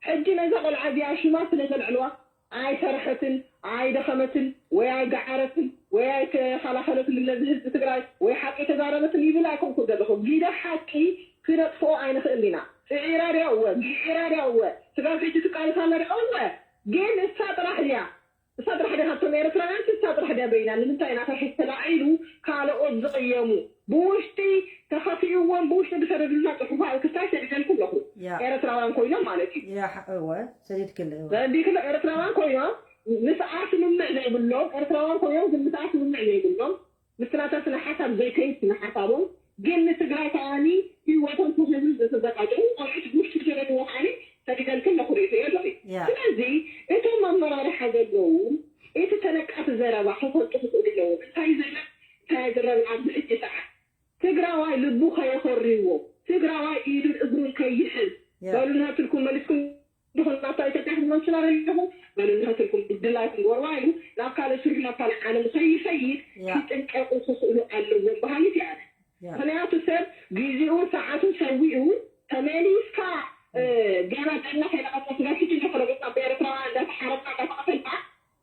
ሕጂ ነዛ ቆልዓ እዚኣ ሽማ ስለ ዘልዕልዋ ኣይሰርሐትን፣ ኣይደኸመትን፣ ወይ ኣይገዓረትን፣ ወይ ኣይተኸላኸለትን ነዚ ህዝቢ ትግራይ፣ ወይ ሓቂ ተዛረበትን ይብል ኣይኮንኩ ዘለኹ። ግደ ሓቂ ክነጥፍኦ ኣይንኽእል ኢና። ጽዒራ ድያ? እወ። ግዒራ ድያ? እወ። ስጋብ ሕጂ ትቃልስ ኣላ ድያ? እወ። ግን እሳ ጥራሕ ድያ? እሳ ጥራሕ ድያ ካብቶም ኤርትራውያን? እሳ ጥራሕ ድያ በይና? ንምንታይ ኢና ፍርሒ ተላዒሉ ካልኦት ዝቕየሙ? ብውሽጢ ተኸፊእዎም፣ ብውሽጢ ዝሰደዱልና ጽሑፋት ክስታይ ሰዲደልኩ ኣለኹ። ያ። ኤርትራውያን ኮይኖም ማለት እዩ። ያ፣ ሓ-፣ እወ፣ ሰዲድክለ፣ እወ። ረዲእክለ ኤርትራውያን ኮይኖም ምስኣ ስምምዕ ዘይብሎም፣ ኤርትራውያን ኮይኖም ግን ምስኣ ስምምዕ ዘይብሎም፣ ምስቲ ናታ ስነ ሓሳብ ዘይከይድ ስነ ሓሳቦም፣ ግን ንትግራይ ከኣኒ ህይወቶም ክህቡ ዝተዘጋጀዉ ቆልዑት ብውሽጢ ዝሰደድዎ ከኣኒ ሰዲደልክን ኣለኹ ርእዮ ኣለኺ። ያ። ስለዚ እቶም ኣመራርሓ ዘለዉ እቲ ተነቃፊ ዘረባ ክፈልጡ ክኽእሉ ኣለዎም። እንታይ እዩ ዘሎ? እንታይ ዝረብ ኣብዚ ሕጂ ሰዓት ትግራዋይ ልቡ ከየኾርይዎ፣ ትግራዋይ ኢዱን እግሩን ከይሕዝ፣ ያ። በሉ ንሀትልኩም መሊስኩም ድኹም ናብታ ኢትዮጵያ ክትመልሱና ደሊኹም፣ በሉ ንሀትልኩም ድላይኩም ገርዋ ኢሉ ናብ ካልእ ስርሑ ናብ ካልእ ዓለም ከይኸይድ ያ። ክጥንቀቁ ክኽእሉ ኣለዎም በሃሊት እየ ኣነ። ያ። ምኽንያቱ ሰብ ግዜኡ ሰዓቱ ሰዊኡ ተመሊስካ፣ እ፣ ገና ዳና ከይረኸብካ ስጋብ ሕጂ እንዳተረገጽካ ብኤርትራውያን እንዳተሓረድካ እንዳተቐተልካ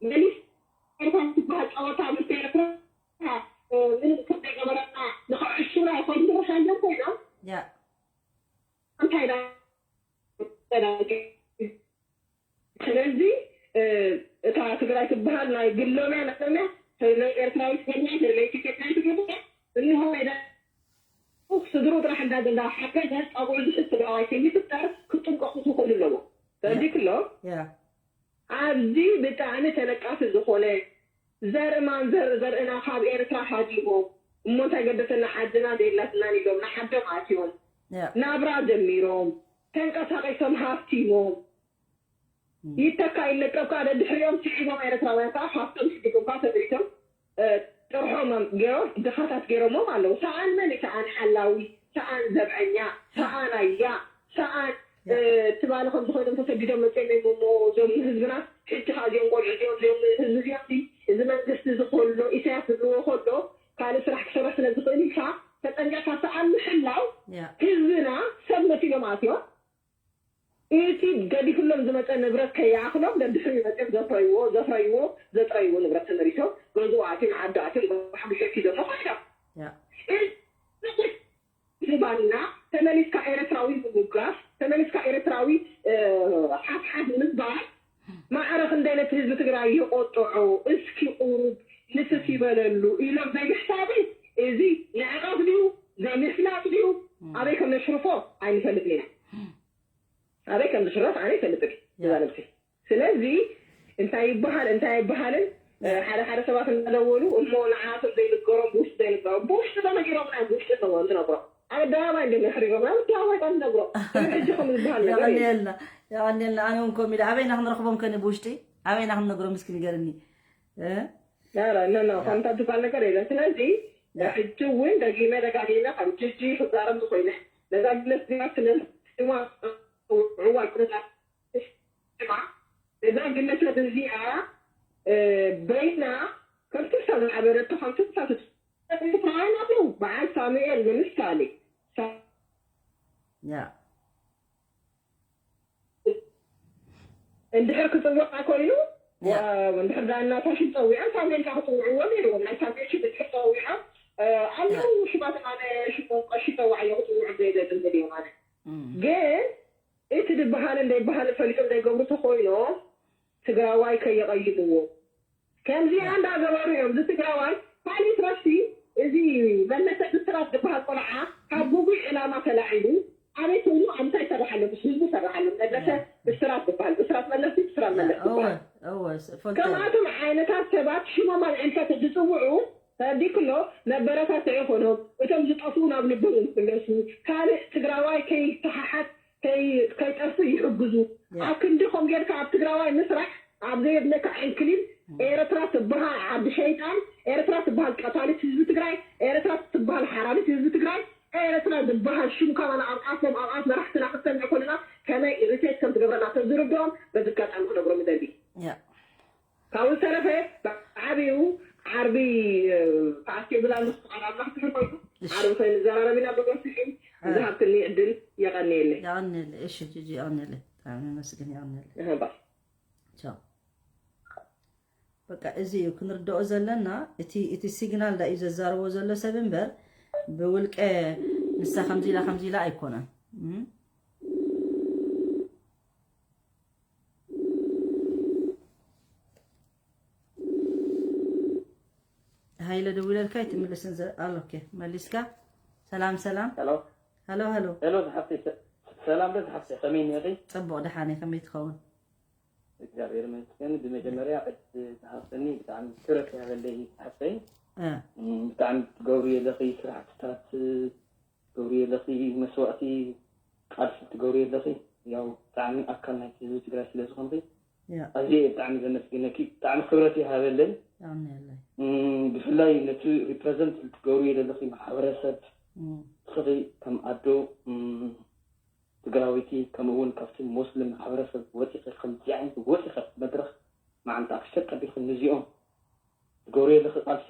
መሊስ ኤርትራ ትበሃል ጸወታ ምስ ኤርትራ፣ እ፣ ምንም ከም ዘይገበረና ንኸዕሹና ይኸዱ። ንኽሓሎም ኮይኖም ያ። እንታይ ኢላ? ስለዚ፣ እ፣ እታ ትግራይ ትበሃል ናይ ግሎም እያ፣ ናቶም እያ። ተለይ ኤርትራዊ ትገብራ፣ ተለይ ኢትዮጵያ ትገብራ። እንሆ ኢዳ ስድሩ ጥራሕ እንዳ እንዳ ሓገዘ ጸጉዑ ዝሕዝ ትግራዋይ ከይፍጠር ክጥንቀቑ ክኽእሉ ኣለዎ። ተረዲእክሎ? ያ ኣብዚ ብጣዕሚ ተነቃፊ ዝኾነ ዘርኢ ማንዘር ዘርእና ካብ ኤርትራ ሃዲሞም እሞ እንታይ ገደሰና ዓድና ዘይላትናን ኢሎም ንዓዶም ኣትዮም ያ ናብራ ጀሚሮም ተንቀሳቒሶም ሃፍቲሞም ይተካ ይለቀብ ከዓ ደድሕሪኦም ስዒቦም ኤርትራውያን ከዓ ሃፍቶም ስዲጎም ከዓ ተመሊሶም እ፣ ጥርሖም ገይሮም ድኻታት ገይሮሞም ኣለዉ። ሰኣን መን እዩ? ሰኣን ሓላዊ፣ ሰኣን ዘብዐኛ፣ ሰኣን ኣያ፣ ሰኣን እ፣ ትማሊ ከም ዝኮይዶም ተሰዲዶም መፅኦም እዮም እሞ እዞም ህዝብና ሕጂ ከዓ እዚኦም ቆልዑ እዚኦም እዚኦም ህዝቢ እዚኦም እዚ እዚ መንግስቲ እዚ ከሎ ኢሳያስ ዝብልዎ ከሎ ካልእ ስራሕ ክሰርሕ ስለ ዝኽእል ኢልካ ተጠንቀቅካ ሰኣን ምሕላው ያ ህዝብና ሰብ መሲሎም ኣትዮም እቲ ገዲፍሎም ዝመፀ ንብረት ከይኣኽሎም ደድሕሪኡ መፅኦም ዘፍረይዎ ዘፍረይዎ ዘጥረይዎ ንብረት ተመሊሶም ገዝኡ ኣትዮም ዓዲ ኣትዮም ብሓሙሸቲ ደሞ ኮይኖም ያ ዝባና ተመሊስካ ኤርትራዊ ምጉጋፍ ተመሊስካ ኤርትራዊ ሓፍሓፍ ምባል ማዕረ ክንደይ ነቲ ህዝቢ ትግራይ ይቆጥዖ እስኪ ቁሩብ ንፍስ ይበለሉ ኢሎም ዘይምሕሳብይ እዚ ንዕቀት ድዩ ዘይምፍላጥ ድዩ ኣበይ ከም ነሽርፎ ኣይንፈልጥን ኢና ኣበይ ከም ዝሽረፍ ኣነ ይፈልጥን እዛ ነብሲ ስለዚ እንታይ ይበሃል እንታይ ይበሃልን ሓደ ሓደ ሰባት እናደወሉ እሞ ንዓቶም ዘይንገሮም ብውሽጢ ዘይንገሮም ብውሽጢ ተነጊሮም ናይ ብውሽጢ ኣለዎ እንትነግሮ ኣብ ኣደባባይ እንደ ነሕሪሮም ኣብ ኣደባባይ ቃል ነግሮ ሕጂ ከም ዝበሃል ነገር የለን። የቐንየልና የቐንየልና ኣነ እውን ኮሚደ ኣበይና ክንረኽቦም ከኒ ብውሽጢ ኣበይና ክንነግሮም እስኪ ንገርኒ እ? ኧረ ኖ ኖ ከምታ ዝበሃል ነገር የለን ስለዚ ሕጂ እውን ደጊመ ደጋጊመ ከም ጅጂ ክዛረብ ዝኾይነ ነዛ ግለት ዚኣ ስለ ስማ ውዕዋ ኩነታት ስማ እዛ ግለሰብ እዚኣ በይና ከምቲ እሳ ዝዓበረቶ ከምቲ እሳ ትፅውዖም ኣለዉ በዓል ሳሙኤል ንምሳሌ ያ እንድሕር ክፅውዓ ኮይኑ እንድሕር ዳና ፋሽን ፀዊዖም ሳሙኤል ካ ክፅውዕዎ ነይርዎም ናይ ሳሙኤል ሽም እንድሕር ፀዊዖም ኣለዉ ሽማት ኣነ ሽሞም ቀሺ ፀዋዕዮ ክፅውዑ ዘይዘድል እዮም ኣነ ግን እቲ ዝበሃልን ዘይበሃልን ፈሊጦም ዘይገብሩ ተኮይኖም ትግራዋይ ከየቐይምዎ ከምዚኣ እንዳገበሩ እዮም እዚ ትግራዋይ ካልእ ትረፍሲ እዚ መለሰ ብስራት ዝበሃል ቆልዓ ካብ ጉጉይ ዕላማ ተላዒሉ ኣበይ ኮይኑ ኣብ እንታይ ይሰርሕ ኣሎ ምስ ህዝቡ ይሰርሕ ኣሎ መለሰ ብስራት ዝበሃል ብስራት መለሲ ብስራት መለስ ዝበሃል ከምኣቶም ዓይነታት ሰባት ሽሞም ኣልዒልካ ተዝፅውዑ ተረዲክሎ መበረታትዒ ይኾኖም እቶም ዝጠፍኡ ናብ ልቦም ይምለሱ ካልእ ትግራዋይ ከይተሓሓት ከይጠፍእ ይሕግዙ ኣብ ክንዲ ከም ጌርካ ኣብ ትግራዋይ ምስራሕ ኣብ ዘየድለካ ዕንክሊል ኤርትራ ትበሃል ዓዲ ሸይጣን ኤርትራ ትበሃል ቀታሊት ህዝቢ ትግራይ ኤርትራ ትበሃል ሓራዲት ህዝቢ ትግራይ ኤርትራ ዝበሃል ሽም ካባና ኣብ ኣፎም ኣብ ኣፍ መራሕትና ክሰምዕ ከለና ከመይ ኢሪቴት ከም ትገብረና ተዝርድኦም በዚ ኣጋጣሚ ክነግሮም ይደሊ። ካብኡ ዝተረፈ ብዓብዩ ዓርቢ ፓርቲ ብላ ምስ ፍቓድ ኣምላኽ ትሕር ኮይኑ ዓርቢ ኮይኑ ንዘራረብ ኢና ብጎስሒም ዝሃብክኒ ዕድል የቐንየለይ። የቐንየለይ። እሺ ጂጂ የቐንየለይ። ብጣዕሚ የመስግን የቐንየለይ። ቻው። በቃ እዚ እዩ ክንርድኦ ዘለና። እቲ እቲ ሲግናል ዳ እዩ ዘዛርቦ ዘሎ ሰብ እምበር ብውልቀ ንሳ ከምዚ ኢላ ከምዚ ኢላ ኣይኮነን። ሃይለ ደዊለልካ ኣይትምልስን ዘ ኣሎ ኦኬ መሊስካ። ሰላም ሰላም። ሄሎ ሄሎ ሄሎ። ሄሎ ዝሓፍተይ ሰ- ሰላም ዶ ዝሓፍተይ ከመይ እኒኦኺ? ጽቡቕ ደሓነ ከመይ ትኸውን? እግዚኣብሔር ይመስገን። ብመጀመርያ ዕድል ዝሃብተኒ ብጣዕሚ ክብረት ይሃበለይ ዝሓፍተይ። እ፣ እም፣ ብጣዕሚ ትገብሩ የለኺ ስራሕትታት ትገብሩ የለኺ መስዋእቲ ቃልሲ ትገብሩ የለኺ ያው ብጣዕሚ ኣካል ናይቲ ህዝቢ ትግራይ ስለ ዝኾንኺ ኣዝየ እየ ብጣዕሚ ዘመስግነኪ፣ ብጣዕሚ ክብረት ይሃበለይ። ብፍላይ ነቲ ሪፕረዘንት ትገብርዮ ዘለኺ ማሕበረሰብ፣ ንስኺ ከም ኣዶ ትግራወይቲ፣ ከምኡ እውን ካብቲ ሞስሊም ማሕበረሰብ ወፂኺ፣ ከምዚ ዓይነት ወፂኺ ኣብቲ መድረኽ መዓንጣ ክሸጥ ኣቢልኪ፣ ንዚኦም ትገብርዮ ዘለኺ ቃልሲ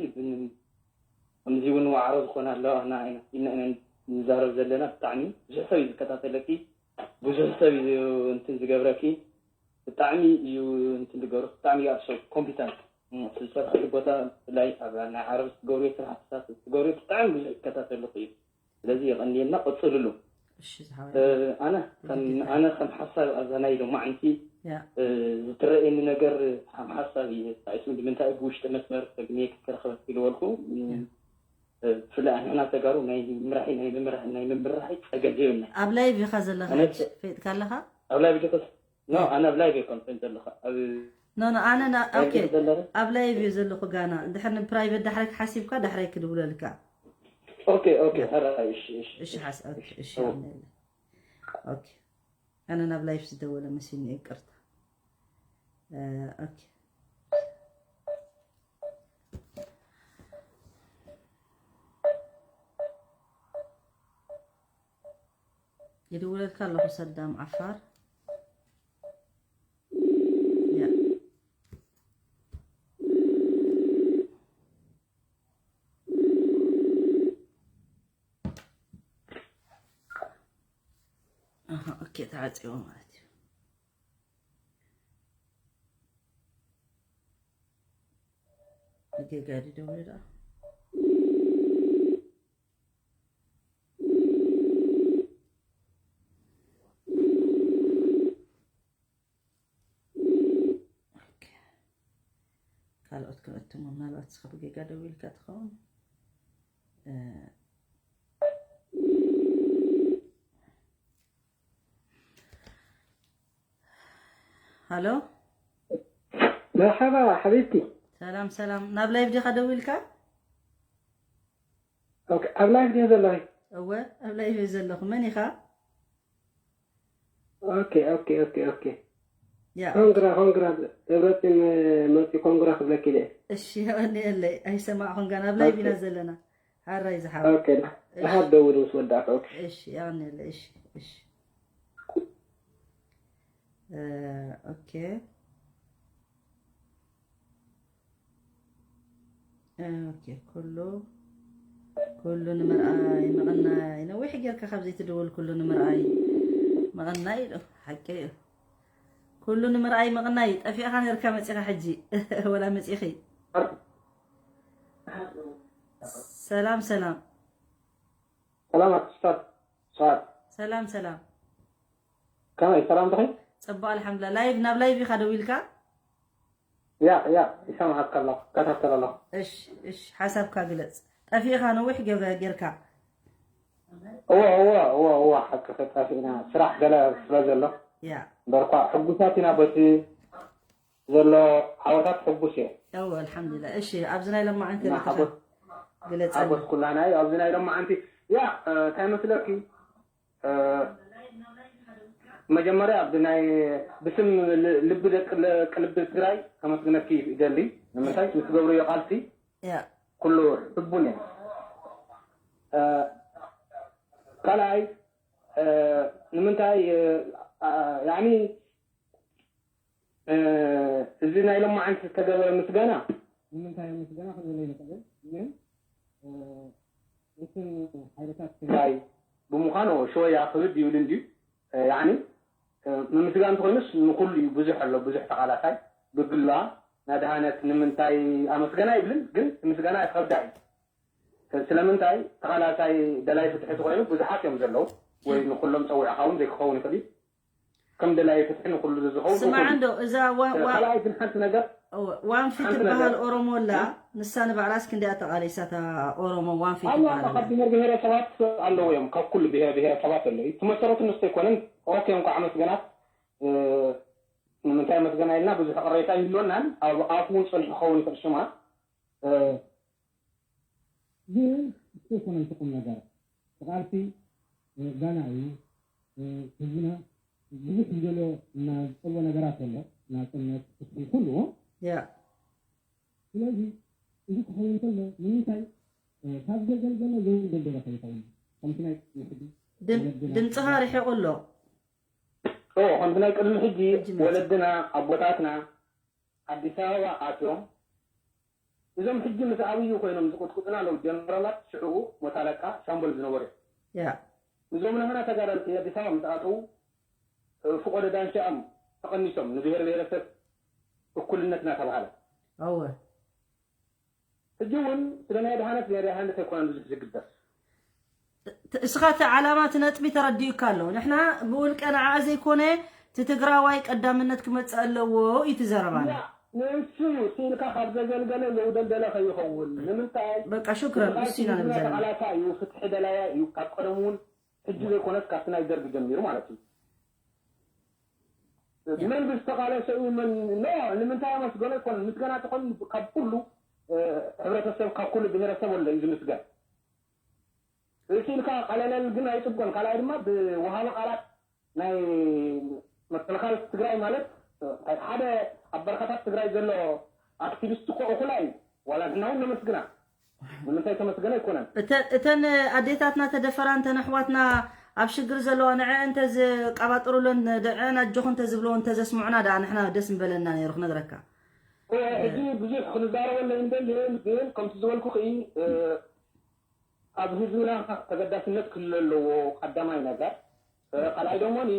ከምዚ እውን ዋዕሮ ዝኾና ኣለዋ ኢና ኢና ንዛረብ ዘለና። ብጣዕሚ ብዙሕ ሰብ እዩ ዝከታተለኪ፣ ብዙሕ ሰብ እዩ እንትን ዝገብረኪ። ብጣዕሚ እዩ እንትን ዝገብረኪ፣ ብጣዕሚ እዩ ኣብ ሰብ ኮምፒታንት እቲ ዝሰርሐሉ ቦታ፣ ብፍላይ ኣብ ናይ ዓረብ ትገብርዮ ስራሕትታት ትገብርዮ ብጣዕሚ ብዙሕ ይከታተለኪ እዩ። ስለዚ የቐንየልና፣ ቀፅልሉ። ኣነ ኣነ ከም ሓሳብ ኣብዛ ናይ ሎማዕንቲ ያ እ፣ ዝትረእየኒ ነገር ከም ሓሳብ እዩ ተጣይሱ። ንምንታይ ብውሽጢ መስመር ተግንየ ክትረኸበ ኢልወልኩ። እ፣ ብፍላይ ንሕና ተጋሩ ናይ ምምራሕ ናይ ምምራሕ ናይ ምምራሕ ፀገም ዘይብልና። ኣብ ላይቭ ኢኻ ዘለኻ እውነት? ሕጂ ፈይጥካ ኣለኻ? ኣብ ላይቭ ዲኸ? ኖ፣ ኣነ ኣብ ላይቭ ኣይኮን ኮይን ዘለኻ ኣብ ኖ ኖ ኣነ ና- ላይቭ ኦኬ ዘለረ ኣብ ላይቭ እዩ ዘለኹ ጋና እንድሕር ንፕራይቬት ዳሕረይ ክሓሲብካ ዳሕረይ ክድውለልካ። ኦኬ ኦኬ። ሕራይ እሺ እሺ እሺ ሓስ ኦኬ እሺ ኣሜን። ኦኬ ኣነ ናብ ላይቭ ዝደወለ መሲኒ ይቅርታ። እ፣ ኦኬ ይድውለልካ ኣለኹ ሰዳም ዓፋር። ያ ኣሃ ኦኬ ተዓፂዎ ማለት እዩ። ጌጋ ድደውል ዳ ካልኦት ክነእትሞ ምናልባት ስኻ ብጌጋ ደው ኢልካ ትኸውን። ሃሎ መርሓባ ሓቢብቲ። ሰላም ሰላም፣ ናብ ላይቭ ዲኻ ደው ኢልካ? ኦኬ፣ ኣብ ላይቭ ድየ ዘለኺ? እወ ኣብ ላይቭ እየ ዘለኹ። መን ኢኻ? ኦኬ ኦኬ ኦኬ ኦኬ። ያ ኮንግራ ኮንግራ፣ ደብረፅዮን መፂ ኮንግራ ክብለኪ ኢለ። እሺ የቐንየለይ። ኣይሰማዕኹን ጋር ኣብ ላይቭ ኢና ዘለና። ሓራይ ዝሓወ ኦኬ፣ ደሓር ደውል ምስ ወዳእካ። ኦኬ እሺ የቐንየለይ። እሺ እሺ እ፣ ኦኬ እ፣ ኦኬ ኩሉ ኩሉ ንምርኣይ ምቕናይ ነዊሕ ጌርካ ካብ ዘይትድውል ኩሉ ንምርኣይ ምቕናይ ኢሉ ሓቂ እዩ። ኩሉ ንምርኣይ ምቕናይ ጠፊእኻ ነርካ መፂኻ ሕጂ ወላ መፂኺ። ሰላም ሰላም ሰላም ኣርቲስታት ሰዓት ሰላም ሰላም ከመይ ሰላም ዲኺ? ፅቡቅ ኣልሓምዱላ። ላይቭ ናብ ላይቭ ኢኻ ደው ኢልካ? ያ ያ ይሰማዓካ ኣለኹ፣ ከታተል ኣለኹ። እሺ እሺ ሓሳብካ ግለፅ። ጠፊእኻ ነዊሕ ገ- ጌርካ። እወ እወ እወ እወ ሓቂ ተጣፊእና ስራሕ ገለ ስለ ዘሎ ያ እምበርኳ ሕጉሳት ኢና በቲ ዘሎ ዓወታት ሕጉስ እየ። እወ ኣልሓምዱላ። እሺ ኣብዚ ናይ ለማዓንቲ እና ርኢቶኻ ሓጎስ ግለፀልና። ሓጎስ ኩላና እዩ። ኣብዚ ናይ ሎማዓንቲ ያ እ፣ እንታይ መስለኪ እ፣ መጀመርያ ኣብዚ ናይ ብስም ል- ልቢ ደቂ ለ- ቅልቢ ትግራይ ከመስግነኪ ይደሊ። ንምንታይ ምስ ትገብርዮ ቃልሲ ያ ኩሉ ሕቡን እየ። እ፣ ካልኣይ እ፣ ንምንታይ እ፣ ኣ- ያኒ እ፣ እዚ ናይ ሎማዓንቲ ዝተገበረ ምስጋና ንምንታይ ምስጋና ክንብሎ ይንኽእል ግን እ፣ ውስን ሓይልታት ትግራይ ብምዃኑ ሸወያ ክብድ ይብል እንድዩ። እ፣ ያኒ እ፣ ምምስጋን እንተኮይኑስ ንኩሉ እዩ። ብዙሕ ኣሎ፣ ብዙሕ ተቓላሳይ ብግላ ናድሃነት ንምንታይ ኣመስገና ይብልን ግን ምስጋና ይኸብዳ እዩ። ስለምንታይ ተቓላሳይ ደላይ ፍትሒ ተኮይኑ ብዙሓት እዮም ዘለዉ ወይ ንኩሎም ፀዊዕካ እውን ዘይክኸውን ይኽእል እዩ። ከም ደላይ ፍትሒ ንኩሉ ዝኸውን ስማዕ ይኸውን እዩ። እንዶ እዛ ዋ- ዋ- ካልኣይ ግን ሓንቲ ነገር እወ፣ ዋንፊት ሓንቲ ትበሃል ነገር ኦሮሞ ኣላ ንሳ ንባዕላ እስኪ እንዲያ ተቓሊሳታ ኦሮሞ ዋንፊት ኣሎ ትበሃል ካብ ብሄር ብሄረሰባት ኣለዉ እዮም። ካብ ኩሉ ብሄር ብሄረሰባት ኣለዉ። እቲ መሰረቱ ንሱ ኣይኮነን። ኦኬ እንኳዕ ኣመስገናት። እ፣ ንምንታይ ኣመስገና ኢልና ብዙሕ ቅሬታ ይህልወናን ኣብ ኣፉ እውን ፀኒሑ ክኸውን ይኽእል ሽማ። እ፣ ግን እሱ ኣይኮነን እቲ ቁም ነገር። እቲ ቃልሲ እ፣ ጋና እዩ። እ፣ ህዝብና ብዙሕ ዝደልዮ እና ዝጠልቦ ነገራት ኣሎ። ናፅነት፣ ፍትሒ፣ ኩሉ። ያ ስለዚ እዚ ክኸውን ከሎ ንምንታይ እ፣ ካብ ዘገልገለ ዘይደልደለ ከይኸውን ከምቲ ናይ ቅድሚ ሕጂ ድም- ወለድና ድምፅኻ ርሒቑ ኣሎ። ኦ፣ ከምቲ ናይ ቅድሚ ሕጂ ሕጂ መፂ። ወለድና ኣቦታትና ኣዲስ ኣበባ ኣትዮም እዞም ሕጂ ምስ ኣብዩ ኮይኖም ዝቅጥቅጡና ኣለዉ ጀነራላት ሽዑኡ ሞት ኣለቃ ሻምበል ዝነበሩ እዮም። ያ እዞም ናህና ተጋደልቲ ኣዲስ ኣበባ ምስ ኣተዉ እ፣ ፍቆዶ ዳንሻኦም ተቐኒሶም ንብሄር ብሄረሰብ እኩልነት እናተባሃለ እወ ሕጂ እውን ስለ ናይ ድሃነት ናይ ድሃነት ኣይኮነን ብዙሕ ዝግደስ። ት- እስኻ እቲ ዓላማ እቲ ነጥቢ ተረዲኡካ ኣሎ። ንሕና ብውልቀ ንዓ ዘይኮነ እቲ ትግራዋይ ቀዳምነት ክመፅእ ኣለዎ እዩ እቲ ዘረባና። ንሱ ስኢልካ ካብ ዘገልገለ ዘውደልደለ ከይኸውን ንምንታይ? በቃ ሽክረን እሱ ኢና ንብል ዘለና። ተቓላሳይ እዩ፣ ፍትሒ ደላያ እዩ። ካብ ቀደም እውን ሕጂ ዘይኮነስ ካብቲ ናይ ደርግ ጀሚሩ ማለት እዩ። መን ብዝተቓለሰ እዩ መን ኖ ንምንታይ ኣመስገኖ ኣይኮነን። ምስጋና ተኾን ካብ ኩሉ ሕብረተሰብ ካብ ኩሉ ብሄረሰብ ወለ እዩ ዝምስገን። ርእሲ ኢልካ ቃለለል ግን ኣይፅቡቅን። ካልኣይ ድማ ብወሃቢ ቃላት ናይ መከላኸሊ ትግራይ ማለት ሓደ ኣብ በረኻታት ትግራይ ዘሎ ኣክቲቪስት እኮ እኹላ እዩ። ዋላ ንሕና እውን ነመስግና። ንምንታይ ተመስገነ ኣይኮነን። እተን ኣዴታትና ተደፈራ እንተን ኣሕዋትና ኣብ ሽግር ዘለዋ ንዐ እንተ ዝቀባጥሩለን ንዐን ኣጆኹ እንተ ዝብለዎ እንተ ዘስምዑና ደኣ ንሕና ደስ ምበለና ነይሩ ክነግረካ። ሕጂ ብዙሕ ክንዛረበሉ ኣይንደልን፣ ግን ከምቲ ዝበልኩኺ ኣብ ህዝብና ተገዳስነት ክህሉ ኣለዎ ቀዳማይ ነገር። ካልኣይ ደሞኒ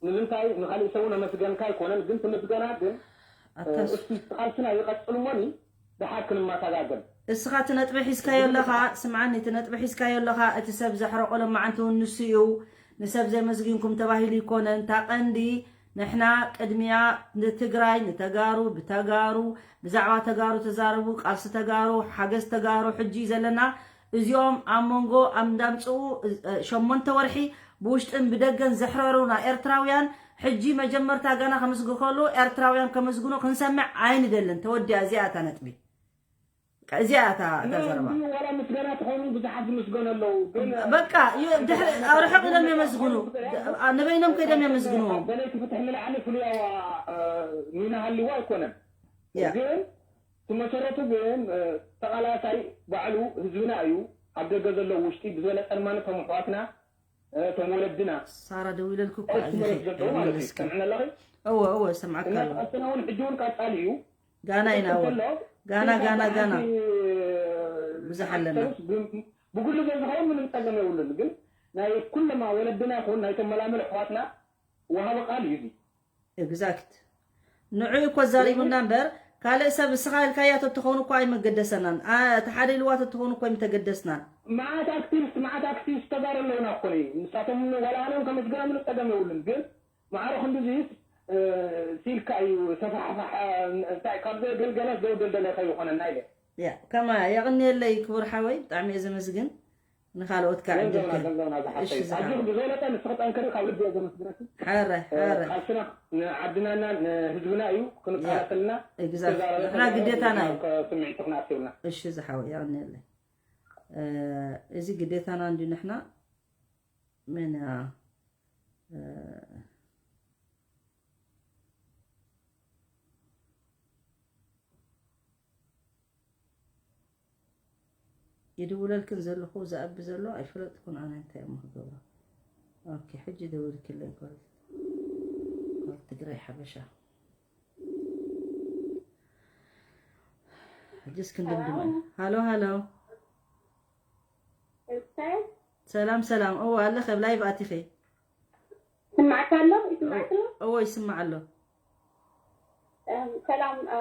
ንምንታይ ንካሊእ ሰው ነመስገንካ ኣይኮነን፣ ግን ትምስገና ግን እስቲ ቃልስና ይቐጽል እሞኒ ደሓር ክንመሰጋገን። እስኻ እቲ ነጥቢ ሒዝካዮ ኣለኻ፣ ስምዓኒ፣ እቲ ነጥቢ ሒዝካዮ ኣለኻ፣ እቲ ሰብ ዘሕረቆ ሎማዓንቲ እውን ንሱ እዩ። ንሰብ ዘመስጊንኩም ተባሂሉ ይኮነን፣ እታ ቀንዲ ንሕና ቅድሚያ ንትግራይ፣ ንተጋሩ፣ ብተጋሩ፣ ብዛዕባ ተጋሩ ተዛረቡ፣ ቃልሲ ተጋሩ፣ ሓገዝ ተጋሩ፣ ሕጂ እዩ ዘለና። እዚኦም ኣብ መንጎ ኣብ እንዳምፅኡ ሸሞንተ ወርሒ ብውሽጥን ብደገን ዘሕረሩና ኤርትራውያን ሕጂ መጀመርታ ገና ከምስግኑ ከለዉ ኤርትራውያን ከምስግኑ ክንሰምዕ ኣይንደልን። ተወዲኣ እዚኣ እታ ነጥቢ። እዚኣ እታ እታ ዘረባ። ዋላ ምስጋና ትኾኑ ብዙሓት ዝምስገኑ ኣለዉ። ግን በቃ ድሕሪ ርሕቕ ኢሎም የመስግኑ። ንበይኖም ከይዶም የመስግንዎም። በለይቲ ፍትሒ ንላዕሊ ፍሉያዋ ሚና ሃልዋ ኣይኮነን። ግን ብመሰረቱ ግን ተቓላሳይ ባዕሉ ህዝብና እዩ። ኣብ ደገ ዘለዉ ውሽጢ ብዝበለፀ ድማ ነቶም ኣሕዋትና እቶም ወለድና ሳራ ደዊለልኩ እኮ ቁመት ዘለዉ ማለት እዩ። ሰምዕና ኣለኺ? እወ እወ ሰምዓካ ኣለኹ። ቀፅና እውን ሕጂ እውን ቀፃሊ እዩ። ጋና ኢና እወ ጋና ጋና ጋና ብዙሕ ኣለና። ብጉሉ ዘይዝኸውን ምንም ፀገም የብሉን። ግን ናይ ኩለማ ወለድና ይኹን ናይቶም መላመል ኣሕዋትና ወሃቢ ቃል እዩ እዚ። ኤግዛክት ንዑ እኮ ዛሪቡና እምበር ካልእ ሰብ እስኻ ኢልካያ ተትኾኑ እኮ ኣይመገደሰናን። ተሓደ ኢልዋ ተትኾኑ እኮ ኣይምተገደስናን። መዓት ኣክቲቪስት መዓት ኣክቲቪስት ተጋሩ ኣለውና እኮ ንዩ ንሳቶም ዋላ ኣነም ከመስግኖም ንፀገም የብሉን። ግን ማዕረ ክንድዚስ ሲልካ እዩ ሰፋሕፋሕ እንታይ ካብ ዘገልገለስ ዘውደልደለ ከይኾነና ኢለ። ያ ከማ የቕንየለይ ክቡር ሓወይ ብጣዕሚ እየ ዘመስግን። ንኻልኦት ከዓ ዕድል ገንዘብና ገንዘብና ዝሓተዩ ኣጆኺ ብዝበለጠ ንስኺ ጠንክሪ ካብ ልቢ እየ ዘመስግነኪ። ሓረ ሓረ ቃልስና ንዓድናና ንህዝብና እዩ ክንቃለሰልና exactly ንሕና ግዴታና እዩ። ስምዒቱ ክነኣትውና እሺ ዝሓወይ የቕንየለይ። እዚ ግዴታና እንዲ ንሕና መን ይድውለልክን ዘለኹ ዝኣቢ ዘሎ ኣይፈለጥኩን ኣነ እንታይ እሞ ክገብሮ። ኦኬ ሕጂ ደዊልክለይ ጓል ጓል ትግራይ ሓበሻ ሕጂ እስክንድምድም። ሃሎ ሃሎ እንታይ ሰላም ሰላም። እወ ኣለኸ ኣብ ላይቭ ኣቲኸ። ይስማዕካ ኣሎ? ይስማዕካ ኣሎ? እወ ይስማዕ ኣሎ። እም፣ ሰላም እ፣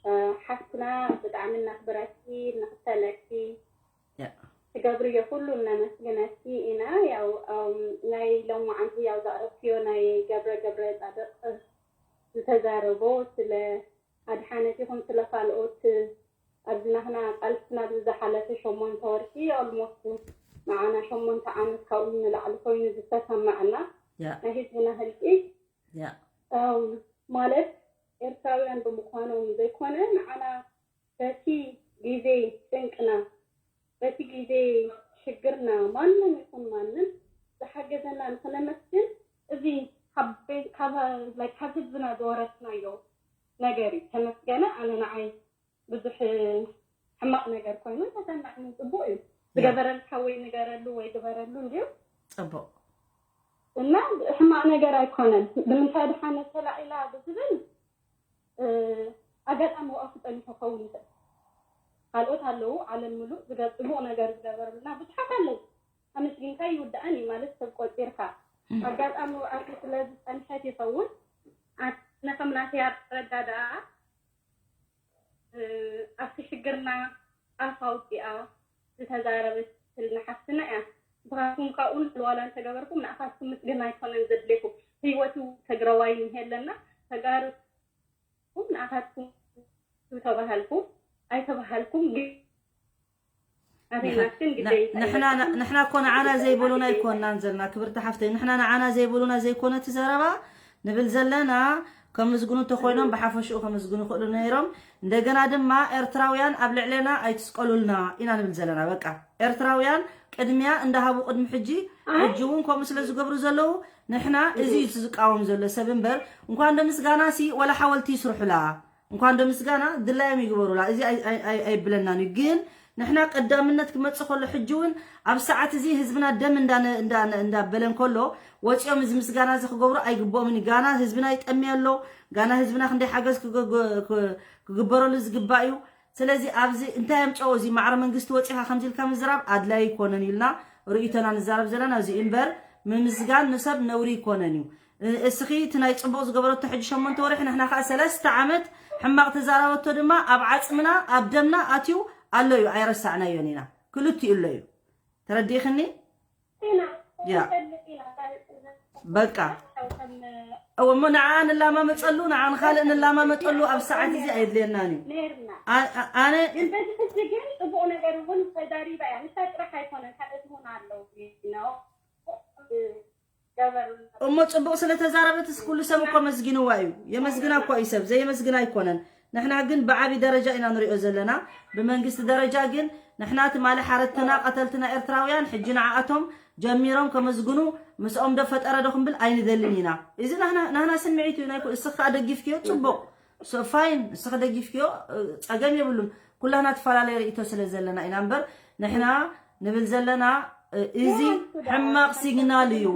እ፣ ሓፍትና ብጣዕሚ እናኽብረኪ እናኽተለኪ ያ ትገብርዮ ኩሉ እናመስግነኪ ኢና። ያው እም፣ ናይ ሎማዓንቲ ያው ዘቕረብክዮ ናይ ገብረ ገብረ ጻድቕ ዝተዛረቦ ስለ ኣድሓነት ይኹን ስለ ካልኦት ኣብዚ ናህና ቃልስና ኣብዚ ዝሓለፈ ሸሞንተ ወርሒ ኦልሞስት ንዓና ሸሞንተ ዓመት ካብኡ ንላዕሊ ኮይኑ ዝተሰማዕና ያ ናይ ህዝብና ህልቂት ያ እም፣ ማለት ኤርትራውያን ብምዃኖም ዘይኮነ ንዓና በቲ ግዜ ጭንቅና በቲ ግዜ ሽግርና ማንም ይኹን ማንም ዝሓገዘና ንኽነመስግን እዚ ካብ ቤት- ካብ like ካብ ህዝብና ዝወረስናዮ ነገር እዩ። ተመስገነ ኣነ ንዓይ ብዙሕ ሕማቕ ነገር ኮይኑ ተሰማዕኒ። ፅቡቕ እዩ ዝገበረልካ ወይ ንገረሉ ወይ ግበረሉ እንድዩ ፅቡቕ እና ሕማቕ ነገር ኣይኮነን። ንምንታይ ድሓነት ተላዒላ ብዝብል እ፣ ኣጋጣሚ ወኣፉ ፀኒሑ ክኸውን ይኽእል። ካልኦት ኣለዉ ዓለም ምሉእ ዝገ- ፅቡቕ ነገር ዝገበሩልና ብዙሓት ኣለዉ። ኣመስጊንካ ይውዳእን እዩ ማለት ሰብ ቆፂርካ ኣጋጣሚ ወኣፉ ስለ ዝፀንሐት ይኸውን። ኣነ ከም ናተይ ኣረዳድኣ ኣብቲ ሽግርና ኣፍ ኣውፂኣ ዝተዛረበትልና ሓፍትና እያ። ንስኻትኩም ካብኡ ንላዕሊ ዋላ እንተገበርኩም ንኣኻትኩም ምስግና ኣይኮነን ዘድልየኩም። ህይወቱ ትግራዋይ እንሄ ኣለና፣ ተጋሩ ንኣኻትኩም ተባሃልኩም ኣይተባሃልኩም ግን ኣበይናችን ግደይ ንሕና እኮ ንዓና ዘይብሉና ኣይኮንናን ዘለና ክብርቲ ሓፍተይ፣ ንሕና ንዓና ዘይብሉና ዘይኮነ እቲ ዘረባ ንብል ዘለና። ከምዝግኑ እንተኮይኖም ብሓፈሽኡ ከምዝግኑ ይኽእሉ ነይሮም። እንደገና ድማ ኤርትራውያን ኣብ ልዕሌና ኣይትስቀሉልና ኢና ንብል ዘለና። በቃ ኤርትራውያን ቅድሚያ እንዳሃቡ ቅድሚ ሕጂ ሕጂ እውን ከምኡ ስለ ዝገብሩ ዘለዉ ንሕና እዚ እዩ ዝቃወም ዘሎ ሰብ እምበር እንኳን ዶ ምስጋና ሲ ወላ ሓወልቲ ይስርሑላ እንኳን ዶ ምስጋና ድላዮም ይግበሩላ። እዚ ኣይብለናን እዩ ግን ንሕና ቀዳምነት ክመጽእ ከሎ ሕጂ እውን ኣብ ሰዓት እዚ ህዝብና ደም እንዳበለ እንከሎ ወፂኦም እዚ ምስጋና እዚ ክገብሩ ኣይግብኦምን እዩ። ጋና ህዝብና ይጠሚ ኣሎ። ጋና ህዝብና ክንደይ ሓገዝ ክግበረሉ ዝግባእ እዩ። ስለዚ ኣብዚ እንታይ ኣምፀኦ እዚ ማዕረ መንግስቲ ወፂኻ ከምዚ ኢልካ ምዝራብ ኣድላይ ይኮነን ኢልና ርእይቶና ንዛረብ ዘለና እዚ እምበር ምምስጋን ንሰብ ነውሪ ይኮነን እዩ። እስኺ እቲ ናይ ፅቡቕ ዝገበረቶ ሕጂ ሸሞንተ ወርሒ ንሕና ከዓ ሰለስተ ዓመት ሕማቕ ተዛረበቶ ድማ ኣብ ዓፅምና ኣብ ደምና ኣትዩ ኣሎ እዩ ኣይረሳዕናዮን ኢና ክልቲኡ ኣሎ እዩ ተረዲእኽኒ ያ በቃ እሞ ንዓ ንላማመፀሉ ንዓ ንካልእ ንላማመፀሉ ኣብ ሰዓት እዚ ኣየድልየናን እዩ ኣነ ግን በዚ ሕጂ ግን ፅቡቕ ነገር እውን ተዛሪባ እያ ንሳ ጥራሕ ኣይኮነን ካልኦት እውን ኣለዉ እሞ ፅቡቕ ስለተዛረበት ኩሉ ሰብ እኮ መስጊንዋ እዩ የመስግና እኮ እዩ ሰብ ዘየመስግና ኣይኮነን ንሕና ግን ብዓብይ ደረጃ ኢና ንሪኦ ዘለና ብመንግስቲ ደረጃ ግን ንሕና ትማሊ ሓረድትና ቀተልትና ኤርትራውያን ሕጂ ንዓኣቶም ጀሚሮም ከመስግኑ ምስኦም ዶ ፈጠረ ዶ ክንብል ኣይንደልን ኢና እዚ ናህና ስምዒት እዩ ናይ እስኻ ደጊፍክዮ ፅቡቕ ፋይን እስኻ ደጊፍክዮ ፀገም የብሉን ኩላና ትፈላለየ ርእይቶ ስለ ዘለና ኢና እምበር ንሕና ንብል ዘለና እዚ ሕማቕ ሲግናል እዩ፣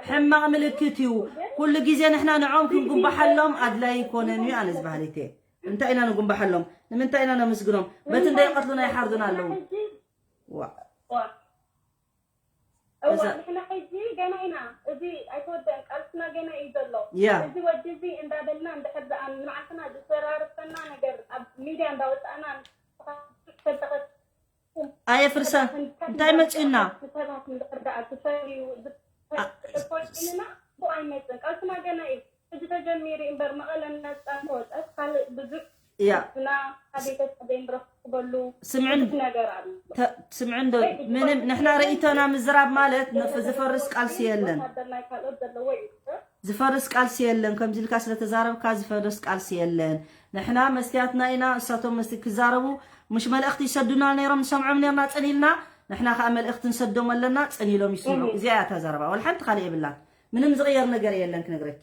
ሕማቕ ምልክት እዩ። ኩሉ ግዜ ንሕና ንዖም ክንጉንባሓሎም ኣድላይ ይኮነን እዩ ኣነ ዝበሃል እቴ። እንታይ ኢና ንጉንባሓሎም? ንምንታይ ኢና ነመስግኖም? በቲ እንዳይቀትሉና ይሓርዱና ኣለዉ። ዋ እዋ ንሕና ሕጂ ገና ኢና፣ እዚ ኣይተወደአን፣ ቃልስና ገና እዩ ዘሎ። ያ እዚ ወዲ እዚ እንዳበልና እንድሕር ደኣ ንመዓልትና ዝፈራርሰና ነገር ኣብ ሚድያ እንዳወፃእና ንስኻ ሰብ ተኸ ኣየፍርሰን እንታይ መፂኡና ንሰባት እንድሕር ደኣ ዝፈርዩ ዝፈርዩና ብኡ ኣይመፅን ቃልስና ገና እዩ ሕጂ ተጀሚሩ እምበር መቐለ ነፃ ተወፀት ካልእ ብዙሕ ያ ህዝብና ኣቤተት ዘይንረክበሉ ስምዕን ብዙሕ ነገር ኣሎ ተ- ስምዕን ዶ ምንም ንሕና ርእይቶና ምዝራብ ማለት ንፍ- ዝፈርስ ቃልሲ የለን ወታደር ናይ ካልኦት ዘለዎ እዩ ዝፈርስ ቃልሲ የለን ከምዚ ኢልካ ስለተዛረብካ ዝፈርስ ቃልሲ የለን ንሕና መስትያትና ኢና እሳቶም መስቲ ክዛረቡ ምሽ መልእኽቲ ይሰዱና ነይሮም ንሰምዖም ነርና ፅን ኢልና ንሕና ከዓ መልእኽቲ ንሰዶም ኣለና ፅን ኢሎም ይስምዑ እዚኣ እያ ተዛረባ ወላ ሓንቲ ካልእ የብላን ምንም ዝቕየር ነገር የለን ክነግረኪ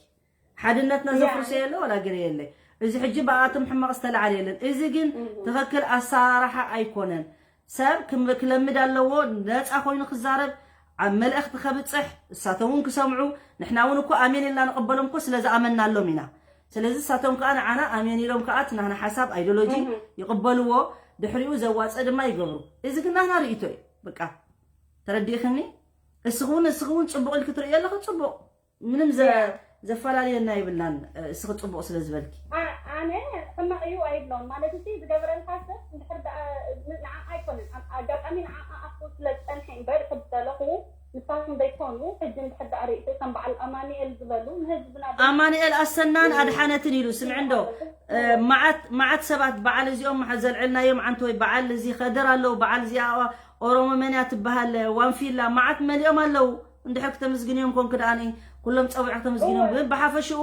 ሓድነትና ዘፍርሶ የለ ወላ ገለ የለ እዚ ሕጂ ብኣቶም ሕማቕ ዝተለዓለ የለን እዚ ግን ትኽክል ኣሰራርሓ ኣይኮነን ሰብ ክለምድ ኣለዎ ነፃ ኮይኑ ክዛረብ ኣብ መልእኽቲ ከብፅሕ እሳቶም እውን ክሰምዑ ንሕና እውን እኮ ኣሜን ኢልና ንቐበሎም እኮ ስለ ዝኣመናሎም ኢና ስለዚ እሳቶም ከዓ ንዓና ኣሜን ኢሎም ከዓ እቲ ናህና ሓሳብ ኣይዲዮሎጂ ይቕበልዎ ድሕሪኡ ዘዋፀ ድማ ይገብሩ እዚ ግን ናህና ርእይቶ እዩ በቃ ተረዲእኽኒ እስኺ እውን እስኺ እውን ፅቡቕ ኢልኪ ትርእዮ ኣለኺ ፅቡቕ ምንም ዘ- ዘፈላለየና የብልናን እስኺ ፅቡቕ ስለ ዝበልኪ ኣነ ሕማቕ እዩ ኣይብሎን ማለት እቲ ዝገበረልካ ሰብ እንድሕር ደኣ ንዓኣ ኣይኮነን ኣብ- ኣጋጣሚ ንዓኣ ኣፉ ስለ ዝፀንሐ እምበር ክበለኹ ንሳቶም ዘይኮኑ ሕጂ እንድሕር ደኣ ርእይቶ ከም በዓል ኣማኒኤል ዝበሉ ንህዝብና ብ- ኣማኒኤል ኣሰናን ኣድሓነትን ኢሉ ስምዒ እንዶ እ፣ መዓት መዓት ሰባት በዓል እዚኦም መሓ- ዘልዕልናዮም ዓንተወይ በዓል እዚ ከድር ኣለዉ በዓል እዚኣ ኦሮሞ መን እያ ትበሃል ዋንፊላ መዓት መሊኦም ኣለዉ እንድሕር ክተመስግንዮም ኮንክ ደኣ ኩሎም ፀዊዕ ክተመስግንዮም ግን ብሓፈሽኡ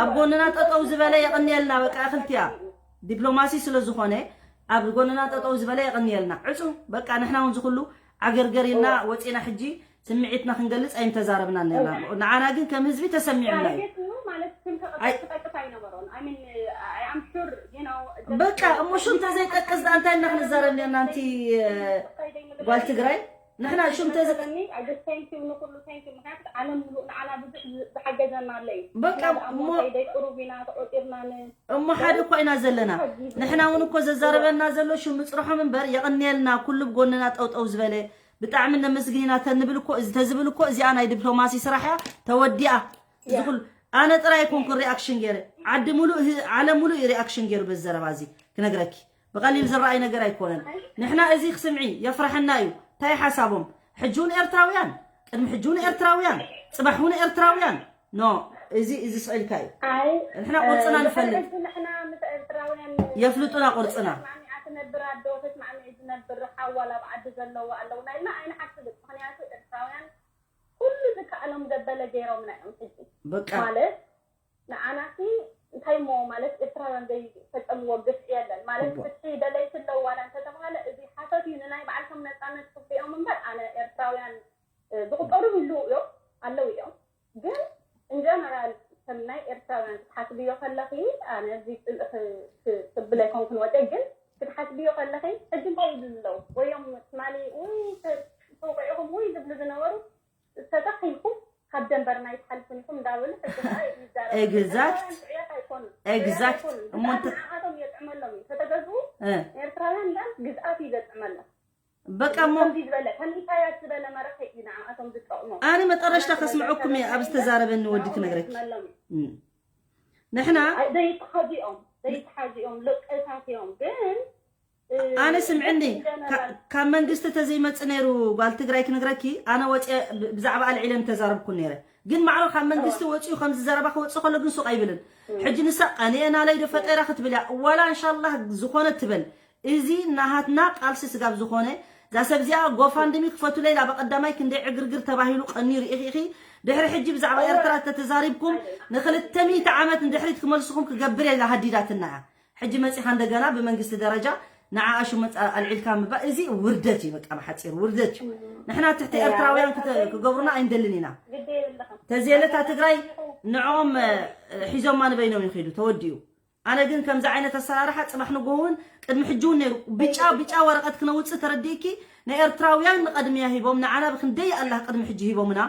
ኣብ ጎንና ጠጠው ዝበለ የቐንየልና በቃ እኽልትያ ዲፕሎማሲ ስለ ዝኾነ ኣብ ጎንና ጠጠው ዝበለ የቐንየልና ዕፁ በቃ ንሕና እውን ዝኩሉ ዓገርገር ኢልና ወፂና ሕጂ ስምዒትና ክንገልፅ ኣይምተዛረብና ነርና ንዓና ግን ከም ህዝቢ ተሰሚዑና እዩ በቃ እሞ ሹም ተዘይጠቅስ ዳ እንታይ እና ክንዛረብ ነርና እንቲ ጓል ትግራይ ንሕና ሹም ተዘ በቃ እሞ እሞ ሓደ እኮ ኢና ዘለና ንሕና እውን እኮ ዘዛረበና ዘሎ ሹም ምፅርሖም እምበር የቐንየልና ኩሉ ብጎንና ጠውጠው ዝበለ ብጣዕሚ ነመስግን ኢና ተንብል እኮ እዚ ተዝብል እኮ እዚኣ ናይ ዲፕሎማሲ ስራሕ እያ ተወዲኣ እዚ ኩሉ ኣነ ጥራይ ኣይኮንኩ ሪኣክሽን ገይረ ዓዲ ሙሉእ ህ- ዓለም ሙሉእ እዩ ሪኣክሽን ገይሩ በዚ ዘረባ እዚ ክነግረኪ ብቐሊል ዝረኣይ ነገር ኣይኮነን ንሕና እዚ ክስምዒ የፍረሐና እዩ እንታይ ሓሳቦም ሕጂ እውን ኤርትራውያን ቅድሚ ሕጂ እውን ኤርትራውያን፣ ጽባሕ እውን ኤርትራውያን። ኖ፣ እዚ፣ እዚ ስቕ ኢልካ እዩ። ኣይ ንሕና ቁርጽና ንፈልጥ። ሕጂ ንሕና ምስ ኤርትራውያን የፍልጡና ቁርጽና። ማንያ ትነብር ኣዶ ተስማዕሚዑ ዝነብር ሓዋል ኣብ ዓዲ ዘለዎ ኣለውና ኢልና ኣይንሓስብን። ምኽንያቱ ኤርትራውያን ኩሉ ዝከኣሎም ዘበለ ገይሮምና እዮም። ሕጂ በቃ ማለት ንዓናሲ እንታይ እሞ ማለት ኤርትራውያን ዘይፈጸምዎ ግፍዒ የለን ማለት እወ። ፍትሒ ደለይቲ ኣለዉ ዋላ እንተተባሃለ እዚ ሓሶት እዩ። ንናይ ባዕልቶም ነጻነት ክብኦም እምበር ኣነ ኤርትራውያን እ፣ ዝቁጠሩ ይህልዉ እዮም ኣለዉ እዮም። ግን እንጀነራል ከም ናይ ኤርትራውያን ክትሓስብዮ ከለኺ ኣነ እዚ ጽልኢ ክ- ክ- ክብል ኣይኮንኩን ወደ ግን ክትሓስብዮ ከለኺ ሕጂ እንታይ ይብሉ ኣለዉ ወዮም ትማሊ ውይ ተ- ተውቂዕኹም ውይ ዝብሉ ዝነበሩ ተተኺልኩም ካብ ደንበርና ይትሓልፉን ኢኹም እንዳበሉ ሕጂ ከዓ ይዛረቡ Exact. ጥዑያት ኣይኮኑን Exact. ኣይኮኑን እሞ እንተ- ንዓቶም የጥዕመሎም እዩ ተተገዝኡ እ፣ ኤርትራውያን ዳን ግዝኣት እዩ ዘጥዕመሎም በቃ እሞ ከምዚ ዝበለ ከም ኢሳያስ ዝበለ መራሒ እዩ ንዓኣቶም ዝጠቕሞም ኣነ መጠረሽታ ከስምዐኩም እየ ኣብ ዝተዛረበኒ ወዲ ክነግረኪ። እም። ንሕና ዘይተሓዚኦም ዘይተሓዚኦም ልቀሳት እዮም ግን ኣነ ስምዕኒ፣ ካብ መንግስቲ ተዘይመፅ ነይሩ ጓል ትግራይ ክነግረኪ ኣነ ወፂ ብዛዕባ ኣልዒለ ምተዛረብኩ ነይረ። ግን ማዕሮ ካብ መንግስቲ ወፂኡ ከምዚ ዘረባ ክወፅእ ከሎ ግን ሱቕ ኣይብልን። ሕጂ ንሳ ቀንኤ ናለይ ዶ ፈጠራ ክትብል እያ ዋላ እንሻላህ ዝኾነ ትበል። እዚ ናሃትና ቃልሲ ስጋብ ዝኾነ እዛ ሰብ እዚኣ ጎፋንድሚ ክፈቱለይ ኢላ በቀዳማይ ክንደይ ዕግርግር ተባሂሉ ቀንዩ ርኢኺ ኢኺ። ድሕሪ ሕጂ ብዛዕባ ኤርትራ ተተዛሪብኩም ንክልተ ሚእቲ ዓመት ንድሕሪት ክመልስኹም ክገብር እየ ኢላ ሃዲዳትና እያ። ሕጂ መፂኻ እንደገና ብመንግስቲ ደረጃ ንዓኣ ሽሙ ኣልዒልካ ምባል እዚ ውርደት እዩ። በቃ ብሓፂሩ ውርደት እዩ። ንሕና ትሕቲ ኤርትራውያን ክተ- ክገብሩና ኣይንደልን ኢና። ተዝየለታ ትግራይ ንዕኦም ሒዞማ ንበይኖም ይኸዱ ተወዲኡ። ኣነ ግን ከምዚ ዓይነት ኣሰራርሓ ፅባሕ ንጎ እውን ቅድሚ ሕጂ እውን ነይሩ ብጫ ብጫ ወረቐት ክነውፅእ ተረዲእኪ ንኤርትራውያን ንቐድሚያ ሂቦም ንዓና ብክንደይ ኣላህ ቅድሚ ሕጂ ሂቦምና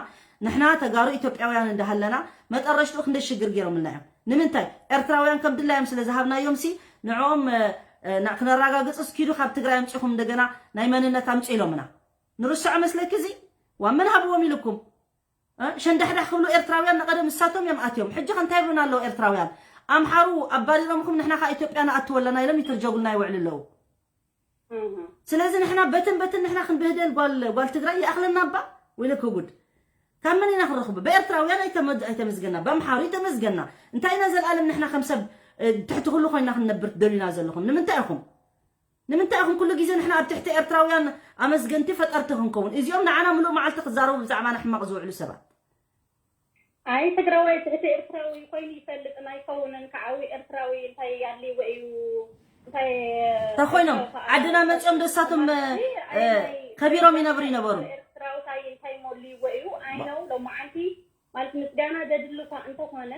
ንሕና ተጋሩ ኢትዮጵያውያን እንዳሃለና መጠረሽትኡ ክንደይ ሽግር ገይሮምልና እዮም። ንምንታይ ኤርትራውያን ከም ድላዮም ስለ ዝሃብናዮም ሲ ንዕኦም ክነራጋግፅስ ኪዱ ካብ ትግራይ ኣምፂኹም እንደገና ናይ መንነት ኣምፁ ኢሎምና ንርስዖ መስለኪ እዚ ዋ መን ሃብዎም ኢልኩም ሸንዳሕዳሕ ክብሉ ኤርትራውያን ንቐደም እሳቶም እዮም ኣትዮም ሕጂ ከ እንታይ ይብሉና ኣለዉ ኤርትራውያን ኣምሓሩ ኣባሪሮምኹም ንሕና ከዓ ኢትዮጵያ ንኣትወለና ኢሎም ይትርጀጉልና ይውዕሉ ኣለዉ ስለዚ ንሕና በትን በትን ንሕና ክንብህደል ጓል ጓል ትግራይ ይኣኽለና እባ ወይለኪ ጉድ ካብ መን ኢና ክንረኽቦ ብኤርትራውያን ኣይተመዝገና በኣምሓሩ ኣይተመዝገና እንታይ ኢና ዘልኣለም ንሕና ከም ሰብ ትሕቲ ኩሉ ኮይና ክንነብር ትደልዩና ዘለኹም ንምንታይ ኢኹም ንምንታይ ኢኹም ኩሉ ግዜ ንሕና ኣብ ትሕቲ ኤርትራውያን ኣመስገንቲ ፈጠርቲ ክንከውን እዚኦም ንዓና ምሉእ መዓልቲ ክዛረቡ ብዛዕባና ሕማቕ ዝውዕሉ ሰባት ኣይ ትግራዋይ ትሕቲ ኤርትራዊ ኮይኑ ይፈልጥን ኣይከውንን ከዓዊ ኤርትራዊ እንታይ ኣልይዎ እዩ እንታይ ተኾይኖም ዓድና መፂኦም ደሳቶም ከቢሮም ይነብሩ ይነበሩ ኤርትራውታይ እንታይ ሞልይዎ እዩ ኣይነው ሎማዓንቲ ማለት ምስጋና ዘድልካ እንተኾነ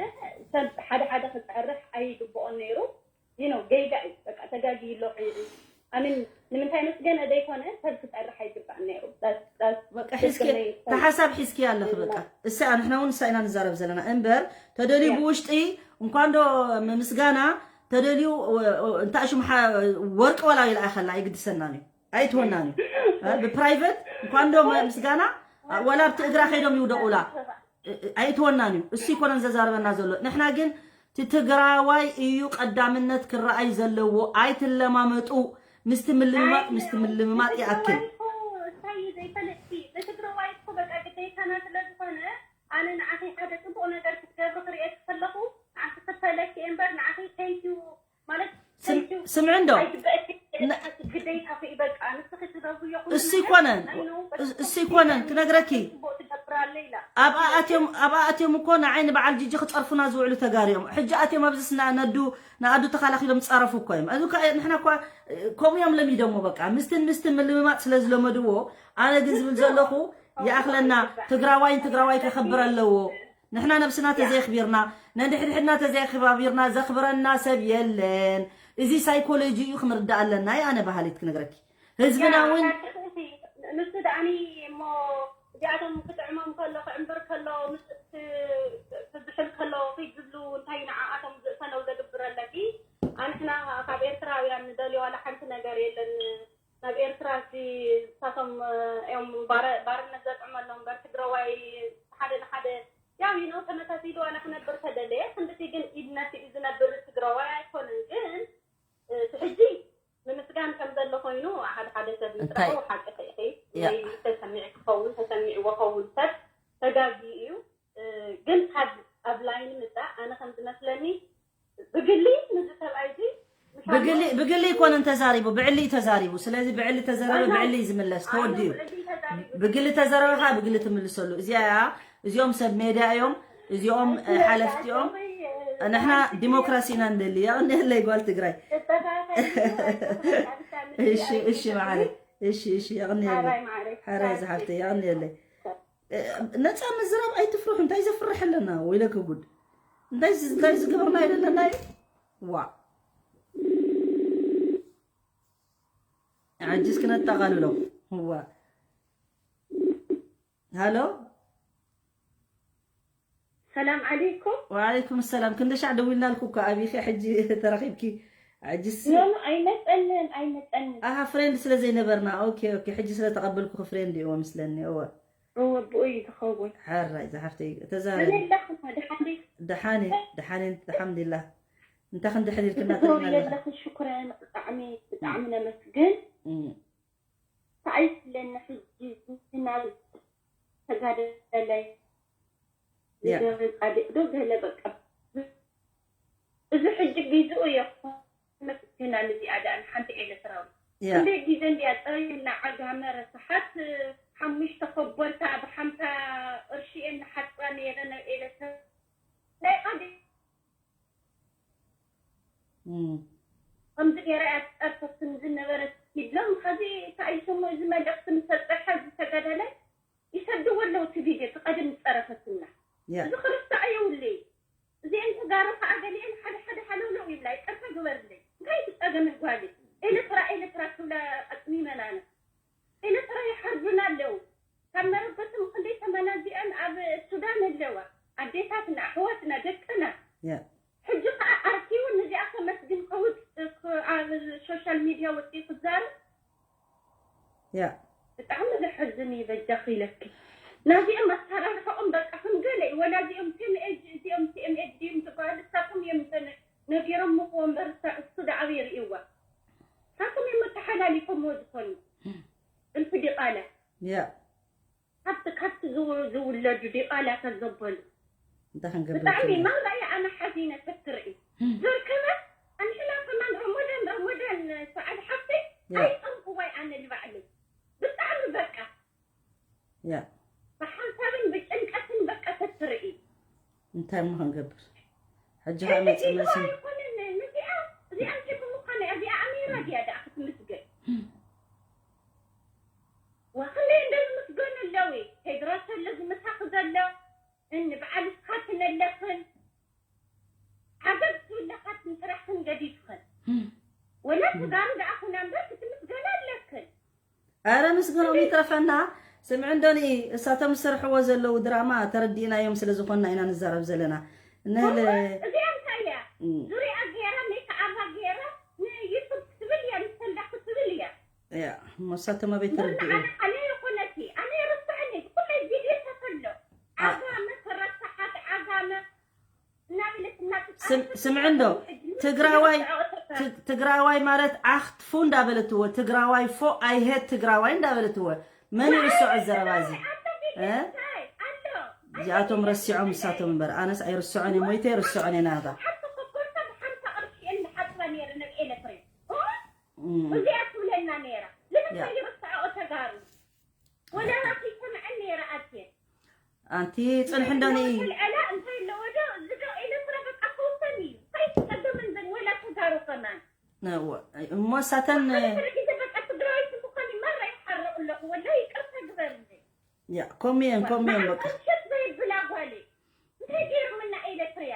ሰብ ሓደ ሓደ ክፀርሕ ኣይግብኦን ነይሩ ይኖ ገይጋ እዩ በቃ ተጋጊ ኣሎ ኣምን ንምንታይ መስገነ ዘይኮነ ሰብ ክፀርሕ ኣይግባእ ነይሩ በቃ ሒዝኪ ተሓሳብ ሒዝኪ ኣለኺ በቃ እሳ ንሕና እውን እሳ ኢና ንዛረብ ዘለና እምበር ተደልዩ ብውሽጢ እንኳን ዶ ምስጋና ተደልዩ እንታይ ሽም ወርቂ ወላ ይልኣኸላ ኣይግድሰናን እዩ ኣይትወናን እዩ ብፕራይቨት እንኳን ዶ ምስጋና ወላ ኣብቲ እግራ ከይዶም ይውደቑላ ኣይትወናን እዩ እሱ ይኮነን ዘዛርበና ዘሎ ንሕና ግን ትትግራዋይ እዩ ቀዳምነት ክረኣይ ዘለዎ ኣይትለማመጡ ምስቲ ምልምማጥ ምስቲ ምልምማጥ ይኣክል ኣነ ንዓኺ ሓደ ፅቡቕ ነገር ክትገብሪ ክርእየኪ ከለኹ ንዓኺ ክፈለኪ እየ እምበር ንዓኺ thank you ማለት ስምዒ እንዶ ግዴታ በቃ ንስኺ ትገብርዮ እሱ ይኮነን እሱ ይኮነን ክነግረኪ ትገብራለ ኢላ ኣብኣ ኣትዮም ኣብኣ ኣትዮም እኮ ንዓይ ንበዓል ጂጂ ክፀርፉና ዝውዕሉ ተጋሩ እዮም ሕጂ ኣትዮም ኣብዚ ነዱ ንኣዱ ተኻላኺሎም ዝፀረፉ እኮ እዮም እዚ ንሕና እኳ ከምኡ እዮም ለሚዶሞ በቃ ምስትን ምስትን ምልምማጥ ስለ ዝለመድዎ ኣነ ግን ዝብል ዘለኹ ይኣኽለና ትግራዋይን ትግራዋይ ከኸብር ኣለዎ ንሕና ነብስና ተዘየኽቢርና ነንድሕድሕድና ተዘየኽባቢርና ዘኽብረና ሰብ የለን እዚ ሳይኮሎጂ እዩ ክንርዳእ ኣለና ኣነ ባህሊት ክነግረኪ ህዝብና እውን ንሱ ደኣኒ እሞ እዚኣቶም ክጥዕሞም ከሎ ክዕምብር ከሎ ክዝሕል ከሎ ኺድ ዝብሉ እንታይ ንዓኣቶም ዝእሰነው ዘግብር ኣለኪ ኣንሕና ካብ ኤርትራውያን ንደልዮ ዋላ ሓንቲ ነገር የለን ናብ ኤርትራ ንሳቶም እዮም ባርነት ዘጥዕመሎም እምበር ትግራዋይ ሓደ ንሓደ ያው ይኖ ተመሳሲሉ ዋላ ክነብር ተደለየ ክንድቲ ግን ኢድ ነሲኡ ዝነብር ትግራዋይ ኣይኮነን ግን ሕጂ ንምስጋን ከም ዘሎ ኮይኑ ሓደ ሓደ ሰብ ምጥራው ሓቂ ኢኺ ያ። ወይ ተሰሚዕ ክኸውን፣ ተሰሚዕዎ ክኸውን ሰብ ተጋጊ እዩ። እ፣ ግን ካብ ኣብ ላይን ምጻእ ኣነ ከም ዝመስለኒ ብግሊ ንዚ ሰብኣይ እዚ ምሻ ብግሊ ብግሊ ይኮነን ተዛሪቡ፣ ብዕሊ እዩ ተዛሪቡ። ስለዚ ብዕሊ ተዘረበ፣ ዋና ብዕሊ እዩ ዝምለስ፣ ኣነ ተወዲኡ። ብዕሊ ተዛሪቡ። ብግሊ ተዘረበ ከዓ ብግሊ ትምልሰሉ። እዚኣ እያ፣ እዚኦም ሰብ ሜድያ እዮም፣ እዚኦም፣ እ፣ ሓለፍቲ እዮም። ንሕና ዲሞክራሲ ኢና ንደሊ። የቕንየለይ ጓል ትግራይ። እሺ፣ እሺ፣ መዓረይ። እሺ፣ እሺ፣ የቕንየለይ። ሓራይ ዝሓፍተይ፣ የቕንየለይ። እ፣ ነፃ ምዝራብ ኣይትፍርሑ። እንታይ ዘፍርሕ ኣለና? ወይለከ ጉድ። እንታይ ዝ-፣ እንታይ ዝገበርና ኣይደለና እዩ? ዋ። ሕጂስ ክነጠቓልሎ። ዋ። ሃሎ? ሰላም ዓለይኩም። ወዓለይኩም ሰላም። ክንደሻዕ ደዊልናልኩ እኮ፣ ኣቢኸ ሕጂ ተረኺብኪ። ሕጂስ ኖ፣ ኖ፣ ኣይመጸንን፣ ኣይመጸንን። ኣሃ፣ ፍሬንድ ስለ ዘይነበርና። ኦኬ፣ ኦኬ። ሕጂ ስለ ተቐበልኩ ፍሬንድ እዎ ምስለኒ። እወ። እወ፣ ብኡ እዩ ዝኸውን። ሓራይ ዝሓፍተይ፣ ተዛረቢ። ከመይ ኣለኹም? ደሓን ዲኹም? ደሓን እየ፣ ደሓን እየ፣ ኣልሓምዱሊላህ። እንታይ ክንድሕን ኢልክና ክትዘውሪ ትሪእና ኣለኻ? ዘለኺ ሽኩረን ብጣዕሚ፣ ብጣዕሚ ነመስግን። እም። እንታይ ስለኒ ሕጂ ናብ ተጋደላይ ያ። ንገበን ጻድቕ ዶ ገለ በቃ። እዚ ሕጂ ግዜኡ እዮ። መስኪና ነዚኣ ደኣ ንሓንቲ ኤርትራዊ። ያ። ክንደይ ግዜ እንድያ ጸሪና ዓጋመ ረሳሓት፣ ሓሙሽተ ኮቦርታ ብሓምሳ ቅርሺ እየን ንሓጽባ ነይረ ናብ ኤርትራ። ናይ ቃዲ እም። ከምዚ ገይራ እያ ትጸርፈትኒ ዝነበረት ኢሎም፣ ኸዚ እንታይ እዩ ስሙ እዚ መልእኽቲ ምስ በጽሐ እዚ ተጋዳላይ ይሰድዎ ኣለዉ እቲ ቪድዮ፣ እቲ ቀደም ዝጸረፈትና። ያ። እዚ ክርስታዕ የብሉይ። እዚአን ተጋሩ ኸዓ ገሊአን ሓደ ሓደ ሃለውለው ይብላ፣ ይቅርታ ግበርለይ። እንታይ እዩ ጸገመን ጓለይ? ኤለትራ፣ ኤለትራ ክብላ ኣጽሚመናና። ኤለትራ ይሓርዱና ኣለዉ። ካብ መረበቶም ክንደይ ተመናዚአን ኣብ ሱዳን ኣለዋ። ኣዴታትና፣ ኣሕዋትና፣ ደቅና። ያ። ሕጂ ኸዓ ኣርኪቡ ነዚኣ ከመስግን ከውጽእ ክ-፣ ኣብ ሶሻል ሚድያ ወጺኡ ክዛረብ። ያ። ብጣዕሚ ዘሕዝን እዩ፣ በጃኺ ኢለኪ። ናዚኦም ኣሰራርሕኦም በቃ ከም ገለ እዩ። ወላ እዚኦም ቲም ኤጅ፣ እዚኦም ቲም ኤጅ ድዮም ዝበሃሉ እሳቶም እዮም እንተ ነ-፣ ነጊሮምዎ እምበር እሳ-፣ እሱ ደኣ ኣበይ ርእይዋ? እሳቶም እዮም ኣተሓላሊፎምዎ ዝኾኑ። እልፊ ዲቓላ። ያ። ካብቲ፣ ካብቲ ዝው-፣ ዝውለዱ ዲቓላታት ዘበሉ። እንታይ ክንገብር ብጣዕሚ ይከኣል? ማራ እየ ኣነ ሓዚነ ክትርኢ። እም። ዘርከበ ኣንሕና ከማን ረሞዳን፣ ረሞዳን ሰዓድ ሓፍተይ ያ። ኣይጸምኩዋይ ኣነ ንባዕለይ። ብጣዕሚ በቃ። ያ። ብሓንሳብን ብጭንቀትን በቃ ክትርኢ። እንታይ እሞ ክንገብር? ሕጂ ኸኣ እዚ መጽእ ዲኻ መሲ-፣ ኣይኮነን፣ ነዚኣ፣ እዚኣ እንታይ ብምዃና እያ? እዚኣ ኣሜራ ድያ ደኣ ክትምስገን? እም። ወክንደይ እንደ ዝምስገኑ ኣለዊ። ቴድሮስ ኣሎ ዝምሳኺ ዘሎ፣ እኒ በዓል እስኻትን ኣለኽን። ዓገብ ትብለኻትን ስራሕክን ገዲፍኽን። እም። ወላ እም። ተጋሩ ደኣ ኹና እምበር ክትምስገና ኣለክን። ኣረ ምስገኖም ይትረፈና። ስምዒ እንዶ ንኢ፣ እሳቶም ዝሰርሕዎ ዘለዉ ድራማ ተረዲእናዮም ስለ ዝኾንና ኢና ንዛረብ ዘለና። ንህለ እዚኣ እንታይ እያ? እም። ዙሪኣ ገይራ፣ ሜክኣባ ገይራ፣ ንዩቱብ ክትብል እያ፣ ንሰንዳ ክትብል እያ። እያ፣ እሞ እሳቶም ኣበይ ተረዲኡ? ኣነ፣ ኣነ ይኹነቲ፣ ኣነ ይርስዕኒ፣ ብኩለይ ቪድዮታት ኣሎ። ኣ- ዓጋመ ተረሳሓት፣ ዓጋመ እናበለት እናተጣረሰት ስም-፣ ስምዒ እንዶ፣ ሕጂ ትግራዋይ፣ ትረስዖ ተካ- ት-፣ ትግራዋይ ማለት ኣኽትፉ እንዳበለትዎ፣ ትግራዋይ ፎ፣ I hate ትግራዋይ እንዳበለትዎ። መን ይርስዖ ዘረባ እዚ? ኣሎ ቪድዮ እ? እንታይ? ኣሎ። እዚኣቶም ኣሎ ረሲዖም ቪድዮ እሳቶም እምበር፣ ኣነስ ኣይርስዖን እየ፣ ሞይተ ኣይርስዖን እየ ናታ። ሓንቲ ኮኮርታ ብሓምሳ ቅርሺ እየን ዝሓጽባ ነይረን ኣብ ኤለትሪክ። እ? እም። እዚኣ ትብለና ነይራ። ንምንታይ ያ። ይርስዖ ተጋሩ? ወላ ራኺ ይሰምዐን ነይረ ኣትየ። ኣንቲ ጽንሒ እንዶ ንኢ። ወልዐላ እንታይ ኣለዎ ዶ? እዚ ዶ ኤለትራ በቃ ከውሰን እዩ። እንታይ ትጸገምን ዘን ወላ ተጋሩ ከማን። ነዎ፣ እሞ እሳተን ኣነ ገለ ግዜ በቃ ትግራዋይ ስምኳን ማራ ይሓርቕ ኣለኹ። ወላ ይቅርታ ግበርለይ። ያ፣ ኮሚየን፣ ኮሚየን በቃ። ኣሸት ዘይብላ ጓለይ። እንታይ ገይሮምና ኤለትርያ?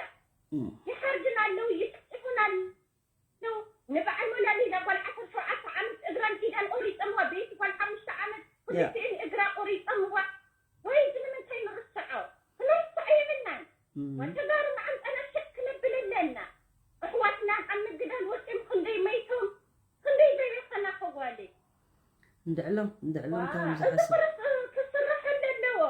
እም። ይሓርድና ኣለዉ፣ ይጭፍጭፉና ኣለዉ። ንበዓል ሞናሊዛ ጓል ዓሰርተ ሸውዓተ ዓመት እግራን ኢዳን ቆሪጸምዋ፣ ቤቲ ጓል ሓሙሽተ ዓመት ያ። ክልቲኤን እግራ ቆሪጸምዋ። ወይ እዚ ንምንታይ ንርስዖ? ክንርስዖ የብልናን። እም። ወተጋሩ መዓንጣና ሽቅ ክነብል ኣለና። ኣሕዋትና ኣብ ምግዳል ወጺኦም ክንደይ መይቶም፣ ክንደይ ዘይረኸና ከጓሊ። እንድዕሎም፣ እንድዕሎም ዋ፣ ተባም እዚ ዝሓስብ። ክርስ-፣ ክስርሐሉ ኣለዎ።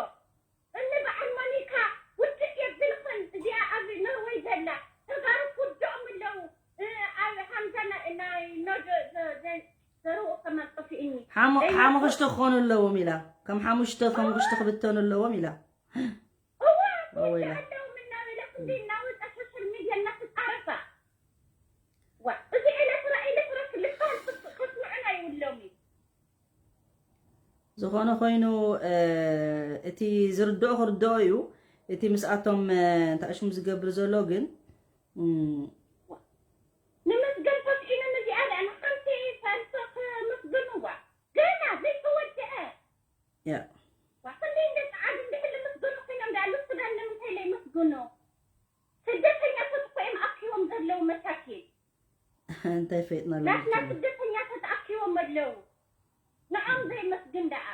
እኒ በዓል ሞኒካ ውድእ የብልኽን። እዚኣ ኣብ ኖርወይ ዘላ ተጋሩ ክውድኦም ኣለዉ። እ፣ ኣብ ሃምዛ ናይ፣ ናይ ኖዶ ዘ-፣ ዘ-፣ ዘርኡ ከማን ጠፊእኒ። ሓሞ-፣ ደይ ሓሞኺ ሓሙሽተ ክኾኑ ኣለዎም ኢላ። ከም ሓሙሽተ ከም ሽተ ክብተኑ ኣለዎም ኢላ። እዋ እወ ኢላ። ኣለዎም እናበለ ክንዲ እናወፀ ሶሻል ሚድያ እናተፃረፋ ዋ እዚ ኤለትራ ኤለትራ ክልተ ከስምዑና ይብሎም እዩ። ዝኾነ ኮይኑ እቲ ዝርድኦ ክርድኦ እዩ። እቲ ምስኣቶም እንታይ ሽሙ ዝገብር ዘሎ ግን እም፣ ንመስገን ተስዒኑ ንዚኣ ደኣ ንሓንቲ ሳልሶ ክምስግንዋ ገና ዘይተወድአ ያ ዋ ክንደይ እንደ ፃዓዱ እንድሕር ልምስገኑ ኮይኖም ደኣ ልስጋን ንምንታይ ለይመስገኑ? ስደተኛታት እኮ እዮም ኣኪቦም ዘለዉ መሳኪን። እንታይ ፈይጥና ናትና ኣለና ስደተኛታት ኣኪቦም ኣለዉ። ንዖም ዘይመስግን ደኣ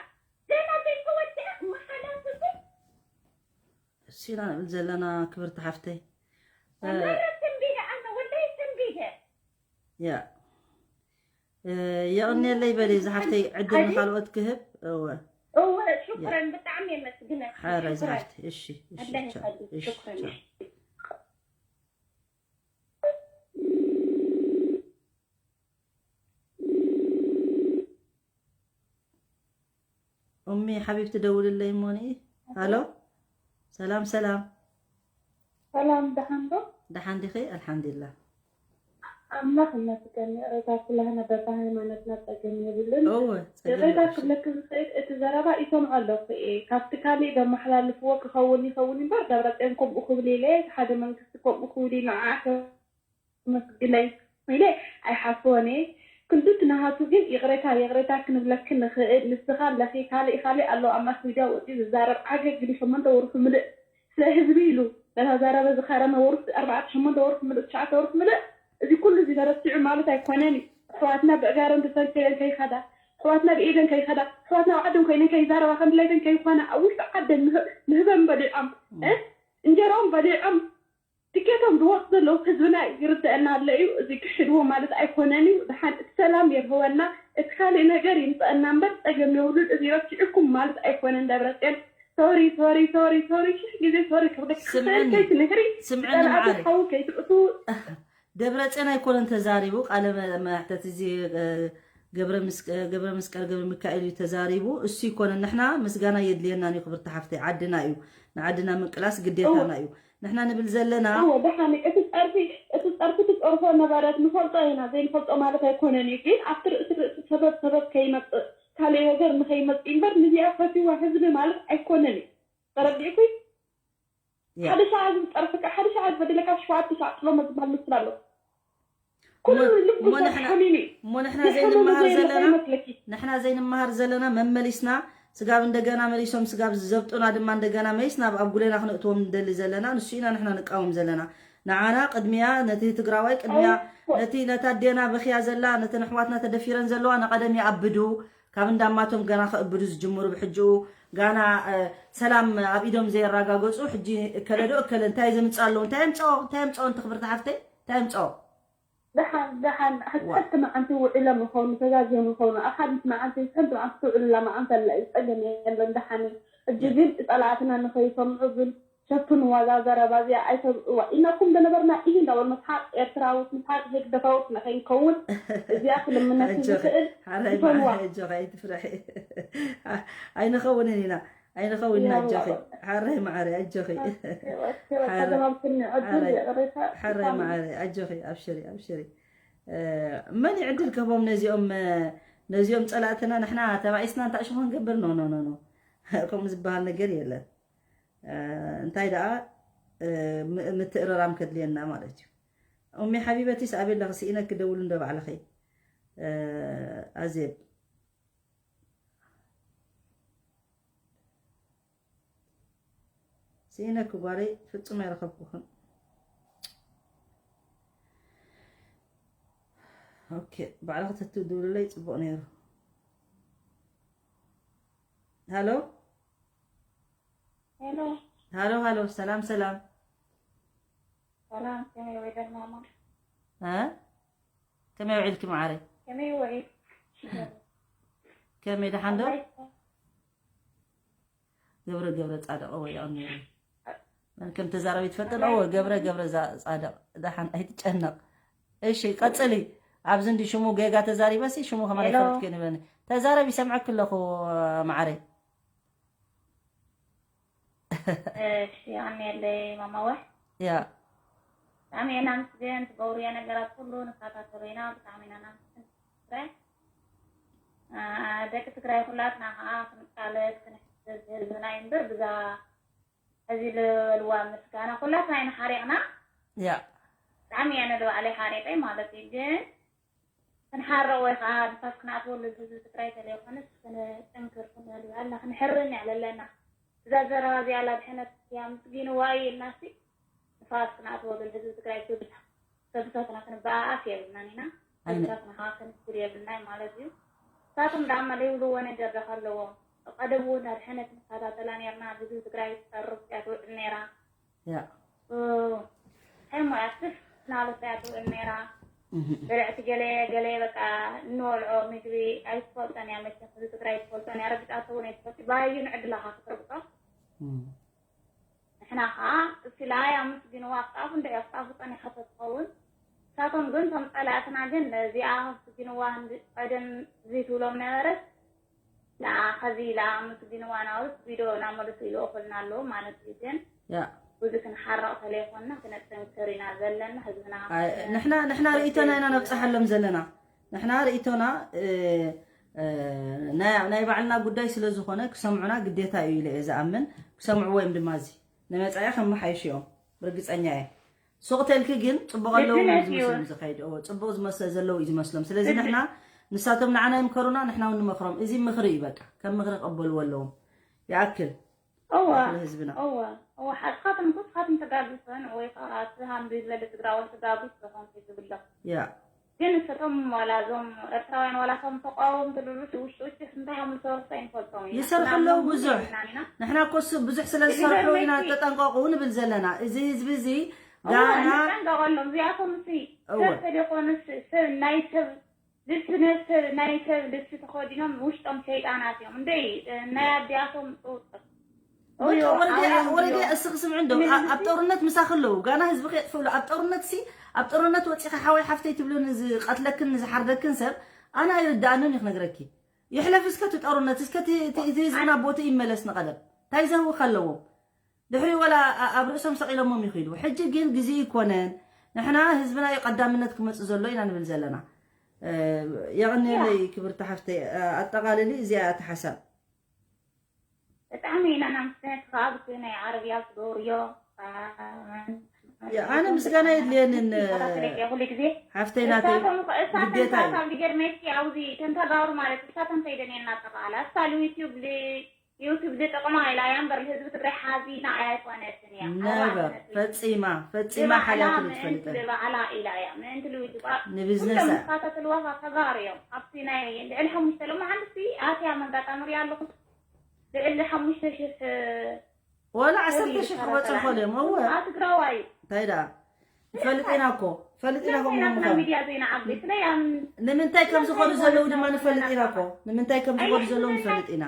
ገና ዘይተወድአ መሓላፍቲ እሲና ንብል ዘለና ክብርቲ ሓፍተይ መረ ትንቢደ ኣነ ወለይ ትንቢደ ያ የቕንየለይ በሊ ዝሓፍተይ ዕድል ንካልኦት ክህብ እወ እወ ሽኩረን ብጣዕሚ የመስግነክ ሓራይ ሽኩረን ዝሓፍተይ እሺ እሺ ኣላህ ቻው፣ ይኸልድ እሺ ሽኩረን ቻው። ኡሚ ሓቢብቲ ደውልለይ እሞኒ ሃሎ ሰላም ሰላም ሰላም ደሓን ዶ? ደሓን ዲኺ ኣልሓምዱሊላህ ኣምላኽ ይመስገን። ይቕሬታ ኩላህና በብሃይማኖትና ጸገም የብሉን። እወ ጸገም ይቕሬታ የብልሽን። ክብለኪ ዝኽእል እቲ ዘረባ ይሰምዖ ኣለኹ እየ። ካብቲ ካሊእ ዘመሓላልፍዎ ክኸውን ይኸውን እምበር ደብረጽዮን ከምኡ ክብል ኢለ እቲ ሓደ መንግስቲ ከምኡ ክብል ኢሉ ንዓ ከመስግነይ ኢለ ኣይሓስቦን እየ። ክንዱቲ ናሃቱ ግን ይቕሬታ ይቕሬታ ክንብለኪ ንኽእል። ንስኻ ኣለኺ ካሊእ ካሊእ ኣሎ ኣብ ማስ ሚድያ ወጺኡ ዝዛረብ ዓገግ ኢሉ ሸሞንተ ወርሒ ምልእ ስለ ህዝቢ ኢሉ ነታ ዘረበ ዝኸረመ ወርሒ ኣርባዕተ ሸሞንተ ወርሒ ምልእ ትሽዓተ ወርሒ ምልእ እዚ ኩሉ እዚ ተረሲዑ ማለት ኣይኮነን እዩ። ኣሕዋትና ብእጋረን ተሰንከየን ከይኸዳ ኣሕዋትና ብኢደን ከይኸዳ ኣሕዋትና ኣብ ዓደን ኮይነን ከይዛረባ ከም ድላይተን ከይኾና ኣብ ውሽጢ ዓደን ንህ- ንህበን በሊዖም እ? እንጀራኦም በሊዖም ትኬቶም ዝወፁ ዘለዉ ህዝብና ይርደአና ኣሎ እዩ። እዚ ክሕድዎ ማለት ኣይኮነን እዩ። ድሓን እቲ ሰላም የርህወና እቲ ካሊእ ነገር ይምፀአና እምበር ፀገም የብሉን። እዚ ረሲዕኩም ማለት ኣይኮነን ደብረፅዮን ሶሪ ሶሪ ሶሪ ሶሪ ሽሕ ግዜ ሶሪ ክብለክ ስምዕኒ፣ ከይትንክሪ ስምዕኒ ጸላእቲ መዓረይ። ሓዊ ከይትእቱ ደብረፅዮን ኣይኮነን ተዛሪቡ ቃለ መ- መሕተት እዚ እ፣ ገብረ ምስ- እ፣ ገብረ መስቀል ገብረ ሚካኤል እዩ ተዛሪቡ እሱ ይኮነን ንሕና ምስጋና የድልየና እዩ ክብርቲ ሓፍተይ ዓድና እዩ ንዓድና ምቅላስ ግዴታና እዩ ንሕና ንብል ዘለና እወ ደሓን እቲ ፀርፊ እቲ ፀርፊ ትፀርፎ ነበረት ንፈልጦ ኢና ዘይንፈልጦ ማለት ኣይኮነን እዩ ግን ኣብቲ ርእሲ ርእሲ ሰበብ ሰበብ ከይመፅእ ካልእ ነገር ንኸይመፅእ እምበር ንዚኣ ፈትዋ ህዝቢ ማለት ኣይኮነን እዩ ተረዲእኩ ያ። ሓደ ሻዕ ዝፀርፍካ ሓደ ሻዕ ዝበደለካ ሸውዓተ ሻዕ ጥሎ መዝባል ምስል ኣሎ ኩሉ እሞ- ልቡ እሞ ሰብ ንሕና- ሓሚም እዩ እሞ ንሕና ዝሓመመ ዘይንመሃር ዘየለ ዘለና ይመስለኪ ንሕና ዘይንመሃር ዘለና መመሊስና ስጋብ እንደገና መሊሶም ስጋብ ዘብጡና ድማ እንደገና መሊስና ኣብ ጉሌና ክነእትዎም ንደሊ ዘለና ንሱ ኢና ንሕና ንቃወም ዘለና ንዓና ቅድሚያ ነቲ ትግራዋይ ቅድሚያ ነቲ ነታ ኣዴና በኽያ ዘላ ነተን ኣሕዋትና ተደፊረን ዘለዋ ንቐደም ይኣብዱ ካብ እንዳማቶም ገና ከእብዱ ዝጅምሩ ብሕጅኡ ጋና እ፣ ሰላም ኣብ ኢዶም ዘየረጋገፁ ሕጂ እከለዶ እከለ እንታይ ዘምፅእ ኣለዉ እንታይ የምፅኦ እንታይ የምፅኦ እንተ ክብርቲ ሓፍተይ እንታይ የምፅኦ ደሓን ደሓን ሕፅሕቲ መዓልቲ ውዕሎም ይኾኑ ተዛዝዮም ይኾኑ ኣብ ሓዲት መዓልቲ ሕንቲ መዓልቲ ትውዕልላ መዓልቲ ኣላ እዩ ፀገም የለን ደሓን እዩ ሕጂ ግን ፀላእትና ንኸይሰምዑ ግን ሸፍንዋ እዛ ዘረባ እዚኣ ኣይተብፅዋ ኢልናኩም ዝነበርና ኢሂ እንዳበሉ ምስሓቅ ኤርትራውት ምስሓቅ ህግደፋውት ንኸይንከውን እዚኣ ክልምነኪ ኣጆኺ ዝኽእል ሓራይ ይፈንዋ ማዓረ ኣጆኺ ኣይትፍርሒ ኣይንኸውንን ኢና ኣይንኸውንን ኣጆኺ ሓራይ ማዓረ ኣጆኺ ሓራይ ማዓረ ኣጆኺ ኣብሽሪ ኣብሽሪ መን ይዕድል ከቦም ነዚኦም ነዚኦም ፀላእትና ንሕና ተባኢስና እንታይ ሽኾ ንገብር ኖ ኖ ኖ ኖ ከምኡ ዝበሃል ነገር የለን እንታይ ደኣ ምትእርራም ከድልየና ማለት እዩ ኡሚ ሓቢበቲ ሰኣቤላ ክስኢነ ክደውል እንዶ ባዕልኸይ ኣዜብ ስኢነኪ ጓለይ ፍጹም ኣይረኸብኩኽን ኦኬ ባዕልኺ ተትድውልለይ ጽቡቕ ነይሩ ሃሎ ሄሎ ሃሎ ሃሎ ሰላም ሰላም ሰላም ከመይ ወይ ደማማ እ ከመይ ውዒልኪ መዓረይ ከመይ ወይ ከመይ ደሓን ዶ ገብረ ገብረ ጻድቕ ወይ ኣነሩ መን ከም ተዛረበ ይትፈልጥ ዶ ገብረ ገብረ ጻድቕ ደሓን ኣይትጨነቕ እሺ ቀጽሊ ኣብዚ እንዲ ሽሙ ጌጋ ተዛሪበሲ ሽሙ ከማን ሄሎ። ይፈልጥ ከይንበኒ። ተዛረብ፣ ይሰምዐክ ኣለኹ፣ መዓረይ። እሺ፣ ኣሜለይ ማማዋ። ያ። ብጣዕሚ ኢና ምስገን ትገብርዮ ነገራት ኩሉ ንከታተሎ ኢና። ብጣዕሚ ኢና ናምስግን ትግራይ። አ፣ ደቂ ትግራይ ኩላትና ከዓ ክንቃለስ ክንሕግዝ ህዝብና እዩ እምበር ብዛ ሕዚ ልበልዋ ምስጋና ኩላትና ኢና ሓሪቕና። ያ። ብጣዕሚ እየ ነደ ባዕለይ ሓሪቐይ ማለት እዩ። ግን ክንሓርቕ ወይ ከዓ ንፋስ ክነኣትወሉ ህዝቢ ትግራይ ተለይኮነስ ክንጥንክር ክንበል ኣልና ክንሕርን እያ ለለና። እዛ ዘረባ እዚኣ ላድሕነት እያ ምስጊንዋ እዩ ኢልናሲ ንፋስ ክነኣትወሉ ህዝቢ ትግራይ ክብል ሰብሳትና ክንበኣኣስ የብልናን ኢና። ኣነ- ሰብሳትና ከዓ ክንክል የብልናይ ማለት እዩ። ንሳቶም ደኣ መለ ይብልዎ ነገር ዶ ከለዎም ቀደም እውን ላድሕነት ንከታተላ ነርና። ህዝቢ ትግራይ ትፀርፍ እያ ትውዕል ነይራ። ያ። እ፣ እንታይ እሞ እያ ትፍ ናበሳ እያ ትውዕል ነይራ። እህ። በልዕቲ ገለ ገለ በቃ እንበልዖ ምግቢ ኣይትፈልጦን እያ መቸም። ህዝቢ ትግራይ ኣይትፈልጦን እያ። ረግጣቶ እውን ኣይትፈልጥ። ባዩ ንዕድላኻ ክትረግጦ። እም። ንሕና ከዓ እሲ ለኣይ ኣመስግንዋ ክጣፉ እንድዒ ክጣፉ ፀኒሓቶ ትኸውን። ንሳቶም ግን እቶም ፀላእትና ግን ነዚኣ ኣመስግንዋ እንድ-፣ ቀደም እዚ ትብሎም ነበረት። ንዓ ከዚ ኢላ ኣመስግንዋ ናውስ ቪድዮ እናመለሱ ይልእኹልና ኣለዉ ማለት እዩ። ግን ያ። ብዙ ክንሓረቕ ተለይኮንና ክነጠንክር ኢና ዘለና ህዝብና። ኣይ፣ ንሕና ንሕና ርእይቶና ኢና ነብፅሓሎም ዘለና። ንሕና ርእይቶና እ፣ እ፣ ናይ ናይ ባዕልና ጉዳይ ስለ ዝኾነ ክሰምዑና ግዴታ እዩ ኢለ እየ ዝኣምን። ክሰምዕዎ እዮም ድማ እዚ ንመጻኢ ከመሓይሹ እዮም ርግፀኛ እየ። ሱቕ ተልኪ ግን ፅቡቕ ኣለዉ እዩ ልክነት ዝመስሎም እዩ። ዝኸይድ። እዎ፣ ፅቡቕ ዝመሰ ዘለዉ እዩ ዝመስሎም። ስለዚ ንሕና ንሳቶም ንዓና ይምከሩና፣ ንሕና እውን ንመኽሮም። እዚ ምኽሪ እዩ በቃ። ከም ምኽሪ ክቕበልዎ ኣለዎም። ይኣክል። እወ ይኣክል ህዝብና። እወ እወ ሓቅኻትም ኩስኻትም ተጋጊሰን ወይ ከዓ እቲ ሃምቢ ዝበለ ትግራዋይ ተጋጊስ ዝኾን ዝብሎ ያ። ግን እቶም ዋላ እዞም ኤርትራውያን ዋላ እቶም ተቃወምቲ ልብሉስ ውሽጢ ውሽጢ እንታይ እዮም ዝሰርሑ ኣይንፈልጦም ኢና። ይሰርሑ ንኣብነት ኣለዉ እውን ብዙሕ። ኢልና ኢና። ንሕና እኮ እሱ ብዙሕ ስለ ዝሰርሑ ኢና ይገርመኪ- ተጠንቀቑ ንብል ዘለና። እዚ ህዝቢ እዚ እወ ጋና ንጠንቀቐሎም። እዚኣቶም እሲ እወ። ሰብ ተደይኮኑስ ሰብ ናይ ሰብ ልብሲ ነሰብ ናይ ሰብ ልብሲ ተኸዲኖም ውሽጦም ሸይጣናት እዮም። እንደይ ናይ ኣዲኣቶም ጥውጥር በቃ ወረደ ወረደ እስኺ ስምዒ እንዶ ኣብ ጦርነት ምሳኺ ኣለዉ ጋና ህዝቢ ከየጥፍእሉ ኣብ ጦርነት ሲ ኣብ ጦርነት ወፂኻ ሓወይ ሓፍተይ ትብሉን ዝቐትለክን ዝሓርደክን ሰብ ኣነ ኣይርድኣንን እዩ ክነግረኪ። ይሕለፍ እስከ እቲ ጦርነት እስከ እቲ እቲ- እቲ ህዝቢ ናብ ቦትኡ ይመለስ ንቐደም እንታይ ዘህውኽ ኣለዎም? ድሕሪ ወላ ኣ- ኣብ ርእሶም ሰቒሎሞም ይኽዱ። ሕጂ ግን ግዜ ይኮነን ንሕና ህዝብና እዩ ቀዳምነት ክመፅእ ዘሎ ኢና ንብል ዘለና። እ፣ የቐንየለይ ክብርቲ ሓፍተይ እ፣ ኣጠቓልሊ እዚኣ እያ እቲ ሓሳብ። ብጣዕሚ ኢና ናምስነት ካብ ናይ ዓረብያ ዝገብርዮ ኣነ ምስጋና የድልየንን ኩሉ ግዜ ሓፍተይ ናተይ ግዴታ እዩ። ካብ ሊገርመኪ ኣብዚ ተንተጋሩ ማለት እሳቶም ከይደን እየን እናጠቃላ እሳ ዩቱብ ዩቱብ ዝጠቅማ ኢላ እያ እምበር ህዝቢ ትግራይ ሓዚና ኣይኮነትን እያ። ነበር ፈጺማ ፈጺማ ሓላፍነት ትፈልጥ ንባዕላ ኢላ እያ ምእንቲ ልውጅ ንቢዝነሳ ተጋሩ እዮም። ኣብቲ ናይ ልዕሊ ሓሙሽተ ሎማዓንቲ ኣትያ መጋጣሚ ሪኣ ኣለኹ ልዕሊ ሓሙሽተ ሽሕ ወላ ዓሰርተ ሽሕ ክበፅሑ ኾል እዮም። እወ ትግራዋይ እንታይ ደኣ ንፈልጥ ኢና እኮ ፈልጥ ኢና ከምኡ ምዃኑ ሚድያ ዘይንዓቢ ስለያ ንምንታይ ከም ዝኾኑ ዘለዉ ድማ ንፈልጥ ኢና እኮ ንምንታይ ከም ዝኾኑ ዘለዉ ንፈልጥ ኢና።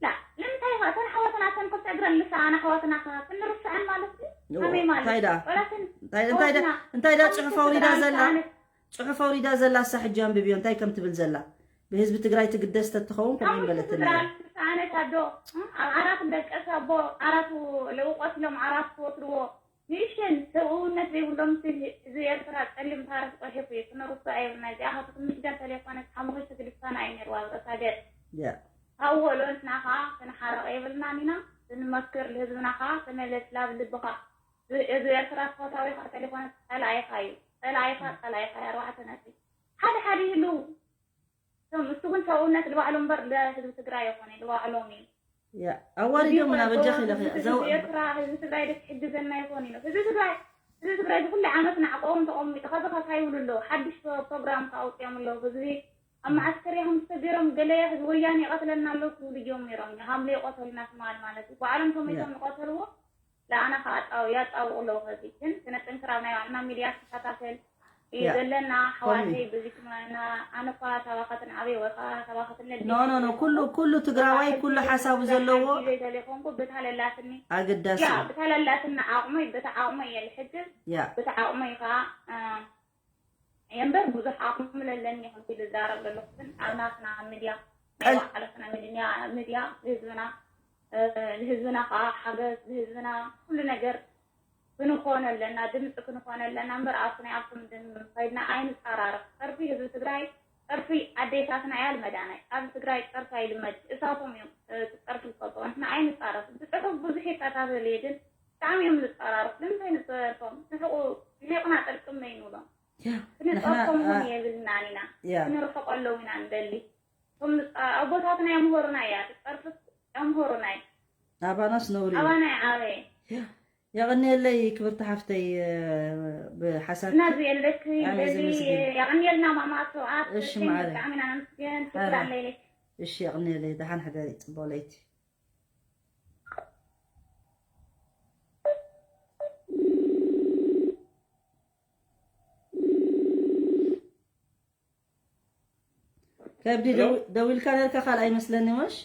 ላ ንምንታይ ኸ እተን ኣሕዋትና እተን ክልተ እግረን ልሰኣና ኣሕዋትና ኸ ክንርስዐን ማለት እዩ? ከመይ ማለት እንታይ ደኣ ወላትን እንታይ እንታይ ደኣ እንታይ ደኣ ጽሑፍ ኣውሪዳ ዘላ ጽሑፍ ኣውሪዳ ዘላ እሳ ሕጂ ኣንብብዮ እንታይ ከም ትብል ዘላ ብህዝቢ ትግራይ ትግደስ ተትኸውን ከምኡ ይበለትኒ ነይራ። ኣነ ታዶ ኣብ ዓራት ደቀስ ኣቦ ዓራቱ ለውቆት ኢሎም ዓራት ክወስድዎ ንእሽተን ሰብእውነት ዘይብሎም ህዝቢ ኤርትራ ጸሊም ታሪኽ ጽሒፉ እዩ። ክንርስዖ የብልና። እዚኣ ኸዓ ክትምስገን ተለይኮነት ሓሙኽሽቲ ክልሳና እዩ ነይርዋ ኣብ ርእሳ ገጽ። ያ ኣብኡ ወለንትና ኸዓ ክንሓርቕ የብልናን ኢና። ክንመክር ንህዝብና ኸዓ ተመለስ ላብ ልብኻ። ህዝቢ ኤርትራ ፈታዊኻ ተለይኮነት ጸላኢኻ እዩ። ጸላኢኻ ጸላኢኻ እዩ ኣርባዕተ ነጥቢ። ሓደ ሓደ ይህልው እቶም እሱ ግን ሰብእውነት ልባዕሎም እምበር ለህዝቢ ትግራይ ይኾነ ልባዕሎም እዩ። ያ ኣዋሪዶምና በጃኺ ኢለኺ ዘው ኤርትራ ህዝቢ ትግራይ ደስ ሕግዘና ይኾን ኢሉ ህዝቢ ትግራይ ህዝቢ ትግራይ ብኩሉ ዓመት ናዕቆም ተቐሚጡ ከዚ ከሳ ይብሉ ኣለዉ ሓድሽ ፕሮግራም ከኣውፅኦም ኣለዉ ህዝቢ ኣብ መዓስከር እዮም ዝተገሮም ገለ ህዝቢ ወያነ ይቐትለና ኣለዉ ክብሉ እዮም ነይሮም እዮም ሃምለ ይቐተሉና ትማል ማለት እዩ ባዕሎም ከመይቶም ይቐተልዎ ለኣና ከኣጣው ያጣውቁ ኣለዉ ከዚ ግን ክነጥንክር ኣብ ናይ ባዕልና ሚድያ ክከታተል እዩ ዘለና ሓዋተይ ብዙ ትማልና ኣነ እኳ ታባኸትን ዓበይ ወይ ከዓ ታባኸትን ነዲ ኖ ኖ ኖ ኩሉ ኩሉ ትግራዋይ ኩሉ ሓሳቡ ዘለዎ ዘይተለይኮንኩ ብታ ለላትኒ ኣገዳሲ ያ ብታ ለላትኒ ዓቕመይ ብታ ዓቕመይ እየ ልሕግዝ ያ ብታ ዓቕመይ ከዓ እምበር ብዙሕ ኣቕሚ ለለኒ ከምቲ ዝዛረብ ዘለኹ ግን ኣብ ናትና ሚድያ ናይ ባዕልትና ሚድያ ሚድያ ህዝብና ንህዝብና ከዓ ሓገዝ ንህዝብና ኩሉ ነገር ክንኾን ኣለና ድምፂ ክንኾን ኣለና እምበር ኣብቲ ናይ ኣብቶም ድም ከይድና ኣይንፃራረፍ ፀርፊ ህዝቢ ትግራይ ፀርፊ ኣዴታትና እያ ልመዳናይ ኣብ ትግራይ ፀርፊ ኣይልመድ እሳቶም እዮም እቲ ፀርፊ ዝፈልጥዎ ንሕና ኣይንፃረፍ ብፅሑፍ ብዙሕ ይከታተል እየ ግን ብጣዕሚ እዮም ዝፃራረፍ ንምንታይ ንፀርፎም ንሕቁ ሒቕና ጥርቅም ነይንብሎም ክንፀርፎም እውን የብልናን ኢና ክንርሕቆሎም ኢና ንደሊ ኣቦታትና የምሆሩና እያ ትፀርፍስ የምሆሩና እዩ ኣባናስ ነውሪ እዩ። ኣባና ይዓበየ የቕንየለይ ክብርቲ ሓፍተይ ብሓሳብ እና እዚ የለክ በዚ የቕንየልና ማማ ስብዓት እሺ ማዕረ ብጣዕሚ ኢና ነምስገን ሽክር ኣለይለይ እሺ የቕንየለይ ደሓን ሕደሪ ፅቡቕ ለይቲ ከብዲ ደዊልካ ነርካ ካልኣይ መስለኒ ሞሽ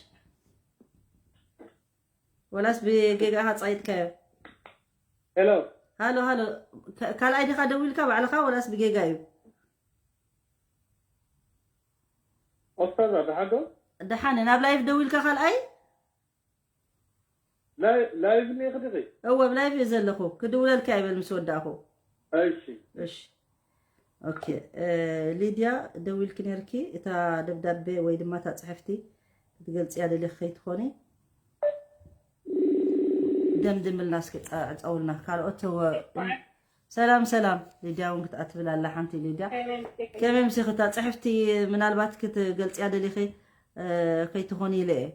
ወላስ ብጌጋኻ ጻይጥካዮ? ሄሎ ሃሎ ሃሎ ካልኣይ ዲኻ ደዊልካ ባዕልኻ ወላስ ብጌጋ እዩ? ኦስታዛ ደሓዶ ደሓነ ናብ ላይፍ ደዊልካ ካልኣይ ላይቭ እኒኢኺ ዲኺ? እወ ብላይቭ እየ ዘለኹ ክድውለልካ ይበል ምስ ወዳእኹ። እሺ እሺ ኦኬ ሊድያ ደዊልኪ ነርኪ እታ ደብዳቤ ወይ ድማ እታ ፅሕፍቲ ክትገልፅያ ደሊኺ ከይትኾኒ ደምድምልና እስኪ ዕፀውልና ካልኦት ሰላም ሰላም ሊድያ እውን ክትኣትብል ኣላ ሓንቲ ሊድያ ከመይ ምሲኺ እታ ፅሕፍቲ ምናልባት ክትገልፅያ ደሊኺ ከይትኾኒ ኢለ እየ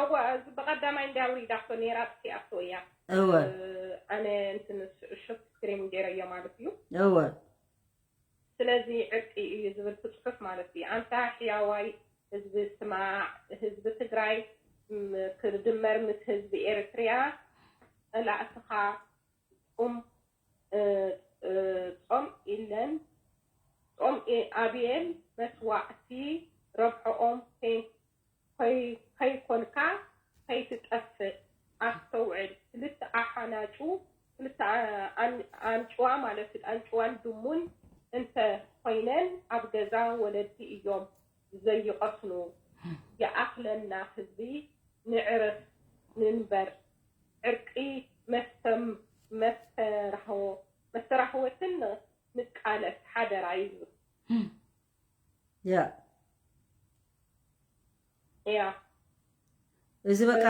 እወ እዚ ብቐዳማይ እንድያ ኣውሪዳቶ ነይራ ጥፊኣቶ እያ እወ ኣነ እንትን ሾርት ስክሪን ገይረዮ ማለት እዩ እወ ስለዚ ዕርቂ እዩ ዝብል እቲ ፅሑፍ ማለት እዩ ኣንታ ሕያዋይ ህዝቢ ስማዕ ህዝቢ ትግራይ ክድመር ምስ ህዝቢ ኤርትርያ ፀላእትኻ ፆም ፆም ኢለን ፆም ኣብየን መስዋእቲ ረብሕኦም ከይኮንካ ከይትጠፍእ ኣስተውዕል ክልተ ኣሓናጩ ክልተ ኣንጭዋ ማለት ኣንጭዋን ድሙን እንተ ኮይነን ኣብ ገዛ ወለዲ እዮም ዘይቐስኑ ይኣኽለና ህዝቢ ንዕረፍ ንንበር ዕርቂ መስተራህወትን ንቃለስ ሓደራ ይብሉ። እዚ በቃ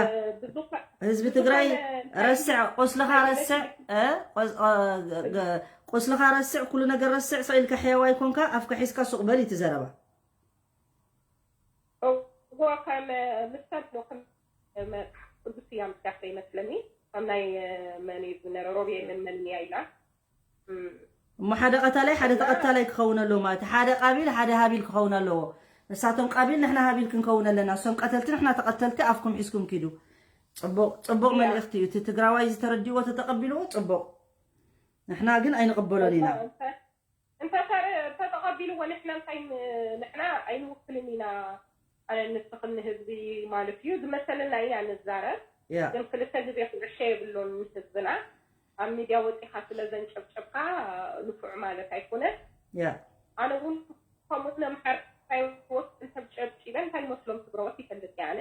ህዝቢ ትግራይ ረስዕ ቁስልኻ ረስዕ ቁስልኻ ረስዕ ኩሉ ነገር ረስዕ ሰኢልካ ሕያዋይ ኮንካ ኣፍካ ሒዝካ ሱቕ በል እዩ እቲ ዘረባ። እዎ ከም ምሳል ዶ ከም መጽሓፍ ቅዱስ እያ ምስጋፍ ዘይመስለኒ ኣብ ናይ መን እዩ ዝነረ ሮቤልን መን እያ ኢላ እሞ ሓደ ቀታላይ ሓደ ተቐታላይ ክኸውን ኣለዎ ማለት ሓደ ቃቢል ሓደ ሃቢል ክኸውን ኣለዎ ንሳቶም ቃቢል ንሕና ሃቢል ክንከውን ኣለና እሶም ቀተልቲ ንሕና ተቐተልቲ ኣፍኩም ሒዝኩም ኪዱ ጽቡቕ ጽቡቕ መልእኽቲ እዩ እቲ ትግራዋይ ዝተረድእዎ ተተቐቢልዎ ጽቡቕ ንሕና ግን ኣይንቕበሎን ኢና እንተተቐቢልዎ ንሕና እንታይ ንሕና ኣይንውክልን ኢና ኣነ ንስኽን ንህዝቢ ማለት እዩ ዝመሰለና ኢና ንዛረብ ግን ክልተ ግዜ ኩዕሾ የብሎን ህዝብና ኣብ ሚድያ ወፂኻ ስለ ዘንጨብጨብካ ንፉዕ ማለት ኣይኮነን ኣነ እውን ከምኡ ነምሓር እንታይ ወስ እንተብ ጨብጪበ እንታይ መስሎም ትግረወት ይፈልጥ እየ ኣነ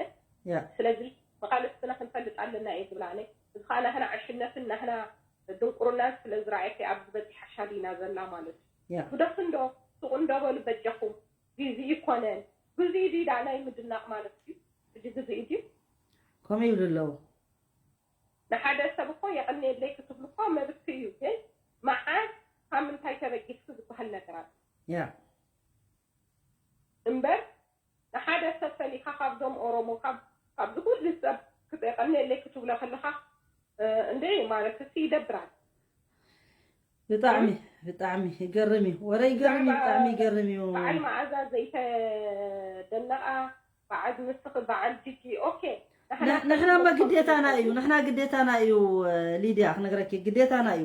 ስለዚ መቃልስትና ክንፈልጥ ኣለና እየ ዝብል ኣነ እዚ ከዓ ናህና ዕሽነትን ናህና ድንቁርናን ስለ ዝረኣየት እያ ኣብዚ በፂሓ ሻሊና ዘላ ማለት እዩ። ግደፉ እንዶ ስቁ እንዶ በሉ በጃኹም። ግዚ ይኮነን ግዚ ድዩ ደኣ ናይ ምድናቕ ማለት እዩ። ሕጂ ግዚ ድዩ? ከምኡ ይብሉ ኣለዉ። ንሓደ ሰብ እኮ የቐንየለይ ክትብሉ እኮ መብትኪ እዩ፣ ግን መዓስ ካብ ምንታይ ተበጊስኪ ዝበሃል ነገር ኣሎ። ያ እምበር ንሓደ ሰብ ፈሊኻ ካብዞም ኦሮሞ ካብ ካብዚ ኩሉ ሰብ ክጠቀኒ የለይ ክትብሎ ከለኻ እንደ ማለት እሲ ይደብራል። ብጣዕሚ ብጣዕሚ ይገርም እዩ። ወረ ይገርም እዩ፣ ብጣዕሚ ይገርም እዩ። በዓል መዓዛ ዘይተደነቓ በዓል ንስኺ በዓል ጅጂ ኦኬ ንሕናማ ግዴታና እዩ፣ ንሕና ግዴታና እዩ። ሊድያ ክነግረኪ ግዴታና እዩ።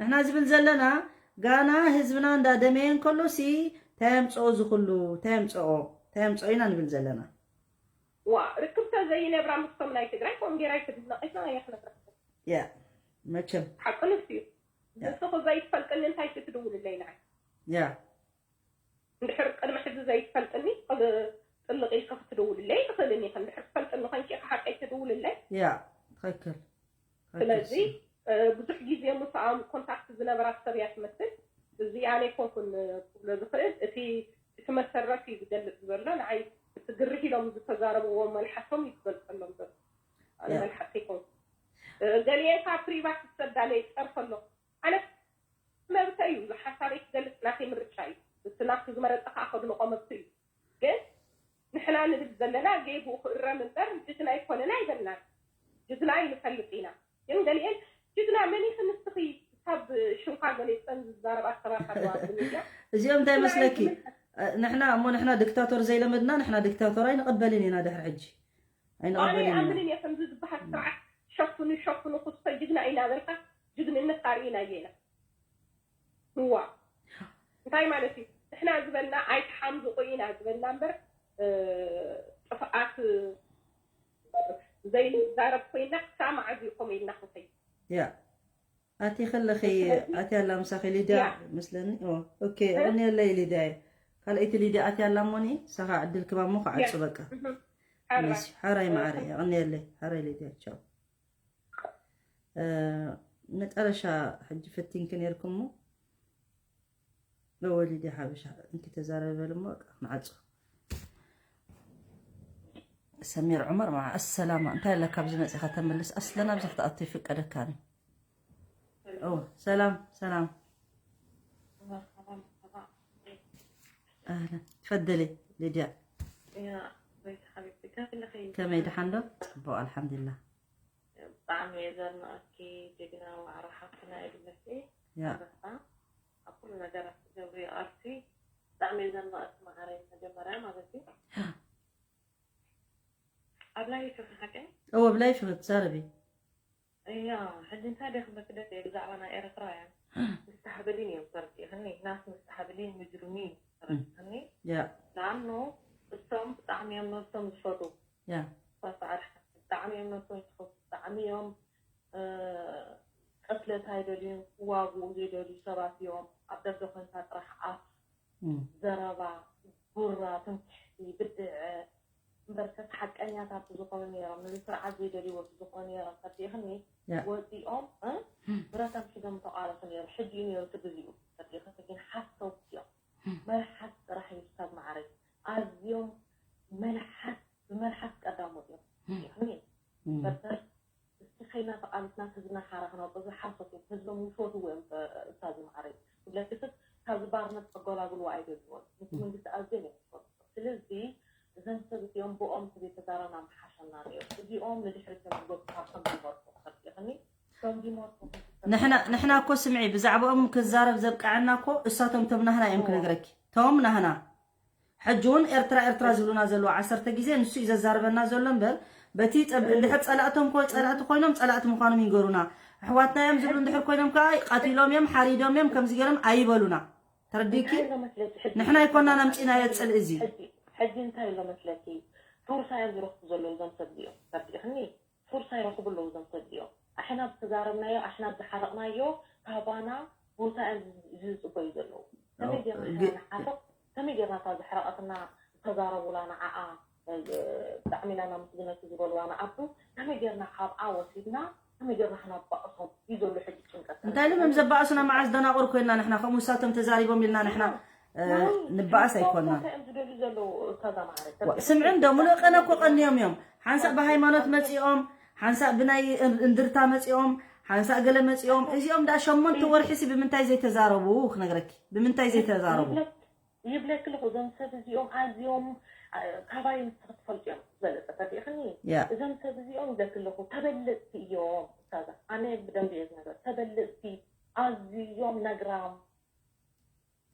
ንሕና ዝብል ዘለና ጋና ህዝብና እንዳደመየ እንከሎ ሲ ታይ ኣምፀኦ ዝኩሉ ታይ ኣምፀኦ ታይ ኣምፀኦ ኢና ንብል ዘለና። ዋ ርክብ ተዘይነብራ ምስቶም ናይ ትግራይ ከምኡ ጌራ ኣይትድነቕ ኢልና እያ ክነግረካ። ያ መቸም ሓቂ ንሱ እዩ። ንስኺ ዘይትፈልጥኒ እንታይ ክትድውልለይ ንዓይ? ያ እንድሕር ቅድሚ ሕዚ ዘይትፈልጥኒ ጥልቕ ኢልኪ ክትድውልለይ ትኽእልኒ ኢኺ። እንድሕር ትፈልጥኒ ኮንኪ ኢኺ ሓቀይ ትድውልለይ። ያ ትኽክል። ስለዚ ብዙሕ ግዜ ምስኣም ኮንታክት ዝነበራት ሰብ እያ ትመስል። እዚ ኣነ ኣይኮንኩን ክብሎ ዝኽእል። እቲ እቲ መሰረት እዩ ዝገልፅ ዘሎ። ንዓይ እቲ ግርህ ኢሎም ዝተዛረብዎ መልሓሶም እዩ ዝገልፀሎም ዘሎ። ኣነ ያ። መልሓስ ኣይኮንኩ። ገሊኤ ካብ ፕሪቫት ዝሰዳለ ይፀርፈ ኣሎ። ኣነ መብተ እዩ። እዚ ሓሳበይ ክገልፅ ናተይ ምርጫ እዩ። እቲ ናቱ ዝመረፀ ከዓ ከድንቆ መብቱ እዩ። ግን ንሕና ንብል ዘለና ጌግኡ ክእረም እምበር ጅግና ኣይኮነን ኣይበልናን። ጅግና እዩ ንፈልጥ ኢና። ግን ገሊኤን ጅግና መን ኢኺ ንስኺ ካብ ሽንኳ ገሊፀን ዝዛረባ ሰባት ኣለዋ ኣብዚ ሚድያ። እዚኦም እንታይ መስለኪ? ንሕና እሞ ንሕና ዲክታቶር ዘይለመድና ንሕና ዲክታቶር ኣይንቐበልን ኢና ድሕሪ ሕጂ ኣነ ኣይንቐበልን ኢና። ይኣምንን እየ ከምዚ ዝበሃል ስርዓት ሸፍኑ ሸፍኑ ክስቶ ጅግና ኢና በልካ ጅግንነት ኣርእናዮ ኢና። እዋ እንታይ ማለት እዩ? ንሕና ዝበልና ኣይትሓምዝቑ ኢና ዝበልና እምበር ጥፍኣት ዘይንዛረብ ኮይና ክሳብ መዓዝ እዩ ከምኡ ኢልና ክንኸይድ? ያ ኣቲ ከለኺ ኣቲ ኣላ ምሳኺ ሊድያ ያ። መስለኒ። ኦ፣ ኦኬ፣ እቕንየለይ ሊድያ። ካልኣይቲ ሊድያ ኣቲ ኣላ እሞኒ ሳኻ ዕድል ክባ እሞ ክዓጹ በቃ። ሓራ መሲ ሓራይ ማዕረ እቕንየለይ ሓራይ ሊድያ ቻው። እ፣ መጨረሻ ሕጂ ፈቲንኪ ነርኩሞ። ለወሊዲ ሓበሻ እንኪ ተዛረበ በል እሞ በቃ ንዓጹ። ሰሚር ዑመር መዓ ኣሰላማ እንታይ ኣለካ ኣብዚ መጺኻ ተመልስ ኣስለን ኣብዚ ክትኣቱ ይፍቀደካኒ። ኦ ሰላም ሰላም ኣህለን ትፈደሊ ሊድያ ያ ቤት ሓቢብቲ ከፍልኺ ከመይ ደሓን ዶ ጽቡቕ ኣልሓምዱሊላህ ብጣዕሚ እየ ዘድንቐኪ ጅግና ዋዕሮ ሓፍትና ይብለኪ ያ ኣንበሳ ኣብ ኩሉ ነገራት ትገብሪ ቃልሲ ብጣዕሚ እየ ዘድንቐኪ ማዓረይ መጀመርያ ማለት እዩ ኣብ ላይፍ ሓቀይ እወ ብላይፍ ክትዛረቢ እያ ሕጂ እንታይ ደ ክብለኪ ደስ እየ ብዛዕባ ናይ ኤርትራውያን ምስተሓበሊን እዮም ተረዲእክኒ ናስ ምስተሓበሊን ምጅርሚን ተረዲእክኒ ያ ዳኣኖ እሶም ብጣዕሚ እዮም ነብሶም ዝፈትዉ ያ ብጣዕሚ እዮም ነብሶም ዝፈትዉ ብጣዕሚ እዮም ቅትለት ኣይደልዩን ክዋግኡ ዘይደልዩ ሰባት እዮም ኣብ ደገ ኮንካ ጥራሕ ኣፍ ዘረባ ጉራ ትምክሕቲ ብድዐ እምበርከስ ሓቀኛታት ዝኾኑ ነይሮም ነዚ ስርዓት ዘይደልይዎ ዝኾኑ ነይሮም ፈቲኽኒ ወፂኦም ብረቶም ሒዞም ተቃለሱ ነይሩ ሕጂ እዩ ነይሩ እቲ ግዜኡ ፈቲኽኒ ግን ሓሰውቲ እዮም መልሓስ ጥራሕ እዩ ክሳብ ማዕረ ኣዝዮም መልሓስ ብመልሓስ ቀዳሞት እዮም ፈቲኽኒ እምበርከስ እስቲ ከይና ተቃሊስና ህዝብና ሓራ ክነውፅእ ዝሓሰቱ ህዝቦም ይፈትዎ እዮም ኡስታዝ ማዓረይ ክብለኪ ስብ ካብዚ ባርነት ከገላግልዎ ኣይደልዎን ነቲ መንግስቲ ኣዝዮም እዮም ዝፈትዎ ስለዚ እዘን ሰብ እዚኦም ብኦም ስብ የተዛረና ምሓሸና ነይሩ እዚኦም ንድሕሪት እዮም ዝገፁ ካብ ከም ዝመርሑ ተረዲእኽኒ ከም ዝመርሑ ንሕና ንሕና እኮ ስምዒ ብዛዕባኦም ክዛረብ ዘብቅዐና እኮ እሳቶም ቶም ናህና እዮም ክነግረኪ ቶም ናህና ሕጂ እውን ኤርትራ ኤርትራ ዝብሉና ዘለዉ ዓሰርተ ግዜ ንሱ እዩ ዘዛርበና ዘሎ እምበር በቲ ጸብ- እንድሕር ጸላእቶም ኮ- ጸላእቲ ኮይኖም ጸላእቲ ምዃኖም ይንገሩና ኣሕዋትና እዮም ዝብሉ እንድሕር ኮይኖም ከዓ ቀቲሎም እዮም ሓሪዶም እዮም ከምዚ ገይሮም ኣይበሉና ተረዲእኪ እንታይ ኣሎ መስለኪ ሕጂ ንሕና ኣይኮናን ኣምጺእናዮ ጽልኢ እዚ ሕጂ- ሕጂ እንታይ ኣሎ መስለኪ ፉርሳ እዮም ዝረኽቡ ዘለዉ እዞም ሰብ እዚኦም ተረዲእኽኒ ፉርሳ ይረኽቡ ኣለዉ እዞም ሰብ እዚኦም ኣሕና ዝተዛረብናዮ ኣሕና ዝሓረቕናዮ ካባና ቦታ እዮም ዝፅበዩ ዘለዉ ከመይ ጌርና ግ- ንሓርቕ ከመይ ጌርና እታ ዘሕረቐትና ዝተዛረቡላ ንዓኣ ብጣዕሚ ኢና ናመስግነኪ ዝበልዋ ንዓዱ ከመይ ጌርና ካብኣ ወሲድና ከመይ ጌርና ክነባእሶም እዩ ዘሎ ሕጂ ጭንቀት እንታይ ኢሎም እዮም ዘባእሱና መዓዝ ደናቑር ኮይንና ንሕና ከምኡ ንሳቶም ተዛሪቦም ኢልና ንሕና እ፣ ንባእስ ኣይኮንና እንታይ እዮም ዝደልዩ ዘለዉ እታ ዘማዕረ ስምዒ እንዶ ሙሉእ ቀነ እኮ ቀንዮም እዮም ሓንሳእ ብሃይማኖት መፂኦም ሓንሳእ ብናይ እንድርታ መፂኦም ሓንሳእ ገለ መፂኦም እዚኦም ዳ ሸሞንተ ወርሒ ሲ ብምንታይ ዘይተዛረቡ ክነግረኪ ብምንታይ ዘይተዛረቡ ይብለኪ ኣለኹ እዞም ሰብ እዚኦም ኣዝዮም ካባይ ንስኺ ትፈልጥዮም ዝበለፀ ተሪእኽኒ ያ እዞም ሰብ እዚኦም ይብለኪ ኣለኹ ተበለፅቲ እዮም ስታዛ ኣነ ብደንቢ እየ ዝነገር ተበለፅቲ ኣዝዮም ነግራም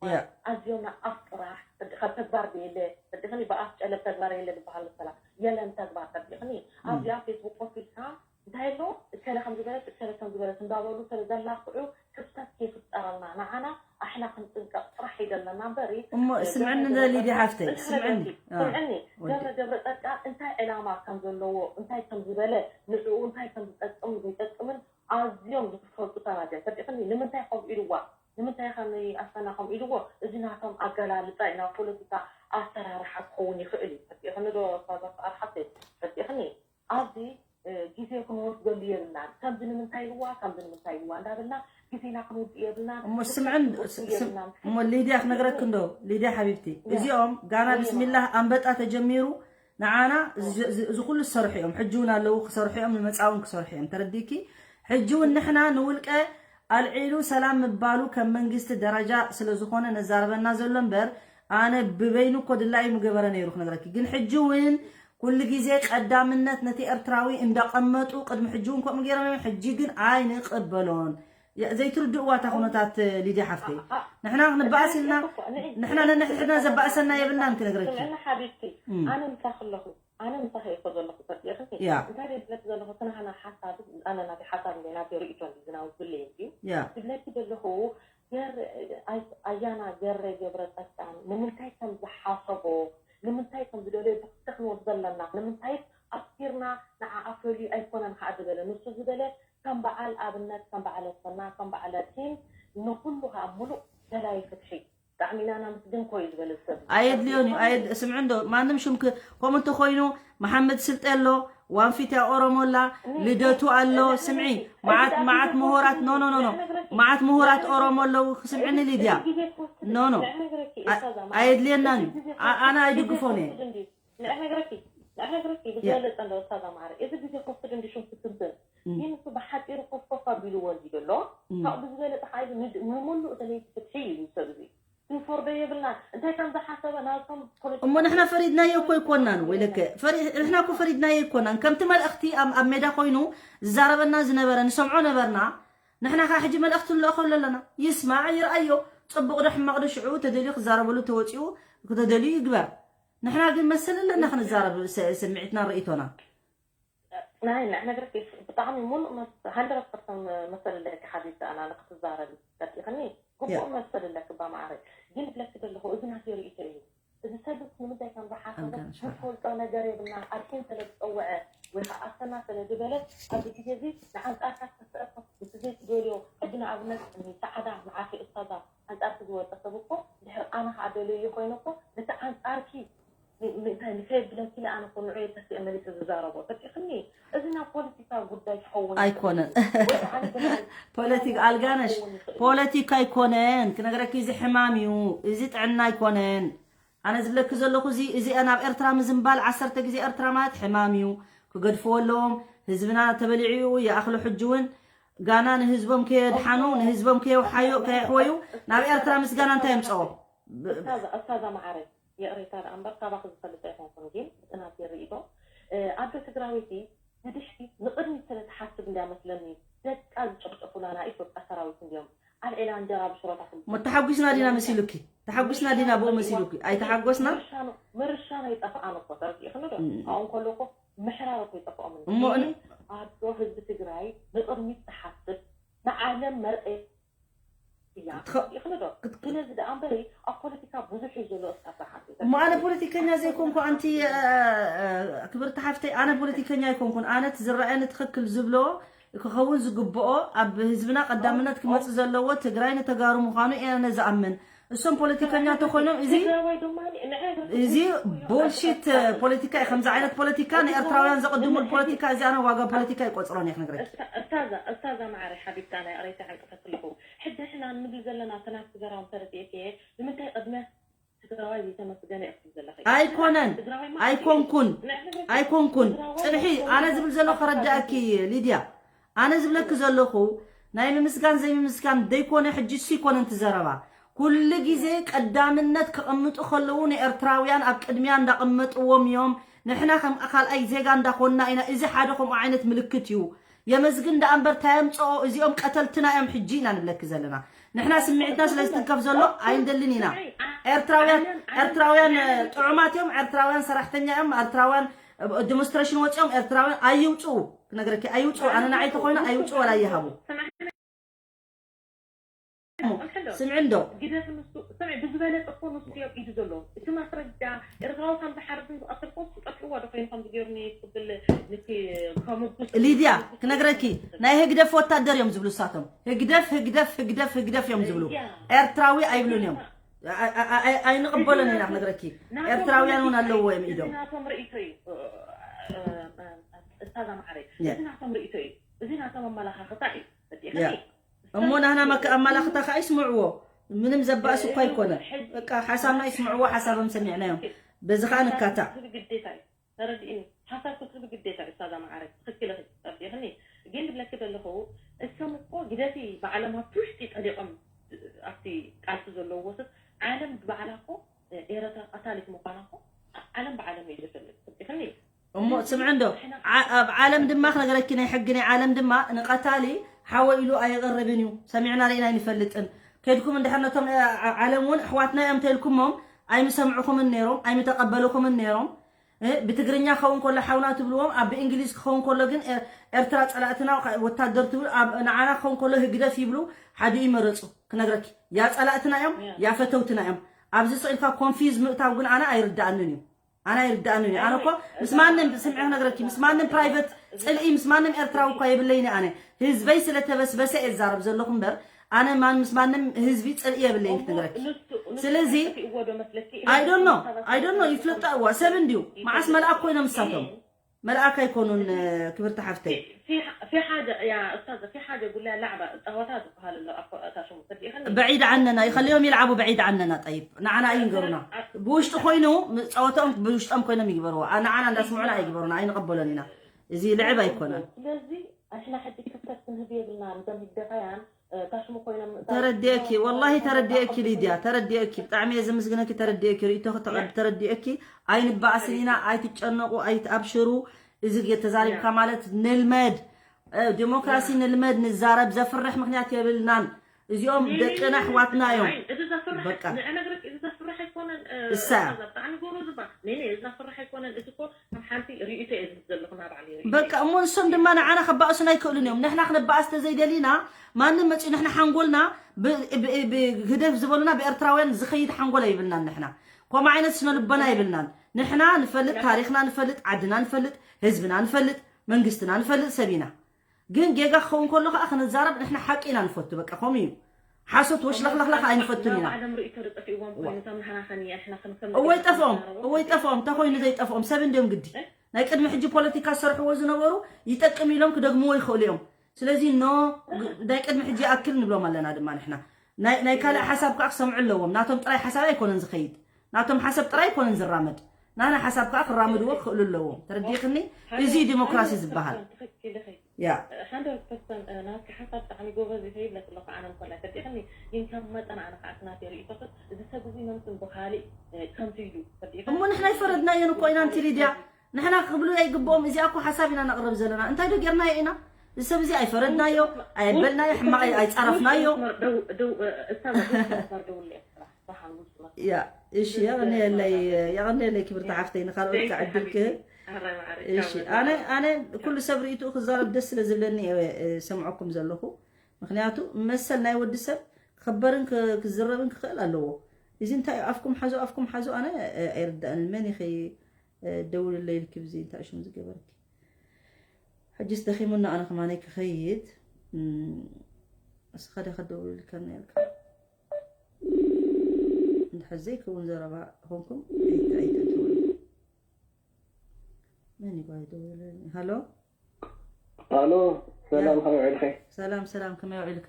ያ ኣዝዮም ኣፍ ጥራሕ ካብ ተግባር የለ ተሪእኽኒ ብኣፍ ጨለብ ተግባር የለ ዝበሃል መሰላ የለን ተግባር ተሪእኽኒ ኣብዚኣ ፌስቡክ ኮፍ ኢልካ እንታይ ኣሎ እከለ ከም ዝበለት እከለ ከም ዝበለት እንዳበሉ ስለ ዘላክዑ ክፍተት ከይፍጠረልና ንዓና ኣሕና ክንጥንቀቕ ጥራሕ እዩ ዘለና እምበሪ እሞ ስምዕኒ ሊዲ ሓፍተይ ስምዕኒ ስምዕኒ ገብረ ገብረ ጸድቃን እንታይ ዕላማ ከም ዘለዎ እንታይ ከም ዝበለ ንዕኡ እንታይ ከም ዝጠቅም ዘይጠቅምን ኣዝዮም ዝፈልጡ ሰባት እዮም ፈዲኽኒ ንምንታይ ኣገላልፃ እዩ ናብ ፖለቲካ ኣሰራርሓ ክኸውን ይኽእል እዩ። ፈቲእኽኒ ዶ? ኣርሓብተይ ፈቲእኽኒ ኣብዚ ግዜ ክንወስደሉ የብልናን። ከምዚ ንምንታይ ኢልዋ፣ ከምዚ ንምንታይ ኢልዋ እንዳበልና ግዜና ክንውድእ የብልናን። እሞ ስምዕን እሞ ሊድያ ክነግረክ እንዶ፣ ሊድያ ሓቢብቲ፣ እዚኦም ጋና ብስሚላህ ኣንበጣ ተጀሚሩ ንዓና እዚ ኩሉ ዝሰርሑ እዮም። ሕጂ እውን ኣለዉ ክሰርሑ እዮም፣ ንመጻውን ክሰርሑ እዮም። ተረዲኪ? ሕጂ እውን ንሕና ንውልቀ ኣልዒሉ ሰላም ምባሉ ከም መንግስቲ ደረጃ ስለ ዝኾነ ነዛረበና ዘሎ እምበር ኣነ ብበይኑ እኮ ድላዩ ምገበረ ነይሩ ክነግረኪ። ግን ሕጂ እውን ኩሉ ግዜ ቀዳምነት ነቲ ኤርትራዊ እንዳቐመጡ ቅድሚ ሕጂ እውን ከምኡ ገይሮም እዮም። ሕጂ ግን ኣይንቕበሎን። ዘይትርድእዋ እታ ኩነታት ሊድያ ሓፍተይ። ንሕና ክንበኣስ ኢልና ንሕና ነንሕድሕድና ዘባእሰና የብልናን ክነግረኪ። ስምዕና ሓቢብቲ፣ ኣነ ምሳኺ ኣለኹ። ኣነ ምሳኺ እየ እኮ ዘለኹ ፈጢርኒ። ያ። እንታይ ደይ ዝብለኪ ዘለኹ እቲ ናህና ሓሳብ ኣነ ናተይ ሓሳብ እንደ ናተይ ርእይቶ እንዲ ዝናዊ ዝብለ እንዲ ያ። ዝብለኪ ዘለኹ ገር ኣይ- ኣያና ገረ ገብረ ጸጋም ንምንታይ ከም ዝሓሰቦ ንምንታይ ከም ዝደለዮ ብክልተ ክንወስዶ ኣለና ንምንታይ ኣፍኪርና ንዓኣ ፈልዩ ኣይኮነን ከዓ ዝበለ ንሱ ዝበለ ከም በዓል ኣብነት ከም በዓል ኣሰና ከም በዓል ኪም ንኩሉ ከዓ ሙሉእ ደላይ ፍትሒ ብጣዕሚ ኢና ነመስግን እኮ እዩ ዝበለ ሰብ ኣየድልዮን እዩ ኣየድ- ስምዒ እንዶ ማንም ሽም ክ- ከምኡ እንተኮይኑ መሓመድ ስልጤ ኣሎ ዋንፊት ያ ኦሮሞ ኣላ ልደቱ ኣሎ ስምዒ መዓት መዓት ምሁራት ኖ ኖ ኖ ኖ መዓት ምሁራት ኦሮሞ ኣለዉ ስምዕኒ ሊድያ ኖ ኖ ኣየድልየናን እዩ ኣ- ኣነ ኣይድግፎን እየ ንዕነግረኪ ንዕነግረኪ ብዝበለፀ እንዶ ስታዛ ማዕረ እዚ ግዜ ክወስድ እንዲ ሽም ክትንትን ግን እሱ ብሓፂሩ ኮፍኮፍ ኣቢልዎ እንዲ ዘሎ ካብኡ ብዝበለፀ ከዓ ንምሉእ ደለይቲ ፍትሒ እዩ ሰብ እዚ ክንፈርዶ የብልና እንታይ ከም ዝሓሰበ ናብቶም እሞ ንሕና ፈሪድናዮ እኮ ኣይኮናን ወይለከ ፈሪ- ንሕና እኮ ፈሪድናዮ ኣይኮናን ከምቲ መልእኽቲ ኣብ ኣብ ሜዳ ኮይኑ ዝዛረበና ዝነበረ ንሰምዖ ነበርና ንሕና ከዓ ሕጂ መልእኽቲ ንልእኸሉ ኣለና ይስማዕ ይርኣዮ ፅቡቕ ዶ ሕማቕ ዶ ሽዑ ተደልዩ ክዛረበሉ ተወፂኡ ተደልዩ ይግበር ንሕና ግን መሰል ኣለና ክንዛረብ ስ- ስምዒትና ርእይቶና ናይ ንዕ ነገር ብጣዕሚ ሙሉእ መስ- ሃንድረድ ፐርሰንት መሰል ኣለኪ ሓቢብቲ ኣና ንክትዛረቢ ፈቲኽኒ ግቡእ መሰል ኣለኪ ባማዕረ ግን ብለኪ ዘለኹ እዚ ናተይ ርእይቶ እዩ እዚ ሰብስ ንምንታይ ከም ዝሓሰበ ዝፈልጦ ነገር የብልና ኣርኪን ስለ ዝፀወዐ ወይ ከዓ ኣሰና ስለ ዝበለ ኣብዚ ግዜ እዚ ንዓንፃርካ ተስእኮ ምስ ዘይትደልዮ ሕጂ ንኣብነት ሰዓዳ ንዓኺ እስታዛ ኣንፃርኪ ዝወፀ ሰብ እኮ ድሕር ኣነ ከዓ ደልዮ ኮይኑ እኮ ነቲ ኣንፃርኪ ንከይብለኪ ኣነ እኮ ንዑ ተስእ መሊሰ ዝዛረቦ ፈቲኽኒ እዚ ናብ ፖለቲካ ጉዳይ ክኸውን ኣይኮነን ፖለቲካ ኣልጋነሽ ፖለቲካ ኣይኮነን ክነግረኪ እዚ ሕማም እዩ እዚ ጥዕና ኣይኮነን ኣነ ዝብለኪ ዘለኹ እዚ እዚ ናብ ኤርትራ ምዝንባል ዓሰርተ ግዜ ኤርትራ ማለት ሕማም እዩ ክገድፍዎ ኣለዎም ህዝብና ተበሊዑ ይኣኽሎ ሕጂ እውን ጋና ንህዝቦም ከየድሓኑ ንህዝቦም ከየውሓዩ ከየሕወዩ ናብ ኤርትራ ምስጋና እንታይ የምፅኦ እስታዛ ማዓረ ይቕሬታ ደኣ እምበር ካባኺ ዝፈልጥ ኣይኮንኩን ግን ብፅናት ይርኢቶ ኣዶ ትግራወይቲ ንድሕሪት ንቕድሚት ስለ ትሓስብ እንድያ መስለኒ ደቃ ዝጨፍጨፉላ ናይ ኢትዮጵያ ሰራዊት እንድዮም ኣልዒላ እንጀራ ብሽሮ ታኽል እሞ ተሓጒስና ዲና መሲሉኪ ተሓጒስና ዲና ብኡ መሲሉኪ ኣይተሓጎስና ምርሻኑ ኣይጠፍኣን እኮ ተረዲእኽኒ ዶ ኣብኡ እንከሎ እኮ ምሕራር እኮ ይጠፍኦም እሞ ኣዶ ህዝቢ ትግራይ ንቕድሚት ትሓስብ ንዓለም መርኣይ እያ ተረዲእኽኒ ዶ ስለዚ ደኣ እምበሪ ኣብ ፖለቲካ ብዙሕ እዩ ዘሎ እስካ ስራሓት እሞ ኣነ ፖለቲከኛ ዘይኮንኩ ኣንቲ ክብርቲ ሓፍተይ ኣነ ፖለቲከኛ ኣይኮንኩን ኣነ ዝረኣየኒ ትኽክል ዝብሎ ክኸውን ዝግብኦ ኣብ ህዝብና ቀዳምነት ክመፅእ ዘለዎ ትግራይ ንተጋሩ ምዃኑ እየ ኣነ ዝኣምን እሶም ፖለቲከኛ እንተኾይኖም እዚ እዚ ቡልሽት ፖለቲካ እዩ ከምዚ ዓይነት ፖለቲካ ንኤርትራውያን ዘቐድሙሉ ፖለቲካ እዚ ኣነ ዋጋ ፖለቲካ ይቆፅሮን እየ ክነግረኪ እስታዛ ማዓረ ሓቢብታ ናይ ኣረይታ ዕንቅፈት ኣለኹ ሕጂ ሕና ንብል ዘለና ተናፍቲ ዘራውን ተረዲኤት እየ ንምንታይ ቅድመ ትግራዋይ ዘይተመስገነ ኢኹም ዘለኺ ኣይኮነን ትግራዋይ ማለት ኣይኮንኩን ንዕብረት ኣይኮንኩን ትግራዋይ ፅንሒ ዘይኮነ ኣነ ዝብል ዘሎ ከረዳእኪ ሊድያ ኣነ ዝብለኪ ዘለኹ ናይ ምምስጋን ዘይምምስጋን ደይኮነ ሕጂ እሱ ይኮነን ትዘረባ ኩሉ ግዜ ቀዳምነት ከቐምጡ ከለዉ ንኤርትራውያን ኣብ ቅድሚያ እንዳቐመጥዎም እዮም ንሕና ከም ካልኣይ ዜጋ እንዳኾንና ኢና እዚ ሓደ ከምኡ ዓይነት ምልክት እዩ የመስግን ደኣ እምበር ታይ ኣምፅኦ እዚኦም ቀተልትና እዮም ሕጂ ኢና ንብለኪ ዘለና ንሕና ስምዒትና ስለ ዝትንከፍ ዘሎ ኣይንደልን ኢና ኤርትራውያን ኤርትራውያን ጥዑማት እዮም ኤርትራውያን ሰራሕተኛ እዮም ኤርትራውያን ዲሞንስትሬሽን ወፂኦም ኤርትራውያን ኣይውፅኡ ክነግረኪ ኣይውፅኡ ኣነ ንዓይ ተኮይኑ ኣይውፅኡ ወላ ይሃቡ ስምዒ እንዶ ግደፍ ንሱ ስምዒ ብዝበለፀ እኮ ንሱ እዮም ኢዱ ዘሎ እቲ ማስረጃ ኤርትራዊ ከም ዝሓርድን ዝቐትል እኮ ትጠፍእዎ ዶ ኮይኑ ከምዚ ገይሩኒ ክብል ንቲ ከመጉስ ሊድያ ክነግረኪ ናይ ህግደፍ ወታደር እዮም ዝብሉ እሳቶም ህግደፍ ህግደፍ ህግደፍ ህግደፍ እዮም ዝብሉ ኤርትራዊ ኣይብሉን እዮም ኣይንቕበሎን ኢና ክነግረኪ። ኤርትራውያን እውን ኣለዎ እዮም ኢዶም። ናቶም ርእይቶ እዩ። እስታዛ ማዕረ፣ እዚ ናቶም ርእይቶ እዩ። እዚ ናቶም ኣመላኻኽታ እዩ። እሞ ናህና ኣመላኽታ ከዓ ይስምዕዎ። ምንም ዘባእስ እኳ ኣይኮነ። በቃ ሓሳብና ይስምዕዎ፣ ሓሳቦም ሰሚዕናዮም። በዚ ከዓ ንካታዕ። ተረዲእኒ። ሓሳብ ክትህቢ ግዴታ እዩ። እስታዛ ማዕረ ትኽክል ኢኺ፣ ጸቢቕኒ። ግን ዝብለኪ ዘለኹ እሶም እኮ ግደፊ፣ ባዕሎም ኣብቲ ውሽጢ ጠሊቖም ኣብቲ ቃልሲ ዘለዎ ሰብ ዓለም ብባዕላ እኮ ኤረትራ ቀታሊት ምዃና እኮ ዓለም ብዓለም እዩ ዝፈልጥ። ጸቢቕኒ። እሞ ስምዒ እንዶ ኣብ ዓለም ድማ ክነገረኪ ናይ ሕጊ ናይ ዓለም ድማ ንቐታሊ ሓወ ኢሉ ኣየቕርብን እዩ። ሰሚዕና ርኢና ኣይንፈልጥን። ከድኩም እንድሕር ነቶም ዓለም እውን ኣሕዋትና እዮም ተልኩሞም ኣይምሰምዕኹምን ነይሮም ኣይምተቐበልኹምን ነይሮም። ብትግርኛ ክኸውን ከሎ ሓውና ትብልዎም ኣብ ብእንግሊዝ ክኸውን ከሎ ግን ኤርትራ ፀላእትና ወታደር ትብሉ ንዓና ክኸውን ከሎ ህግደፍ ይብሉ። ሓዲኡ ይመረፁ ክነግረኪ ያ ፀላእትና እዮም ያ ፈተውትና እዮም። ኣብዚ ስቕ ኢልካ ኮንፊዝ ምእታው ግን ኣነ ኣይርዳኣንን እዩ። ኣነ ኣይርዳኣንን እዩ። ኣነ እኮ ምስ ማንም ስምዒ ክነግረኪ ምስ ማንም ፕራይቨት ፅልኢ ምስ ማንም ኤርትራዊ እኳ የብለይኒ። ኣነ ህዝበይ ስለተበስበሰ እየ ዝዛረብ ዘለኹ እምበር ኣነ ማን ምስ ማንም ህዝቢ ፅልኢ የብለይን ክትነግረኪ። ስለዚ I don't know I don't know ይፍለጣ እዋ ሰብ እንዲዩ መዓስ መልኣክ ኮይኖም ምሳቶም መልኣክ ኣይኮኑን። ክብርቲ ሓፍተይ في حاجة يا أستاذة في حاجة قول لها لعبة ጸወታ ዝበሃል ኣሎ ኣኮ እታ ሽሙ ተዲኸኒ بعيد عننا ይኸልዮም ይልዓቡ بعيد عننا طيب ንዓና ኣይንገሩና። ብውሽጢ ኮይኑ ጸወታኦም ብውሽጦም ኮይኖም ይግበርዎ። ንዓና እንዳስምዑና ኣይግበሩና ኣይንቐበሎን ኢና። እዚ ልዕብ ኣይኮነን። ስለዚ ኣሕና ሕጂ ክፍተት ክንህብ የብልና ንቶም ህግደፋያን እታ ሽሙ ኮይኖም ተረዲእኪ ወላሂ ተረዲእኪ ሊድያ ተረዲእኪ ብጣዕሚ እየ ዘመስግነኪ። ተረዲእኪ ርእይቶኺ ተቐብ ተረዲእኪ። ኣይንባእስን ኢና ኣይትጨነቑ ኣይትኣብሽሩ። እዚ ተዛሪብካ ማለት ንልመድ ዲሞክራሲ ንልመድ ንዛረብ ዘፍርሕ ምክንያት የብልናን። እዚኦም ደቅና ኣሕዋትና እዮም። እዚ ዘፍርሕ በቃ ንዕነግረክ እዚ ዘፍርሕ ኣይኮነን። እሳ ብጣዕሚ ጎበዝ እባ ኔኔ እዚ ዘፍርሕ ኣይኮነን። እዚ እኮ ከም ሓንቲ ርእይቶ እየ ዝህብ ዘለኹ ናባዕሊ ርእይቶ በቃ እሞ ንሶም ድማ ንዓና ከባእሱና ኣይክእሉን እዮም። ንሕና ክንባእስ ተዘይደሊና ማንም መፂኡ ንሕና ሓንጎልና ብህደፍ ዝበሉና ብኤርትራውያን ዝኸይድ ሓንጎል ኣይብልናን። ንሕና ከምኡ ዓይነት ስነ ልቦና ኣይብልናን። ንሕና ንፈልጥ ታሪኽና ንፈልጥ ዓድና ንፈልጥ ህዝብና ንፈልጥ መንግስትና ንፈልጥ ሰብ ኢና። ግን ጌጋ ክኸውን ከሎ ከዓ ክንዛረብ ንሕና ሓቂ ኢና ንፈቱ። በቃ ከምኡ እዩ። ሓሶት ወሽለኽለኽለኽ ኣይንፈቱን ኢና። ባዕሎም ርእይቶ ዝጠፊእዎም ኮይኑ እቶም ንሕና ከኒ ንሕና ክንከም እወ ይጠፍኦም እወ ይጠፍኦም እንተኮይኑ ዘይጠፍኦም ሰብ እንዲዮም ግዲ ናይ ቅድሚ ሕጂ ፖለቲካ ዝሰርሕዎ ዝነበሩ ይጠቅም ኢሎም ክደግምዎ ይኽእሉ እዮም። ስለዚ ኖ ናይ ቅድሚ ሕጂ ይኣክል ንብሎም ኣለና ድማ ንሕና ናይ ካልእ ሓሳብ ከዓ ክሰምዑ ኣለዎም። ናቶም ጥራይ ሓሳብ ኣይኮነን ዝኸይድ ናቶም ሓሳብ ጥራይ ኣይኮነን ዝራመድ ናና ሓሳብ ከዓ ክራምድዎ ክኽእሉ ኣለዎም። ተረዲእክኒ? እዚ ዲሞክራሲ ዝበሃል ትኽክል ኢኺ። ያ ሓንድረድ ፐርሰንት ናትኪ ሓሳብ ብጣዕሚ ጎበዝ ኢኺ ይብለኪ ኣለኹ። ኣነ እንኮላይ ተዲእኽኒ ግን ከም መጠን ኣነ ከዓ እቲ ናተይ ርእይቶ እዚ ሰብ እዚ መምስን ብኻሊእ ከምዚ ኢሉ ተዲእኽኒ እሞ ንሕና ይፈረድናዮን እኮ ኢና ንቲ ሊድያ ንሕና ክብሉ ኣይግብኦም። እዚኣ እኮ ሓሳብ ኢና ነቕርብ ዘለና እንታይ ዶ ጌርናዮ ኢና? እዚ ሰብ እዚ ኣይፈረድናዮ ኣየበልናዮ ሕማቕ ኣይፃረፍናዮ። ደው ደው እስታዛ ደው መስመር ደውል እየ ስራሕ ብሓን ውስጥ መስመር ያ እሺ የቐንየለይ የቐንየለይ ክብርቲ ሓፍተይ ንኻልኦት ከዓ ዕድል ክህብ። ኣራይ ማዕረ እሺ ኣነ ኣነ ኩሉ ሰብ ርእይትኡ ክዛረብ ደስ ስለ ዝብለኒ እየ ሰምዐኩም ዘለኹ። ምክንያቱ መሰል ናይ ወዲ ሰብ ክኽበርን ክዝረብን ክኽእል ኣለዎ። እዚ እንታይ ኣፍኩም ሓዙ ኣፍኩም ሓዙ ኣነ ኣይርዳእን። መን ኢኺ ደውልለይ ኢልኪ ብዚ እንታይ ሽሙ ዝገበርኪ? ሕጂስ ደኺሙና ኣነ ከማነይ ክኸይድ እስኻ ደ ከደውልልካ ነርካ እንድሕር ዘይከውን ዘረባ ኾንኩም ኣይተእትውሉ። መን ይጓይ ደውልልኒ? ሃሎ ኣሎ ሰላም ከመይ ውዒልኺ? ሰላም ሰላም ከመይ ውዒልካ?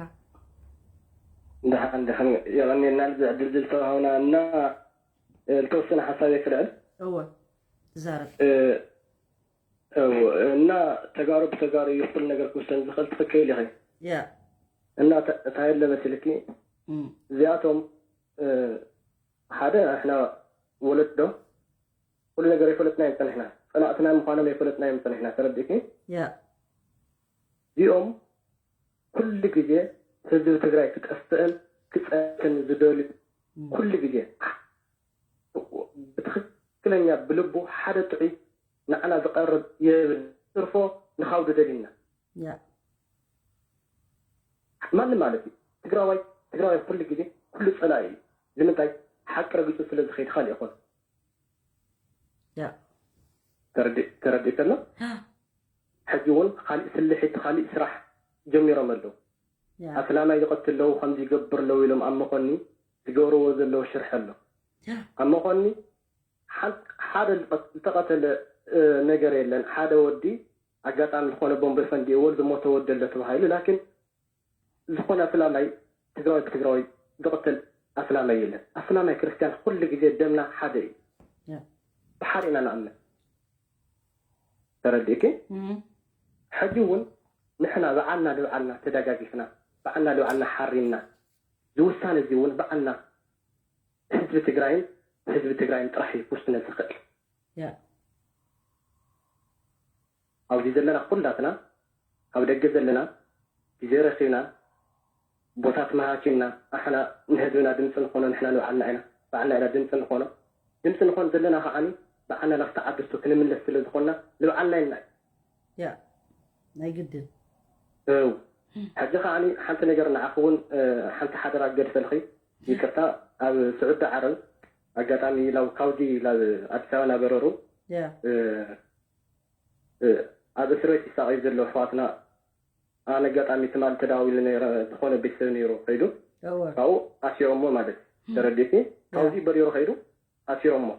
ደሓን ደሓን የቐኒልና ልዚ ዕድል ዝልተዋሃውና እና ልተወሰነ ሓሳብ የክልዕል እወ ትዛረብ እዎ እና ተጋሩ ብተጋሩ እዩ ኩሉ ነገር ክውሰን ዝኽእል ትኽክል ኢኺ ያ እና እንታይ ኣለበት ኢልኪ እዚኣቶም ሓደ ንሕና ወለዶ ኩሉ ነገር የፈለጥና እዮም ፀኒሕና ፀላእትና ምዃኖም የፈለጥና እዮም ፀኒሕና ተረዲእኪ ያ እዚኦም ኩሉ ግዜ ህዝቢ ትግራይ ክጠፍእን ክፀንትን ዝደልዩ ኩሉ ግዜ ብትኽክለኛ ብልቡ ሓደ ጥዑይ ንዓና ዝቐርብ የብል ትርፎ ንኻውዱ ደሊና ማንም ማለት እዩ ትግራዋይ ትግራዋይ ኩሉ ግዜ ኩሉ ፀላኢ እዩ ንምንታይ ሓቂ ረጊፁ ስለ ዝኸይድ ካልእ ይኾን ተረዲእ ተሎ ሕጂ እውን ካሊእ ስልሒት ካሊእ ስራሕ ጀሚሮም ኣለዉ ኣስላማይ ይቐትል ኣለዉ ከምዚ ይገብር ኣለዉ ኢሎም ኣብ መኾኒ ዝገብርዎ ዘለዉ ሽርሒ ኣሎ። ኣብ መኾኒ ሓንቲ ሓደ ዝተቐተለ ነገር የለን። ሓደ ወዲ ኣጋጣሚ ዝኾነ ቦምብ ፈንዲእዎ ዝሞተ ወዲ ኣሎ ተባሂሉ። ላኪን ዝኾነ ኣስላማይ ትግራዋይ ብትግራዋይ ዝቕትል ኣስላማይ የለን። ኣስላማይ ክርስትያን ኩሉ ግዜ ደምና ሓደ እዩ። ብሓደ ኢና ንኣምን። ተረዲእኪ? ሕጂ እውን ንሕና ብዓልና ንብዓልና ተደጋጊፍና ብዓልና ንብዓልና ሓሪምና ዝውሳነ እዚ እውን ብዓልና ህዝቢ ትግራይን ህዝቢ ትግራይን ጥራሕ እዩ ክውስነ ዝኽእል። ኣብዚ ዘለና ኩላትና ኣብ ደገ ዘለና ግዜ ረኺብና ቦታ ተመሃኪምና ኣሕና ንህዝብና ድምፂ ንኾኖ ንሕና ንባዕልና ኢና ባዕልና ኢና ድምፂ ንኾኖ ድምፂ ንኾን ዘለና ከዓኒ ብዓልና ናብቲ ዓድሱ ክንምለስ ስለ ዝኾንና ንባዕልና ኢልና እዩ። ያ ናይ ግድን እው ሕጂ ከዓኒ ሓንቲ ነገር ንዓኺ እውን ሓንቲ ሓደራ ገድፈልኺ ይቅርታ ኣብ ስዑዲ ዓረብ ኣጋጣሚ ላብ ካውዲ ላብ ኣዲስ ኣበባ ናበረሩ ያ ኣብ እስር ቤት ይሳቀዩ ዘለዉ ኣሕዋትና ኣነ ኣጋጣሚ ትማሊ ተዳዊሉ ነረ ዝኾነ ቤተሰብ ነይሩ ከይዱ እወ ካብኡ ኣሲሮሞ ማለት ተረዲእኪ ካብዚ በሪሩ ከይዱ ኣሲሮሞ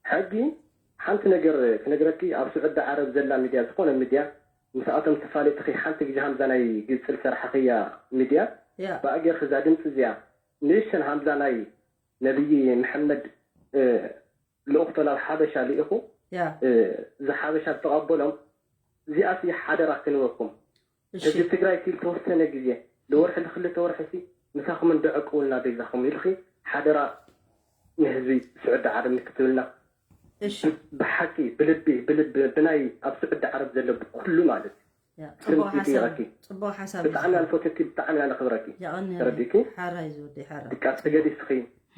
ሕጂ ሓንቲ ነገር ክነግረኪ ኣብ ስዑዲ ዓረብ ዘላ ሚድያ ዝኾነ ሚድያ ምስኣቶም ተፋሊጥኺ ሓንቲ ግዜ ሃምዛ ናይ ግብፂ ዝሰራሕኽያ ሚድያ ያ ብኣ ጌርኺ እዛ ድምፂ እዚኣ ንእሽተን ሃምዛ ናይ ነብዪ መሐመድ ልኡኽቶ ናብ ሓበሻ ልኢኹ ያ እዚ ሓበሻ ዝተቐበሎም እዚኣሲ ሓደራ ክንበኩም እሺ ህዝቢ ትግራይ ሲ ዝተወሰነ ግዜ ንወርሒ ንክልተ ወርሒ ሲ ምሳኹም እንደዕቅውልና በይዛኹም ኢልኺ ሓደራ ንህዝቢ ስዑዲ ዓረብ ንክትብልና እሺ ብሓቂ ብልቢ ብልቢ ብናይ ኣብ ስዑዲ ዓረብ ዘሎ ብኩሉ ማለት እዩ ያ ጽቡቅ ስምዒት ሓሳብ ይረኪ ጽቡቅ ሓሳብ ብጣዕሚ ኣንፈትኪ ብጣዕሚ ኢና ነኽብረኪ ያቐኒ ተረዲእኪ ሓራይ ዝወዲ ሓራ ድቃስ ገዲፍኪ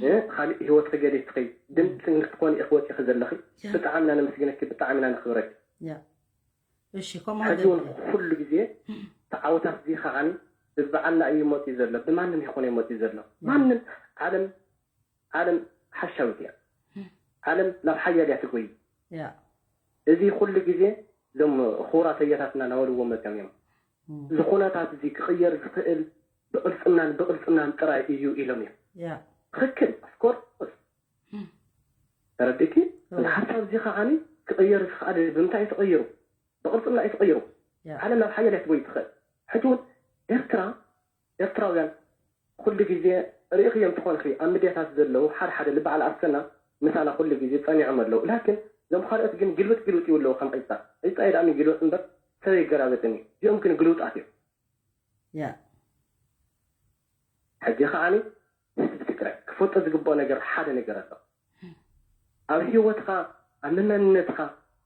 እ፣ ካልእ ህይወትኪ ገዲፍኪ ድምፂ ንክትኮኒ ኢኺ ወፂኺ ዘለኺ ያ ብጣዕሚ ኢና ነመስግነኪ ብጣዕሚ ኢና ነኽብረኪ ያ እሺ ከምኡ ሕጂ እውን ኩሉ ግዜ ተዓወታት እዚ ከዓኒ ብበዓልና እዩ መፅኡ ዘሎ ብማንም ይኾነ መፅኡ ዘሎ ማንም ዓለም ዓለም ሓሻዊት እያ ዓለም ናብ ሓያል እያ ትጎይ ያ እዚ ኩሉ ግዜ እዞም ኹራት ኣያታትና ናበልዎ መፅኦም እዮም እዚ ኩነታት እዚ ክቕየር ዝኽእል ብቕልፅምናን ብቕልፅምናን ጥራይ እዩ ኢሎም እዮም ያ ትኽክል ኣፍኮርስ ተረዲእኪ እዚ ሓሳብ እዚ ከዓኒ ክቕየር ዝኽኣል ብምንታይ እዩ ተቐይሩ ብቕልፅምና እዩ ተቐይሩ ያ ዓለም ናብ ሓያል እያ ትጎይ ትኽእል ሕጂ እውን ኤርትራ ኤርትራውያን ኩሉ ግዜ ርኢኽዮም ትኾንኺ ኣብ ሚድያታት ዘለዉ ሓደ ሓደ ልበዓል ኣሰና ምሳና ኩሉ ግዜ ፀኒዖም ኣለዉ ላኪን እዞም ካልኦት ግን ግልብጥ ግልብጥ ይብለዉ ከም ዒፃ ዒፃ ይድኣኒ ግልብጥ እምበር ሰብ ይገላበጥኒ እዚኦም ግን ግልውጣት እዮም ያ ሕጂ ከዓኒ ህዝቢ ትግራይ ክፈልጦ ዝግብኦ ነገር ሓደ ነገር ኣሎ ኣብ ህይወትካ ኣብ መናንነትካ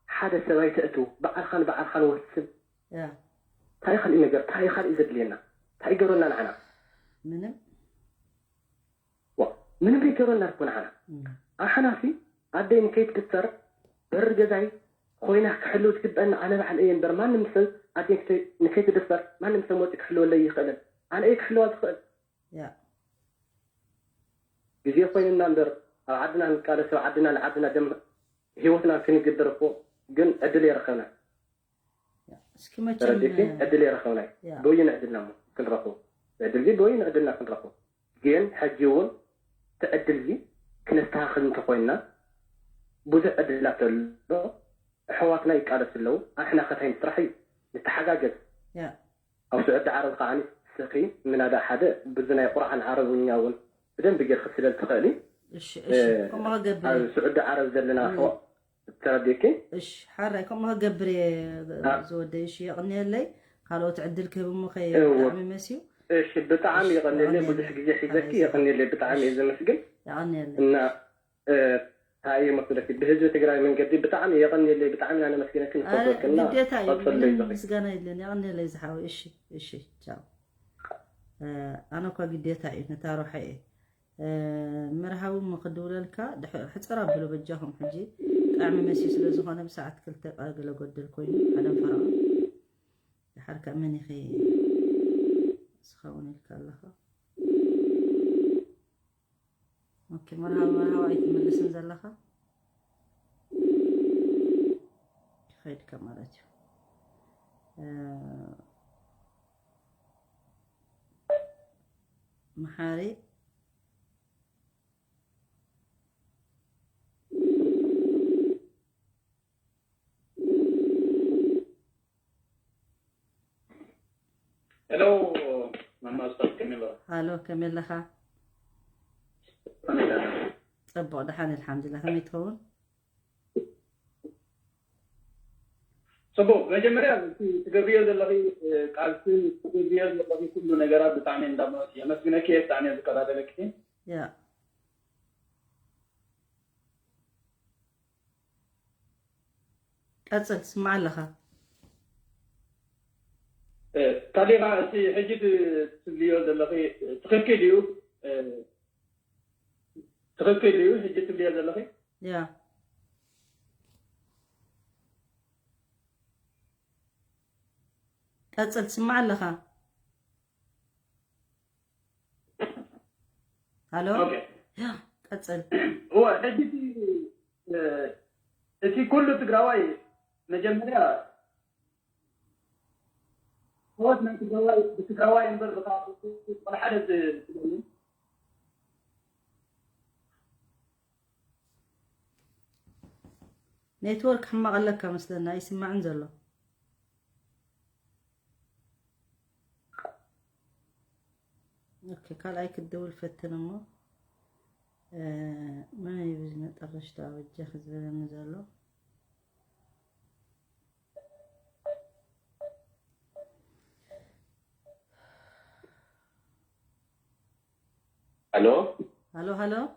ሓደ ሰብ ኣይተእትው በዓልካን በዓልካን ወስን ያ እንታይ ካልእ ነገር እንታይ ካልእ ዘድልየና እንታይ ይገብረና ንዓና ምንም ዋ ምንም ዘይገብረና እኮ ንዓና ኣሓናሲ ኣደይ ንከይትድፈር በሪ ገዛይ ኮይና ክሕልው ዝግበአኒ ኣነ ባዕል እየ እምበር ማንም ሰብ ኣደይ ንከይትድፈር ማንም ሰብ መፂ ክሕልወለይ ይኽእልን ኣነ እየ ክሕልዋ ዝኽእል ያ ግዜ ኮይንና እምበር ኣብ ዓድና ንቃለስ ኣብ ዓድና ንዓድና ደም ህይወትና ክንግበር እኮ ግን ዕድል የረኸብና እስኪ መቸም ተረዲእኪ ዕድል የረኸብና ያ። ብወይን ዕድልና እሞ ክንረኽቦ ዕድል እዚ ብወይን ዕድልና ክንረኽቦ ግን ሕጂ እውን እቲ ዕድል እዚ ክነስተኻኽል እንተኮይንና ብዙሕ ዕድላት ኣሎ ኣሕዋትና ይቃለሱ ኣለዉ ኣሕና ከታይ ንስራሕ እዩ ንተሓጋገዝ ያ ኣብ ስዑዲ ዓረብ ከዓ ንስኺ ምናዳ ሓደ ብዚ ናይ ቁርዓን ዓረብኛ እውን ብደንብ ጌርኪ ስለ ትኽእሊ እሺ እሺ ከምኡ ክገብር ኣብ እየ ስዑዲ ዓረብ ዘለና ኣሕዋ- ተረዲእኪ እሺ ሓራይ ከምኡ ክገብር እየ ዝወደይ እሺ የቕንየለይ ካልኦት ዕድል ክህብ እሞ ከየ እዎ። ብጣዕሚ መስዩ እሺ ብጣዕሚ እሺ፣ የቐንየለይ የቐንየለይ። ብዙሕ ግዜ ሒዘኪ ሓራይ የቐንየለይ ብጣዕሚ እየ እሺ። ዘመስግን የቐንየለይ እና እ፣ እንታይ እየ መስለኪ ብህዝቢ ትግራይ መንገዲ ብጣዕሚ የቐንየለይ ብጣዕሚ ኢና ነመስግነኪ ኣረ ንፈትወኪ እና ግዴታ እዩ ቀፅለይ ምንም ዘኺ ምስጋና የለን የቐንየለይ ዝሓወይ እሺ እሺ ቻው እ፣ ኣነ እኳ ግዴታ እዩ ነታ ሮሓ እየ እ፣ መርሃዊ እሞ ክድውለልካ ድሕ- ሕፅር ኣብሎ በጃኹም ሕጂ ብጣዕሚ መስዩ ስለ ዝኾነ ብሰዓት ክልተ ቃ ገለ ጎደል ኮይኑ ሓደን ፈረቓ ድሓር ከ መን ኢኺ ዝኸውን ኢልካ ኣለኻ ኦኬ መርሃዊ መርሃዊ ኣይትምልስን ዘለኻ ይኸይድካ ማለት እዩ እ፣ መሓሪ። ሄሎ፣ መማስታት ከመይ ኣለኻ? ሃሎ፣ ከመይ ኣለኻ? ጽቡቕ፣ ደሓን፣ ኣልሓምዱሊላህ። ከመይ ትኸውን? ጽቡቕ። መጀመርያ እቲ ትገብርዮ ዘለኺ፣ እ፣ ቃልሲ፣ ትገብርዮ ዘለኺ ኩሉ ነገራት ብጣዕሚ እንዳመ-፣ የመስግነኪ እየ፣ ብጣዕሚ እየ ዝከታተለኪ። ያ። ቀጽል፣ ትስማዕ ኣለኻ። እ፣ ካሊኻ፣ እቲ ሕጂ ት-፣ ትብልዮ ዘለኺ ትኽክል እዩ። እ፣ ትኽክል እዩ፣ ሕጂ ትብልዮ ዘለኺ። ያ። ቀጽል፣ ትስማዕ ኣለኻ። ሃሎ? ኦኬ። ያ፣ ቀጽል። እወ፣ ሕጂ እቲ፣ እ፣ እቲ ኩሉ ትግራዋይ መጀመርያ ህይወት ናይ ትግራዋይ፣ ብትግራዋይ እምበር ብካ-፣ ብካ-፣ ሓደ ዝ-፣ ዝብሉ። ኔትወርክ ሕማቕ ኣለካ መስለና፣ ኣይስማዕን ዘሎ። ኦኬ፣ ካልኣይ ክድውል ፈትን እሞ፣ እ፣ መን እዩ ብዚ መጠረሽታ በጃ ክዝበለኒ ዘሎ? الو. هلو، هلو.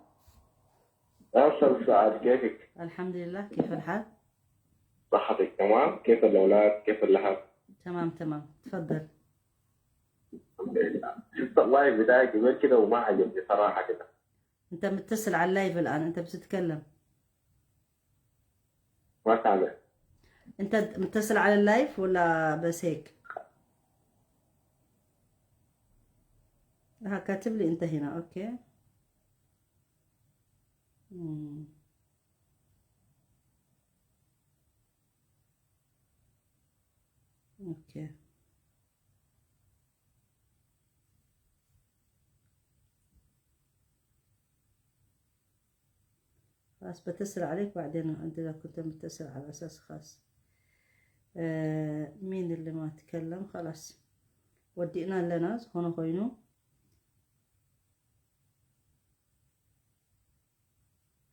يا استاذ سعد، كيفك؟ الحمد لله، كيف الحال؟ صحتك تمام؟ كيف الاولاد؟ كيف اللحم؟ تمام، تمام، تفضل. الحمد لله. شفت اللايف بتاعك قبل كده وما عجبني صراحه كده. انت متصل على اللايف الان، انت بتتكلم. ما سامع. انت متصل على اللايف ولا بس هيك؟ ها، كاتب لي انت هنا، اوكي. مم. اوكي. خلاص، بتصل عليك بعدين، انت اذا كنت متصل على اساس خاص. آه، مين اللي ما تكلم؟ خلاص، ودينا لنا، هنا خوينو.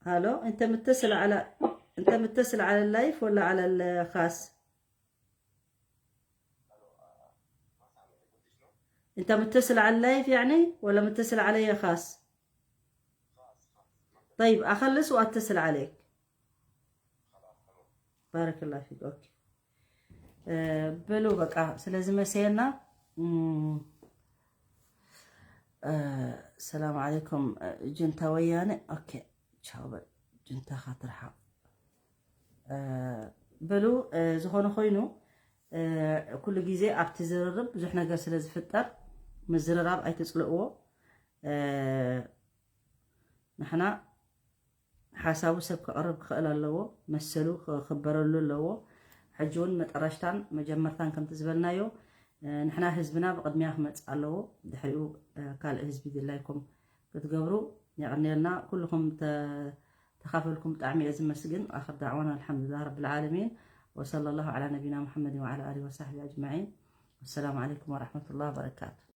هالو، انت متصل على، انت متصل على اللايف ولا على الخاص؟ انت متصل على اللايف يعني، ولا متصل علي خاص؟ طيب، اخلص واتصل عليك. بارك الله فيك. اوكي. آه، بلو بقى، ስለዚ መሰየና። እም፣ آه، السلام عليكم، آه، ጁንታ ወያነ። ኦኬ፣ ቻው በል። ጁንታኻ ትርሓቕ። آه، በሉ፣ آه، ዝኾነ ኮይኑ፣ آه، ኩሉ ግዜ ኣብቲ ዝርርብ ብዙሕ ነገር ስለ ዝፍጠር፣ ምዝርራብ ኣይትጽልእዎ። آه፣ ንሕና ሓሳቡ ሰብ ከቕርብ ክኽእል ኣለዎ፣ መሰሉ ክኽበረሉ ኣለዎ። ሕጂ እውን መጠረሽታን መጀመርታን ከምቲ ዝበልናዮ፣ آه፣ ንሕና ህዝብና ብቕድሚያ ክመጽእ ኣለዎ። ድሕሪኡ، آه፣ ካልእ ህዝቢ ድላይኩም ክትገብሩ የቐንየልና። ኩልኹም ተ-፣ ተኻፈልኩም ብጣዕሚ እየ ዝመስግን። ኣኽር ዳዕዋና ኣልሓምዱሊላህ ረብል ዓለሚን። وصلى الله على نبينا محمد وعلى آله وصحبه أجمعين. والسلام عليكم ورحمة الله وبركاته.